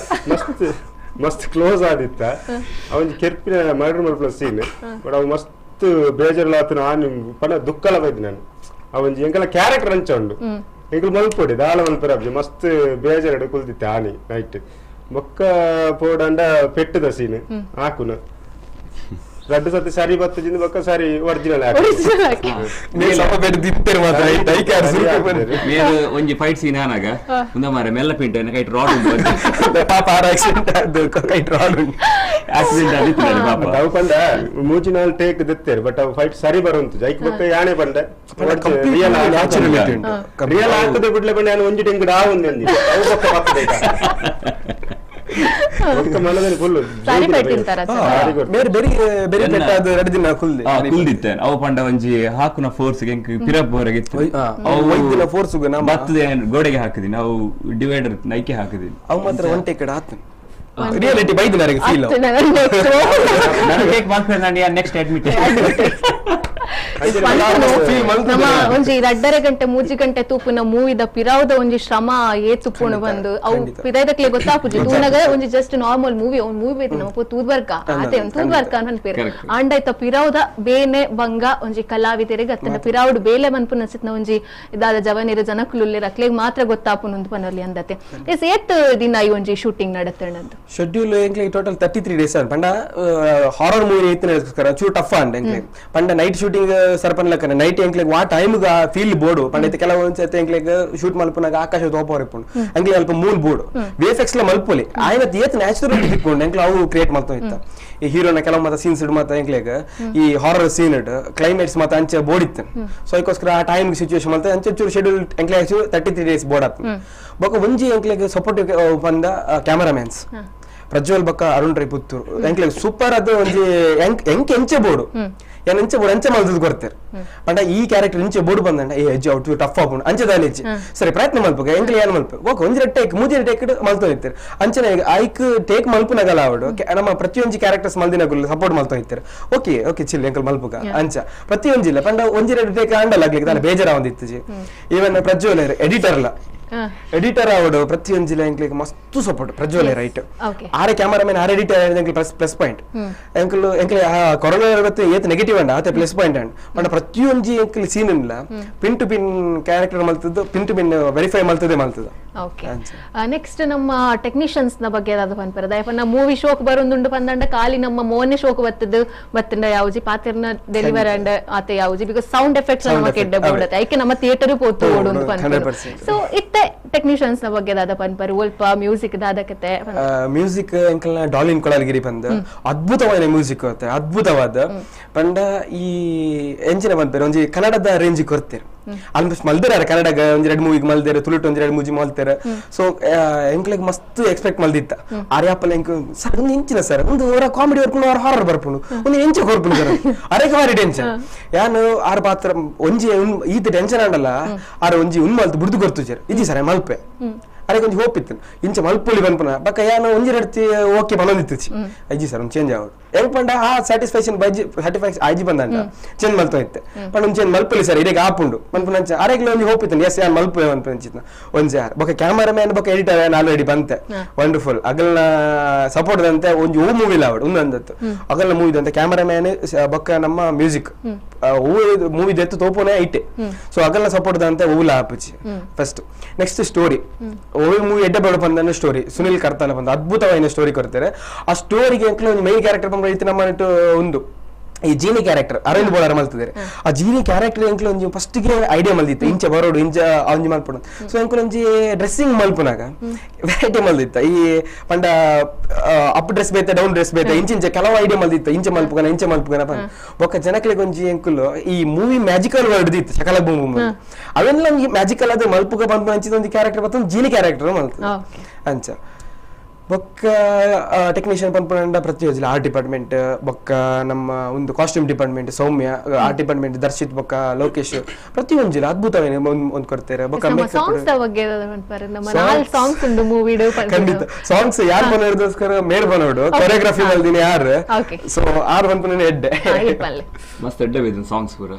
Speaker 11: ಮಸ್ತ್ ಮಸ್ತ್ ಕ್ಲೋಸ್ ಆದಿತ್ತ ಅವನ್ ಕೆರ್ಪಿನ ಮರ್ಡರ್ ಮಲ್ಪುನ ಸೀನ್ ಬಟ್ ಅವು ಮಸ್ತ್ ಬೇಜಾರ್ಲಾತನ ಆನ್ ಪನ ದುಃಖಲ ಬೈದ್ ನಾನು ಅವನ್ ಎಂಕಲ ಕ್ಯಾರೆಕ್ಟರ್ ಅಂಚ ಉಂಡು ಎಂಕಲ್ ಮಲ್ಪೊಡಿ ದಾಲ ಮಲ್ಪರ ಅಬ್ಜಿ ಮಸ್ತ್ ಬೇಜಾರು ಕುಲ್ದಿತ್ತೆ ಆನಿ ನೈಟ್ ಬೊಕ್ಕ ಪೋಡಂಡ ಪೆಟ್ಟದ ಸೀನ್ ಆಕುನ ರಡ್ಡು ಸತಿ ಸರಿ ಬತ್ತದಿಂದ ಬೊಕ್ಕ ಸರಿ ಒರಿಜಿನಲ್
Speaker 10: ಮೇಲ್ ಒಂಜಿ ಫೈಟ್ ಸೀನ್ ಆನಾಗ ಉಂದ ಮಾರೆ ಮೆಲ್ಲ ಪಿಂಟ ಕೈಟ್ ರಾಡ್
Speaker 9: ಪಾಪ ಆಕ್ಸಿಡೆಂಟ್ ಕೈಟ್ ರಾಡ್
Speaker 10: ಆಕ್ಸಿಡೆಂಟ್ ಆದಿತ್ತು ಪಾಪ
Speaker 11: ಅವು ಪಂಡ ಮೂಜಿ ನಾಲ್ ಟೇಕ್ ದೆತ್ತೇರು ಬಟ್ ಅವು ಫೈಟ್ ಸರಿ ಬರುಂತು ಜೈಕ್ ಬೊಕ್ಕ ಯಾಣೆ ಪಂಡ ರಿಯಲ್ ರಿಯಲ್ ಆಗ್ತದೆ ಬಿಡ್ಲೆ ಪಂಡ ಯಾನು ಒಂಜಿ ಟೆಂಕ್ ಡಾ ಒಂದೆ ಅವು ಬೊಕ್ಕ ಬರ್ತದೆ
Speaker 10: ಕುಲ್ದಿತ್ತೆ ಅವು ಪಂಡ ಒಂಜಿ ಹಾಕುನ ಫೋರ್ಸ್ ಎಂಕ್ ಪಿರಪ್ ಹೊರಗೆ
Speaker 9: ಫೋರ್ಸ್
Speaker 10: ಬರ್ತದೆ ಗೋಡೆಗೆ ಹಾಕಿದೀನಿ ಅವು ಡಿವೈಡರ್ ನೈಕೆ ಹಾಕಿದೀನಿ
Speaker 9: ಅವು ಮಾತ್ರ ಒನ್ ಟೇಕ್ ಆತು ರಿಯಾಲಿಟಿ ಬೈದು ನನಗೆ ಫೀಲ್
Speaker 10: ನಾನು ಟೇಕ್ ಮಾಡ್ಕೊಂಡು ನಾನು ನೆಕ್ಸ್ಟ್ ಅಡ್ಮಿಟ್
Speaker 2: ನಮ್ಮ ಒಂಜಿ ರಡ್ಡರೆ ಗಂಟೆ ಮೂಜಿ ಗಂಟೆ ತೂಪುನ ಮೂವಿದ ಪಿರಾವ್ದ ಒಂಜಿ ಶ್ರಮ ಏ ತುಪ್ಪುಣ ಬಂದು ಅವು ಪಿದಾಯ್ದಕ್ಲೆ ಗೊತ್ತಾಪುಜಿ ತೂನಗ ಒಂಜಿ just normal movie ಅವ್ನ ಮೂವಿ ಬೈತಿ ನಮ್ಮ ತೂದ್ವರ್ಕ ಆತೆ ಒಂದು ತೂದ್ವರ್ಕ ಅನ್ಪೇರು ಆಂಡಾಯ್ತ ಪಿರಾವ್ದ ಬೇನೆ ಬಂಗ ಒಂಜಿ ಕಲಾವಿದರಿಗೆ ಅತ್ತನ ಪಿರಾವ್ಡು ಬೇಲೆ ಮನ್ಪುನ ಸಿತ್ನ ಒಂಜಿ ಇದಾದ ಜವನಿರ ಜನಕುಲುಲ್ಲೆ ರಕ್ಲೆಗ್ ಮಾತ್ರ ಗೊತ್ತಾಪುನ ಪನೊಲಿ ಅಂದತೆ ಎಸ್ ಏತ್ ದಿನ ಈ ಒಂಜಿ ಶೂಟಿಂಗ್ ನಡತ್ತಣ್ಣದ್ದು
Speaker 9: ಶೆಡ್ಯೂಲ್ ಎಂಕ್ಲೆ ಟೋಟಲ್ 33 ಡೇಸ್ ಪಂಡ ಹಾರರ್ ಮೂವಿ ಐತನ ಚೂರು ಟಫ್ ಅಂಡ್ ಎಂಕ್ಲೆ ಪಂಡ ನೈಟ್ ಶೂಟಿಂಗ್ ಸರ್ಪನ್ ಲಕ್ಕನೆ ನೈಟ್ ಎಂಕ್ಲೆಗ್ ವಾ ಟೈಮ್ ಫೀಲ್ ಬೋರ್ಡು ಪಂಡ ಐತೆ ಕೆಲವು ಒಂದ್ಸತಿ ಎಂಕ್ಲೆಗ್ ಶೂಟ್ ಮಲ್ಪುನಾಗ ಆಕಾಶ ತೋಪವರ್ ಇಪ್ಪುಂಡು ಎಂಕ್ಲೆ ಅಲ್ಪ Moon board VFX ಲ ಮಲ್ಪೊಲಿ ಆಯ್ನ ಏತ್ ನ್ಯಾಚುರಲ್ ತಿಕ್ಕೊಂಡು ಎಂಕ್ಲೆ ಅವು ಕ್ರಿಯೇಟ್ ಮಾಡ್ತಾ ಇತ್ತ ಈ ಹೀರೋನ ಕೆಲವು ಮಾತ ಸೀನ್ಸ್ ಇಡ್ ಮಾತ ಎಂಕ್ಲೆಗ್ ಈ ಹಾರರ್ ಸೀನ್ it climax ಮಾತ ಅಂಚೆ ಬೋರ್ಡ್ ಇತ್ತು ಸೊ ಅದಕ್ಕೋಸ್ಕರ ಆ ಟೈಮ್ ಸಿಚುವೇಶನ್ ಮಲ್ತ ಅಂಚೆ ಚೂರು ಶೆಡ್ಯೂಲ್ ಎಂಕ್ಲೆ 33 ಡೇಸ್ ಬೋರ್ಡ್ ಆತು ಬೊಕ ಒಂಜಿ ಎಂಕ್ಲೆಗ್ ಸಪೋರ್ಟ್ ಬಂದ ಕ್ಯಾಮರಾಮ್ಯಾನ್ಸ್ ಪ್ರಜ್ವಲ್ ಬಕ್ಕ ಅರುಣ್ ರೈ ಪುತ್ತೂರು ಎಂಕ್ಲೆಗ್ ಸೂಪರ್ ಅದು ಒಂಜಿ ಎಂಕ್ ಎಂಚೆ ಬೋರ್ಡು ಏನ್ ಎಂಚೆ ಬೋರ್ಡು ಅಂಚೆ ಮಲ್ದದ್ ಕೊಡ್ತಾರೆ ಪಂಡ ಈ ಕ್ಯಾರೆಕ್ಟರ್ ಇಂಚೆ ಬೋರ್ಡು ಬಂದಂಡ ಏ ಅಜ್ಜಿ ಔಟ್ ಟಫ್ ಆಪುಂಡು ಅಂಚೆ ದಾಲೆ ಹೆಜ್ಜೆ ಸರಿ ಪ್ರಯತ್ನ ಮಲ್ಪುಗ ಎಂಕ್ಲೆ ಏನ್ ಮಲ್ಪ ಓಕೆ ಒಂಜಿ ಟೇಕ್ ಮೂಜಿ ಟೇಕ್ ಮಲ್ತೊ ಇತ್ತಾರೆ ಅಂಚನೆ ಐಕ್ ಟೇಕ್ ಮಲ್ಪುನಗಲ ಅವಡು ನಮ್ಮ ಪ್ರತಿಯೊಂಜಿ ಕ್ಯಾರೆಕ್ಟರ್ಸ್ ಮಲ್ದಿನಗುಲ್ ಸಪೋರ್ಟ್ ಮಲ್ತೊ ಇತ್ತಾರೆ okay okay chill ಎಂಕಲ್ ಮಲ್ಪುಗ ಅಂಚ ಪ್ರತಿಯೊಂಜಿ ಇಲ್ಲ ಪಂಡ ಒಂಜಿ ಎರಡು ಟೇಕ್ ಆಂಡಲ್ ಆಗ್ಲಿಕ್ಕೆ ದಾನೆ ಬೇಜಾರ ಒಂದಿತ್ತುಜಿ ಈವನ್ ಪ್ರಜ್ವಲ್ ಎಡಿಟರ್ ಲ ಎಡಿಟರ್ ಅವಡು ಪ್ರತಿಯೊಂಜಿಲ ಎಂಕ್ಲೆಗ್ ಮಸ್ತ್ ಸಪೋರ್ಟ್ ಪ್ರಜ್ವಲ್ ರೈಟ್ ಆರೆ ಕ್ಯಾಮರಾಮನ್ ಆರೆ ಎಡಿಟರ್ ಎಂಕ್ಲೆ plus plus point ಎಂಕಲ್ ಎಂಕ್ಲೆ corona ಇರುತ್ತೆ ಏತ್ ನೆಗೆಟಿವ್ ಅಂಡ ಆತೆ plus point and ಪಂಡ ಪ್ರತಿಯೊಂಜಿ ಎಂಕ್ಲೆ ಸೀನ್ ಇಲ್ಲ pin to pin character ಮಲ್ತದ್ದು pin to pin verify ಮಲ್ತದೆ ಮಲ್ತದ.
Speaker 2: Okay next ನಮ್ಮ ಟೆಕ್ನಿಷಿಯನ್ಸ್ ನ ಬಗ್ಗೆ ಏನಾದ್ರು ಪನ್ಪರ ದಯಪನ್ನ ಮೂವಿ ಶೋಕ್ ಬರೊಂದುಂಡು ಪಂದಂಡ ಖಾಲಿ ನಮ್ಮ ಮೋನೆ ಶೋಕ್ ಬತ್ತದು ಬತ್ತಂಡ ಯಾವುಜಿ ಪಾತ್ರನ ಡೆಲಿವರ್ ಅಂಡ್ ಆತೆ ಯಾವುಜಿ because sound effects ನಮ್ಮ ಕೆಡ್ಡ ಬೋಡತ್ತೆ ಐಕೆ ನಮ್ಮ ಥಿಯೇಟರ್ ಪೋತು ಓಡುಂದು ಪನ್ಪರ. ಸೊ ಇತ್ತೆ ಟೆಕ್ನಿಷಿಯನ್ಸ್ ನ ಬಗ್ಗೆ ದಾದ ಪನ್ಪರ್ ಒಲ್ಪ ಮ್ಯೂಸಿಕ್ ದಾದಕತೆ
Speaker 9: ಮ್ಯೂಸಿಕ್ ಎಂಕಲ್ನ ಡಾಲಿನ್ ಕೊಳಲ್ಗಿರಿ ಬಂದ ಅದ್ಭುತವಾದ ಮ್ಯೂಸಿಕ್ ಅದ್ಭುತವಾದ ಪಂಡ ಈ ಎಂಜಿನ ಪನ್ಪೇರು ಒಂಜಿ ಕನ್ನಡದ ರೇಂಜ್ ಕೊರ್ತೇರು ಆಲ್ಮೋಸ್ಟ್ ಮಲ್ದಿರ ಕನ್ನಡ ಒಂಜಿ ಎರಡು ಮೂವಿಗೆ ಮಲ್ದೇರು ತುಳುಟು ಒಂಜಿ ಎರಡು ಮೂವಿ ಮಲ್ತೇರು. ಸೊ ಎಂಕ್ಲೆಗ್ ಮಸ್ತ್ ಎಕ್ಸ್ಪೆಕ್ಟ್ ಮಲ್ದಿತ್ತ ಆರ್ಯಾಪಲ್ ಎಂಕ್ ಸರ್ ಒಂದು ಇಂಚಿನ ಸರ್ ಒಂದು ಅವರ ಕಾಮಿಡಿ ಬರ್ಪುಂಡು ಅವ್ರ ಹಾರರ್ ಬರ್ಪುಂಡು ಒಂದು ಎಂಚೆ ಕೊರ್ಪುಂಡು ಸರ್ ಅರೇಕ ಬಾರಿ ಟೆನ್ಷನ್ ಯಾನು ಆರ್ ಪಾತ್ರ ಒಂಜಿ ಈತ ಟೆನ್ಷನ್ ಆಂಡಲ್ಲ ಆರ್ ಒಂಜಿ ಉನ್ ಮಲ್ತು ಬುಡ್ದು ಕೊರ್ತು ಸರ್ ಇಜಿ ಸರ್ ಮಲ್ಪೆ ಅರೆ ಒಂಜಿ ಹೋಪ್ ಇತ್ತು ಇಂಚ ಮಲ್ಪುಳಿ ಬನ್ಪುನ ಬಕ್ಕ ಯಾನು ಒಂಜಿ ರಡ್ತಿ ಓಕೆ ಬಲೊಂದಿತ್ತು ಅಜ್ಜಿ ಸರ್ ಒಂದು ಚೇಂಜ್ ಆವಡು ಹೆಂಗ್ ಪಂಡ ಆ ಸ್ಯಾಟಿಸ್ಫ್ಯಾಕ್ಷನ್ ಬಜ್ಜಿ ಸ್ಯಾಟಿಸ್ಫ್ಯಾಕ್ಷನ್ ಆಜಿ ಬಂದಂಡ ಚೇಂಜ್ ಮಲ್ತೋ ಇತ್ತೆ ಪಂಡ ಒಂದು ಚೇಂಜ್ ಮಲ್ಪುಲಿ ಸರ್ ಇಡೀ ಆಪುಂಡು ಮನ್ಪುನಂಚ ಅರೆಗ್ಲ ಒಂಜಿ ಹೋಪ್ ಇತ್ತು ಎಸ್ ಯಾನ್ ಮಲ್ಪು ಅನ್ಪುನಂಚಿತ್ನ ಒಂಜಿ ಯಾರು ಬೊಕ್ಕ ಕ್ಯಾಮರಾಮ್ಯಾನ್ ಬೊಕ್ಕ ಎಡಿಟರ್ ಯಾನ್ ಆಲ್ರೆಡಿ ಬಂತೆ ವಂಡರ್ಫುಲ್ ಅಗಲ್ನ ಸಪೋರ್ಟ್ ದಂತೆ ಒಂಜಿ ಓ ಮೂವಿ ಆವಡು ಒಂದು ಅಂದತ್ತು ಅಗಲ್ನ ಮೂವಿ ದಂತೆ ಕ್ಯಾಮರಾಮ್ಯಾನ್ ಬೊಕ್ಕ ನಮ್ಮ ಮ್ಯೂಸಿಕ್ ಮೂವಿ ದೆತ್ತು ತೋಪುನೆ ಐಟೆ ಸೊ ಅಗಲ್ನ ಸಪೋರ್ಟ್ ದಂತೆ ಓಲ ಆಪುಚಿ first. Next story ಓವಿ movie ಎಡ್ಡೆ ಬಡ ಬಂದ ಸ್ಟೋರಿ ಸುನಿಲ್ ಕರ್ತಾಲ ಬಂದ ಅದ್ಭುತವಾದ ಸ್ಟೋರಿ ಕೊಡ್ತಾರೆ. ಆ ಸ್ಟೋರಿಗೆ ಒಂದು ಮೈನ್ ಕ್ಯಾರೆಕ್ಟರ್ ಬಂದ್ರೆ ಐತೆ ನಮ್ಮ ಒಂದು ಈ ಜೀನಿ ಕ್ಯಾರೆಕ್ಟರ್ ಅರವಿಂದ್ ಬೋಳಾರ್ ಮಲ್ತಿದ್ದಾರೆ. ಆ ಜೀನಿ ಕ್ಯಾರೆಕ್ಟರ್ ಎಂಕ್ಲ ಒಂಜಿ ಫಸ್ಟ್ಗೆ ಐಡಿಯಾ ಮಲ್ದಿತ್ತು ಇಂಚ ಬರೋಡು ಇಂಚ ಒಂಜಿ ಮಲ್ಪಡು. ಸೊ ಎಂಕ್ಲ ಒಂಜಿ ಡ್ರೆಸ್ಸಿಂಗ್ ಮಲ್ಪುನಾಗ ವೆರೈಟಿ ಮಲ್ದಿತ್ತ ಈ ಪಂಡ ಅಪ್ ಡ್ರೆಸ್ ಬೇತೆ ಡೌನ್ ಡ್ರೆಸ್ ಬೇತೆ ಇಂಚ ಇಂಚ ಕೆಲವು ಐಡಿಯಾ ಮಲ್ದಿತ್ತ ಇಂಚ ಮಲ್ಪುಗನ ಇಂಚ ಮಲ್ಪುಗನ ಬೊಕ್ಕ ಜನಕ್ಲೆಗ್ ಒಂಜಿ ಎಂಕುಲು ಈ movie magical world ಇತ್ತು ಸಕಲ ಬೂಮ್ ಅವೆಲ್ಲ ಒಂಜಿ ಮ್ಯಾಜಿಕಲ್ ಅದು ಮಲ್ಪುಗ ಬಂದ್ಪು ಅಂಚಿದ ಒಂಜಿ ಕ್ಯಾರೆಕ್ಟರ್ ಬತ್ತ ಜೀನಿ ಕ್ಯಾರೆಕ್ಟರ್ ಮಲ್ತದೆ ಅಂಚ. ಬೊಕ್ಕ ಟೆಕ್ನಿಷಿಯನ್ ಪನ್ಪುನಂಡ ಪ್ರತಿಯೊಂಜಿಲ ಆರ್ಟ್ ಡಿಪಾರ್ಟ್ಮೆಂಟ್ ಬೊಕ್ಕ ನಮ್ಮ ಒಂದು costume department Soumya, art department Darshith ಬೊಕ್ಕ ಲೋಕೇಶ್ ಪ್ರತಿಯೊಂಜಿಲ ಅದ್ಭುತವೇನೆ ಒಂದು ಕೊಡ್ತಾರೆ. ಬೊಕ್ಕ
Speaker 2: ಸಾಂಗ್ಸ್ the ಬಗ್ಗೆ ಪನ್ಪರ್ ನಮ್ಮ ನಾಲ್ ಸಾಂಗ್ಸ್ ಉಂಡು ಮೂವಿಡ್.
Speaker 9: ಖಂಡಿತ ಸಾಂಗ್ಸ್ ಯಾರು ಬನ್ನೋದಕ್ಕೋಸ್ಕರ ಮೇರ್ ಬನ್ನೋಡು, ಕೊರಿಯೋಗ್ರಫಿ ಮಲ್ದಿನಿ ಯಾರು, ಸೊ ಆರ್ ಪನ್ಪುನ ಎಡ್ಡೆ
Speaker 10: ಮಸ್ತ್ ಎಡ್ಡೆ ಬೈದಿನ ಸಾಂಗ್ಸ್ ಪೂರ.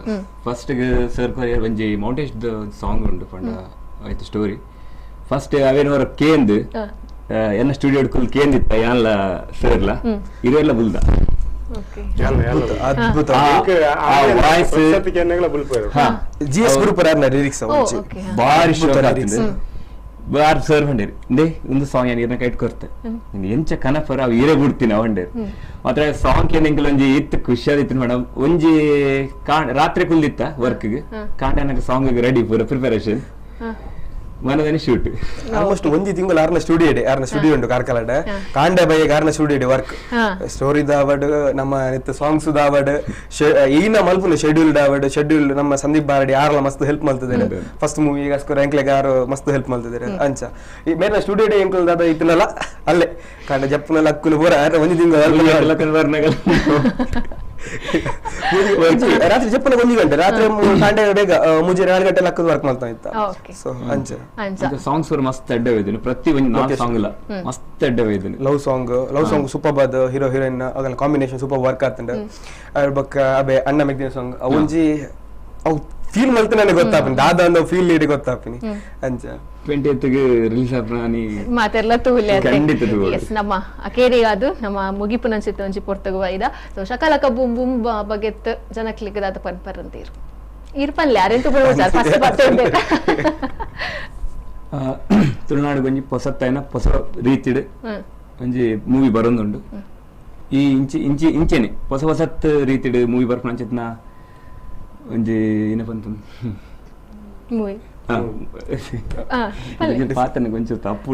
Speaker 10: ಫಸ್ಟ್ ಸರ್ ಕೊರಿಯರ್ ಒಂಜಿ ಮೌಂಟೇಶ್ the song ಉಂಡು ಪಂಡ ಆಯ್ತು ಸ್ಟೋರಿ. ಫಸ್ಟ್ ಅವೇನು ಹೊರ ಕೇಂದ್ ಎಲ್ಲ ಸ್ಟುಡಿಯೋ ಕುಲ್ ಕೇಂದಿತ್ತ ಯಾನ್ಲ ಸರ್ಲ ಇರೆಲ್ಲ ಬುಲ್ದ
Speaker 9: ಅದ್ಭುತ
Speaker 10: voice
Speaker 9: G S group lyrics
Speaker 10: ಬಾರಿ ಬಾರ್ ಸರ್ ಹೊಂಡೇರಿ ಇಂದೇ ಒಂದು ಸಾಂಗ್ ಏನು ಇರ್ನ ಕೈಟ್ ಕೊರ್ತೆ ಎಂಚ ಕನಫರ್ ಅವು ಇರೇ ಬಿಡ್ತೀನಿ ಅವಂಡೇರಿ. ಮಾತ್ರ ಸಾಂಗ್ ಏನು ಎಂಕಲ್ ಒಂಜಿ ಇತ್ತು ಖುಷಿಯಾದಿತ್ತು ಮೇಡಮ್. ಒಂಜಿ ರಾತ್ರಿ ಕುಲ್ದಿತ್ತ ವರ್ಕ್ಗೆ ಕಾಂಡ ಸಾಂಗ್ ರೆಡಿ ಪೂರ ಪ್ರಿಪರೇಷನ್ ಮನದನಿ ಶೂಟ್
Speaker 9: ಆಲ್ಮೋಸ್ಟ್ ಒಂಜಿ ತಿಂಗಳು ಆರ್ನ ಸ್ಟುಡಿಯೋ ಇದೆ, ಆರ್ನ ಸ್ಟುಡಿಯೋ ಉಂಟು ಕಾರ್ಕಳಡ್ ಕಾಂಡೆ ಬೈಗೆ ಆರ್ನ ಸ್ಟುಡಿಯೋ ಇದೆ ವರ್ಕ್ ಸ್ಟೋರಿ ದಾವಡ್ ನಮ್ಮ ನಿತ್ತ ಸಾಂಗ್ಸ್ ದಾವಡ್ ಈನ ಮಲ್ಪುನ ಶೆಡ್ಯೂಲ್ ದಾವಡ್ ಶೆಡ್ಯೂಲ್ ನಮ್ಮ ಸಂದೀಪ್ ಬಾರಡಿ ಆರ್ಲ ಮಸ್ತ್ ಹೆಲ್ಪ್ ಮಲ್ತಿದ್ದಾರೆ. ಫಸ್ಟ್ ಮೂವಿ ಅಸ್ಕೋರ್ ಎಂಕ್ಲೆಗ್ ಆರು ಮಸ್ತ್ ಹೆಲ್ಪ್ ಮಲ್ತಿದ್ದಾರೆ ಅಂಚ ಈ ಮೇರೆ ಸ್ಟುಡಿಯೋ ಡೇ ಎಂಕಲ್ ದಾದ ಇತ್ತನಲ್ಲ ಅಲ್ಲೇ ಕಾಂಡ ಜಪ್ಪುನ ಲಕ್ಕುಲು ಪೂರ ಒಂಜಿ ತಿಂಗಳು ರಾತ್ರಿ ಜಪ್ಪನ ಒಂಜಿ ಗಂಟೆ ರಾತ್ರಿ ಕಾಂಡೆ ಬೇಗ ಮುಂಜಾನೆ 4 ಗಂಟೆ ಲಕ್ಕದ ವರ್ಕ್ ಮಾಡ್ತಾ ಇತ್ತ. ಸೊ ಅಂಚ
Speaker 10: ಸಾಂಗ್ಸ್ ಮಸ್ತ್ ಅಡ್ಡ ಹೋಯ್ದಿನಿ ಪ್ರತಿ ಒಂದು ನಾಲ್ಕು ಸಾಂಗ್ ಇಲ್ಲ ಮಸ್ತ್ ಅಡ್ಡ ಹೋಯ್ದಿನಿ.
Speaker 9: Love song, love song super ಬಾದ್ ಹೀರೋ ಹೀರೋಯಿನ್ ಅಗಲ combination super work ಆತಂಡ. ಅದ್ರ ಬೊಕ್ಕ ಅಬೆ ಅಣ್ಣ ಮೆಗ್ದಿನ ಸಾಂಗ್ ಒಂಜಿ ಅವು ಫೀಲ್ ಮಲ್ತ ನನಗೆ ಗೊತ್ತಾಪಿನಿ ದಾದ ಅಂದ ಫೀಲ್ ಇಡಿ ಗೊತ್ತಾಪಿನಿ ಅಂಚ.
Speaker 10: 20th release ಆಪ್ರಾನಿ
Speaker 2: ಮಾತೆಲ್ಲ ತೂಲೆ
Speaker 10: ಖಂಡಿತ ತೂಲೆ.
Speaker 2: ಎಸ್ ನಮ್ಮ ಅಕೇರಿ ಅದು ನಮ್ಮ ಮುಗಿಪುನಂಚಿತ ಒಂಜಿ ಪೊರ್ತಗು ಐದ. ಸೊ ಶಕಲಕ ಬೂಮ್ ಬೂಮ್ ಬಗೆತ್ ಜನಕ್ಲಿಗ್ ದಾದ ಪನ್ಪರಂತೀರು ಇರ್ಪನ್ಲೆ ಅರೆಂತು ಬರೋಜಾರ್ ಫಸ್ಟ್ ಬರ್ತೇನೆ.
Speaker 10: ತುಳುನಾಡು ಒಂಜಿ ಪೊಸತ್ತೈನ ಪೊಸ ರೀತಿಡ್ ಒಂಜಿ ಮೂವಿ ಬರೊಂದುಂಡು. ಈ ಇಂಚಿ ಇಂಚಿ ಇಂಚೆನೆ ಹೊಸ ಹೊಸತ್ ರೀತಿಡ್ ಮೂವಿ ಬರ್ಪುನಂಚಿತ್ನ ಒಂಜಿ ಏನಪ್ಪ ಅಂತ
Speaker 2: ಮೂವಿ
Speaker 10: ಪಾತನ ಕೊಂಚ ತಪ್ಪು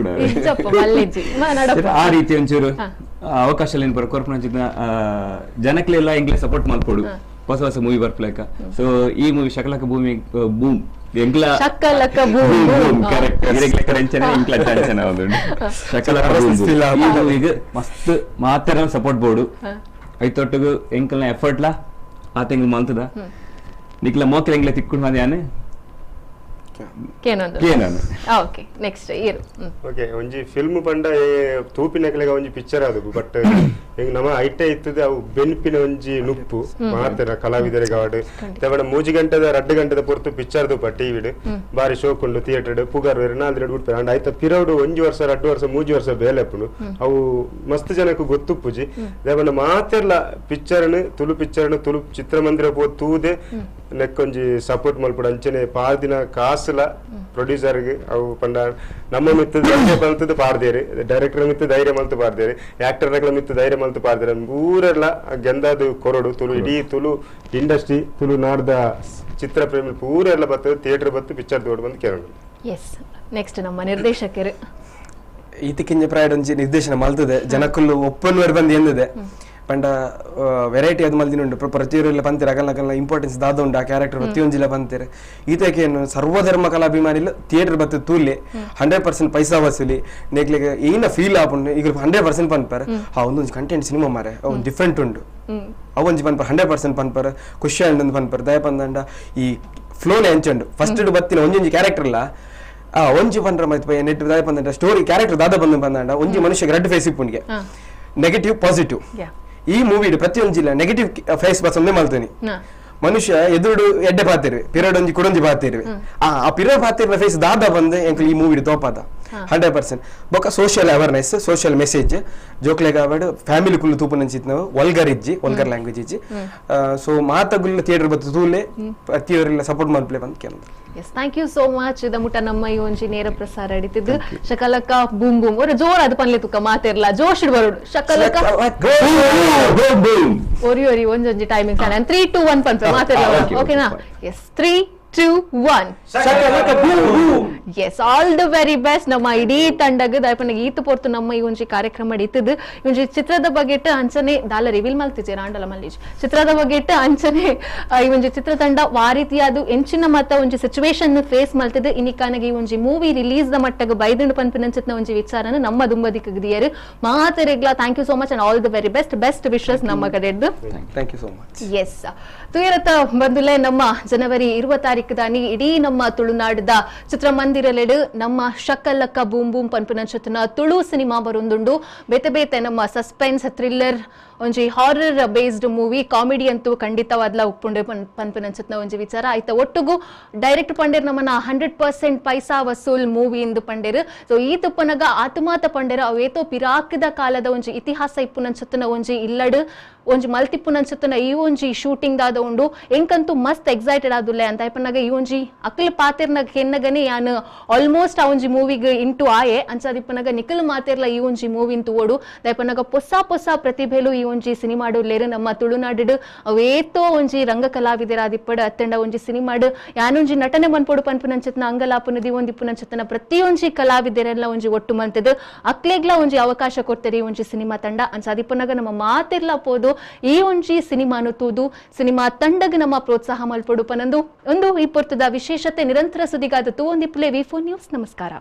Speaker 10: ಆ ರೀತಿ ಒಂಚೂರು ಅವಕಾಶ ಬರ ಕೊರ್ಪುನಂಚಿತ್ನ ಜನಕ್ಲೆಲ್ಲ ಎಂಗ್ಲೆ ಸಪೋರ್ಟ್ ಮಲ್ಪೊಡು ಹೊಸ ಹೊಸ ಮೂವಿ ಬರ್ಪುಲೆಕ. ಸೊ ಈ ಮೂವಿ ಶಕಲಕ ಭೂಮಿ ಬೂಮ್ ಎಂಗ್ಲ
Speaker 2: ಶಕಲಕ boom
Speaker 10: boom correct ಇರೆಗ್ಲ ಎಂಚನೆ ಎಂಕ್ಲ ಚಂಚನ ಉಂಡು ಶಕಲಕ ಬೂಮ್ ಈ ಮೂವಿಗೆ ಮಸ್ತ್ ಮಾತ್ರ ಸಪೋರ್ಟ್ ಬೋಡು ಐತೊಟ್ಟುಗು ಎಂಕಲ್ನ ಎಫರ್ಟ್ಲಾ ಆ ತಿಂಗಳು ಮಂತದ ನಿಕ್ಲ ಮೋಕ್ಲೆ ಎಂಗ್ಲೆ ತಿಕ್ಕೊಂಡು ಬಂದ್ಯಾನೆ
Speaker 2: ಕೇನೊಂದು. ಓಕೆ ನೆಕ್ಸ್ಟ್ ಇರು.
Speaker 11: ಓಕೆ ಒಂಜಿ ಫಿಲ್ಮ್ ಪಂಡ ತೂಪಿನಕಲೆಗ ಒಂಜಿ ಪಿಕ್ಚರ್ ಅದು ಬಟ್ ಎಂಗ್ ನಮ್ಮ ಐಟೆ ಇತ್ತದೆ ಅವು ಬೆನ್ಪಿನ ಒಂಜಿ ನುಪ್ಪು ಮಾತ್ರ ಕಲಾವಿದರಿಗೆ ಆಡು ತವಣ 3 ಗಂಟೆದ 2 ಗಂಟೆದ ಪೊರ್ತು ಪಿಕ್ಚರ್ ದೂಪ ಟಿವಿಡ್ ಬಾರಿ ಶೋಕ್ ಉಂಡು ಥಿಯೇಟರ್ ಪುಗಾರ್ ಬೇರೆ 4 ಎರಡು ಬಿಡ್ತಾರೆ ಅಂಡ್ ಆಯ್ತ ಪಿರೌಡು 1 ವರ್ಷ 2 ವರ್ಷ 3 ವರ್ಷ ಬೇಲೆಪ್ಪುಂಡು ಅವು ಮಸ್ತ್ ಜನಕ್ಕೆ ಗೊತ್ತುಪ್ಪುಜಿ. ದೇವಣ್ಣ ಮಾತೆರ್ಲ ಪಿಕ್ಚರ್ನು ತುಳು ಪಿಕ್ಚರ್ನು ತುಳು ಚಿತ್ರಮಂದಿರ ಪೋ ತೂದೆ ನೆಕ್ಕೊಂಜಿ ಸಪೋರ್ಟ್ ಮಲ್ಪಡು ಅಂಚನೆ ಪಾರ್ದಿನ ಕಾಸುಲ ಪ್ರೊಡ್ಯೂಸರ್ಗೆ ಅವು ಪಂಡ ನಮ್ಮ ಮಿತ್ತ ಧೈರ್ಯ ಮಲ್ತದ್ದು ಪಾಡ್ದೇರಿ, ಡೈರೆಕ್ಟರ್ ಮಿತ್ತ ಧೈರ್ಯ ಮಲ್ತು ಪಾಡ್ದೇರಿ, ಆಕ್ಟರ್ ನಗಳ ಮಿತ್ತ ಧೈರ್ಯ ಮಲ್ತು ಪಾಡ್ದೇರಿ ಊರೆಲ್ಲ ಗೆಂದಾದು ಕೊರಡು ತುಳು ಇಡೀ ತುಳು ಇಂಡಸ್ಟ್ರಿ ತುಳು ನಾಡ್ದ ಚಿತ್ರ ಪ್ರೇಮಿ ಪೂರೆಲ್ಲ ಬರ್ತದೆ ಥಿಯೇಟರ್ ಬತ್ತು ಪಿಕ್ಚರ್ ದೊಡ್ಡ ಬಂದು ಕೇರಳ.
Speaker 2: ಎಸ್ ನೆಕ್ಸ್ಟ್ ನಮ್ಮ ನಿರ್ದೇಶಕರು
Speaker 9: ಈತಕ್ಕಿಂಜ ಪ್ರಾಯಡ್ ಒಂಜಿ ನಿರ್ದೇಶನ ಮಲ್ತದೆ ಜನಕ್ಕಲ್ಲು ಒಪ್ಪನ್ವರ್ ಬಂದು ಎಂದಿದೆ ಪಂಡ ವೆರೈಟಿ ಅದು ಮಲ್ದಿನ ಉಂಟು ಪ್ರತಿಯೊಂದಿಲ್ಲ ಪಂತಿರ ಅಗಲ್ನ ಅಗಲ್ನ ಇಂಪಾರ್ಟೆನ್ಸ್ ದಾದ ಉಂಟು ಆ ಕ್ಯಾರೆಕ್ಟರ್ ಪ್ರತಿಯೊಂಜಿಲ್ಲ ಪಂತಿರ ಈತಕ್ಕೆ ಏನು ಸರ್ವಧರ್ಮ ಕಲಾಭಿಮಾನಿಲು ಥಿಯೇಟರ್ ಬತ್ತು ತೂಲೆ 100% ಪೈಸಾ ವಸೂಲಿ ನೆಕ್ಲಿಗೆ ಏನ ಫೀಲ್ ಆಪುಂಡು ಈಗ 100% ಪನ್ಪರ್ ಆ ಒಂದೊಂದು ಕಂಟೆಂಟ್ ಸಿನಿಮಾ ಮಾರೆ ಒಂದು ಡಿಫ್ರೆಂಟ್ ಉಂಟು ಅವೊಂಜಿ ಪನ್ಪರ್ 100% ಪನ್ಪರ್ ಖುಷಿ ಉಂಡು ಪನ್ಪರ್ ದಯ ಪಂದಂಡ ಈ ಫ್ಲೋನೆ ಅಂಚುಂಡು ಫಸ್ಟ್ ಬತ್ತಿನ ಒಂಜೊಂಜಿ ಕ್ಯಾರೆಕ್ಟರ್ ಇಲ್ಲ ಆ ಒಂಜಿ ಪಂಡ್ರ ಮತ್ತೆ ನೆಟ್ ದಾಯ ಪಂದಂಡ ಸ್ಟೋರಿ ಕ್ಯಾರೆಕ್ಟರ್ ದಾದ ಬಂದು ಬಂದಂಡ ಒಂಜಿ ಮನುಷ್ಯ ರೆಡ್ ಫೇಸ್ ಇಪ್ಪುಂಡಿಗೆ ನೆಗೆಟಿವ್ ಪಾಸಿಟಿವ್ ಈ ಮೂವಿ ಪ್ರತಿಯೊಂಜಿಲ್ಲ negative face bus ಒಂದೇ ಮಲ್ತೇನೆ ಮನುಷ್ಯ ಎದುರುಡು ಎಡ್ಡೆ ಪಾತಿರುವೆ ಪಿರಡ್ ಒಂಜಿ ಕುಡೊಂಜಿ ಪಾತಿರುವೆ ಆ ಪಿರ ಪಾತಿರ್ನ ಫೇಸ್ ದಾದ ಬಂದು ಎಂಕಲ್ ಈ ಮೂವಿ ತೋಪಾದ 100% ಬೊಕ್ಕ social awareness social message ಜೋಕ್ಲೆಗ್ ಆವಡ್ ಫ್ಯಾಮಿಲಿ ಕುಲ್ಲು ತೂಪುನಂಚಿತ್ನವು ವಲ್ಗರ್ ಇಜ್ಜಿ ವಲ್ಗರ್ ಲ್ಯಾಂಗ್ವೇಜ್ ಇಜ್ಜಿ ಸೊ ಮಾತಗುಲ್ಲ ಥಿಯೇಟರ್ ಬತ್ತು ತೂಲೆ ಪ್ರತಿಯೊರಿಲ್ಲ ಸಪೋರ್ಟ್ ಮಲ್ಪಲೆ ಬಂದು ಕೇಂದ್ರ.
Speaker 2: Yes thank you so much ಇದ ಮುಟ ನಮ್ಮ ಈ ಒಂಜಿ ನೇರ ಪ್ರಸಾರ ಅಡಿತಿದ್ದು ಶಕಲಕ ಬೂಮ್ ಬೂಮ್ ஒரு ಜೋರ್ ಅದು ಪನ್ಲೆ ತುಕ್ಕ ಮಾತಿರ್ಲ ಜೋಶ್ ಬರೋಡು ಶಕಲಕ
Speaker 10: ಬೂಮ್ ಬೂಮ್
Speaker 2: ಒರಿ ಒರಿ ಒಂಜೊಂಜಿ ಟೈಮಿಂಗ್ 3 2 1 ಪನ್ಪೆ ಮಾತಿರ್ಲ ಓಕೆನಾ? S 3 2 2 1. Yes, all the very best ನಮ್ಮ ಇಡೀ ತಂಡಗ್. ದಾಯಪನ ಈತ ಪೊರ್ತು ನಮ್ಮ ಈ ಒಂಜಿ ಕಾರ್ಯಕ್ರಮ ಇತ್ತದು ಈ ಒಂಜಿ ಚಿತ್ರದ ಬಗೆಟ್ ಅಂಚನೆ ದಾಲ ರಿವೀಲ್ ಮಲ್ತಿಜೆ ರಾಂಡಲ ಮಲ್ಲೀಜ್ ಚಿತ್ರದ ಬಗೆಟ್ ಅಂಚನೆ ಈ ಒಂಜಿ ಚಿತ್ರತಂಡ ವಾರೀತಿಯಾದು ಎಂಚಿನ ಮತ್ತ ಒಂಜಿ ಸಿಚುವೇಶನ್ ಫೇಸ್ ಮಲ್ತದು ಇನಿಕಾನಗ ಈ ಒಂಜಿ ಮೂವಿ ರಿಲೀಸ್ ದ ಮಟ್ಟಗ್ ಬೈದಂಡು ಪನ್ಪಿನಂಚಿನ ಒಂಜಿ ವಿಚಾರನ ನಮ್ಮ ದುಂಬದಿಕ್ ದಿಯರು ಮಾತೆರೆಗ್ಲಾ thank you so much and all the very best, best wishes ನಮ್ಮ ಕಡೆದ್ದು.
Speaker 9: Thank you so much.
Speaker 2: Yes, ತುಯರತ ಬಂದುಲೆ ನಮ್ಮ ಜನವರಿ 20 ತಾರೀಕು ದಾನಿ ಇಡೀ ನಮ್ಮ ತುಳುನಾಡದ ಚಿತ್ರಮಂದಿರಲೆಡು ನಮ್ಮ ಶಕಲಕ ಬೂಮ್ ಬೂಮ್ ಪನ್ಪಿನಂಚಿನ ತುಳು ಸಿನಿಮಾ ಬರೊಂದುಂಡು. ಬೇತೆ ಬೇತೆ ನಮ್ಮ ಸಸ್ಪೆನ್ಸ್ ಥ್ರಿಲ್ಲರ್ ಒಂಜಿ ಹಾರರ್ ಬೇಸ್ಡ್ ಮೂವಿ ಕಾಮಿಡಿ ಅಂತೂ ಖಂಡಿತವಾದ್ಲ ಉಪ್ಪುಂಡು ಪನ್ಪಿನಂಚಿನ ಒಂಜಿ ವಿಚಾರ ಆಯ್ತ. ಒಟ್ಟುಗು ಡೈರೆಕ್ಟ್ ಪಂಡೇರ್ ನಮ್ಮನ 100% ಪೈಸಾ ವಸೂಲ್ ಮೂವಿ ಎಂದು ಪಂಡೇರು. ಸೊ ಈ ತುಪ್ಪನಗ ಆತುಮಾತ ಪಂಡೇರು ಅವೇತೋ ಪಿರಾಕದ ಕಾಲದ ಒಂಜಿ ಇತಿಹಾಸ ಇಪ್ಪುನಂಚಿನ ಒಂಜಿ ಇಲ್ಲಡು ಒಂಜಿ ಮಲ್ತಿಪ್ಪುನಂಚಿನ ಈ ಒಂಜಿ ಶೂಟಿಂಗ್ ದಾದ ಉಂಡು. ಎಂಕಂತೂ ಮಸ್ತ್ ಎಕ್ಸೈಟೆಡ್ ಆದುಲ್ಲೆ ಅಂತ ಇಪ್ಪನಾಗ ಈ ಒಂಜಿ ಅಕ್ಲ್ ಪಾತೆರ್ನಾಗ ಕೆನ್ನಗನೆ ಯಾನ್ ಆಲ್ಮೋಸ್ಟ್ ಆ ಒಂಜಿ ಮೂವಿಗ್ ಇಂಟು ಆಯೆ ಅಂಚಾದಿಪ್ಪನಾಗ ನಿಖಲ್ ಮಾತೆರ್ಲ ಈ ಒಂಜಿ ಮೂವಿನ್ ತೂವೊಡು. ದಯಪನಾಗ ಪೊಸ ಪೊಸ ಪ್ರತಿಭೆಲು ಈ ಒಂಜಿ ಸಿನಿಮಾಡು ಲೇರು ನಮ್ಮ ತುಳುನಾಡು ಅವೇತೋ ಒಂಜಿ ರಂಗ ಕಲಾವಿದರಾದಿಪ್ಪಡು ಅತ್ತಂಡ ಒಂಜಿ ಸಿನಿಮಾಡು ಯಾನೊಂಜಿ ನಟನೆ ಮನ್ಪೊಡು ಪನ್ಪುನಂಚಿನ ಅಂಗಲಾಪುನ ದಿವೊಂದಿಪ್ಪುನಂಚಿನ ಪ್ರತಿಯೊಂಜಿ ಕಲಾವಿದರೆಲ್ಲ ಒಂಜಿ ಒಟ್ಟು ಮಂತದು ಅಕ್ಲೆಗ್ಲ ಒಂಜಿ ಅವಕಾಶ ಕೊಡ್ತಾರೆ ಈ ಒಂಜಿ ಸಿನಿಮಾ ತಂಡ. ಅಂಚಾದಿಪ್ಪನಾಗ ನಮ್ಮ ಮಾತೆರ್ಲ ಪೋದು ಈ ಒಂಜಿ ಸಿನಿಮಾನು ತೂದು ಸಿನಿಮಾ ತಂಡಗ್ ನಮ್ಮ ಪ್ರೋತ್ಸಾಹ ಮಲ್ಪೊಡು ಪನಂದು ಒಂದು ಈ ಪೊರ್ತದ ವಿಶೇಷತೆ. ನಿರಂತರ ಸುದ್ದಿಗಾದ ತೂವೊಂದಿಪ್ಪುಲೆ ವಿ4 ನ್ಯೂಸ್. ನಮಸ್ಕಾರ.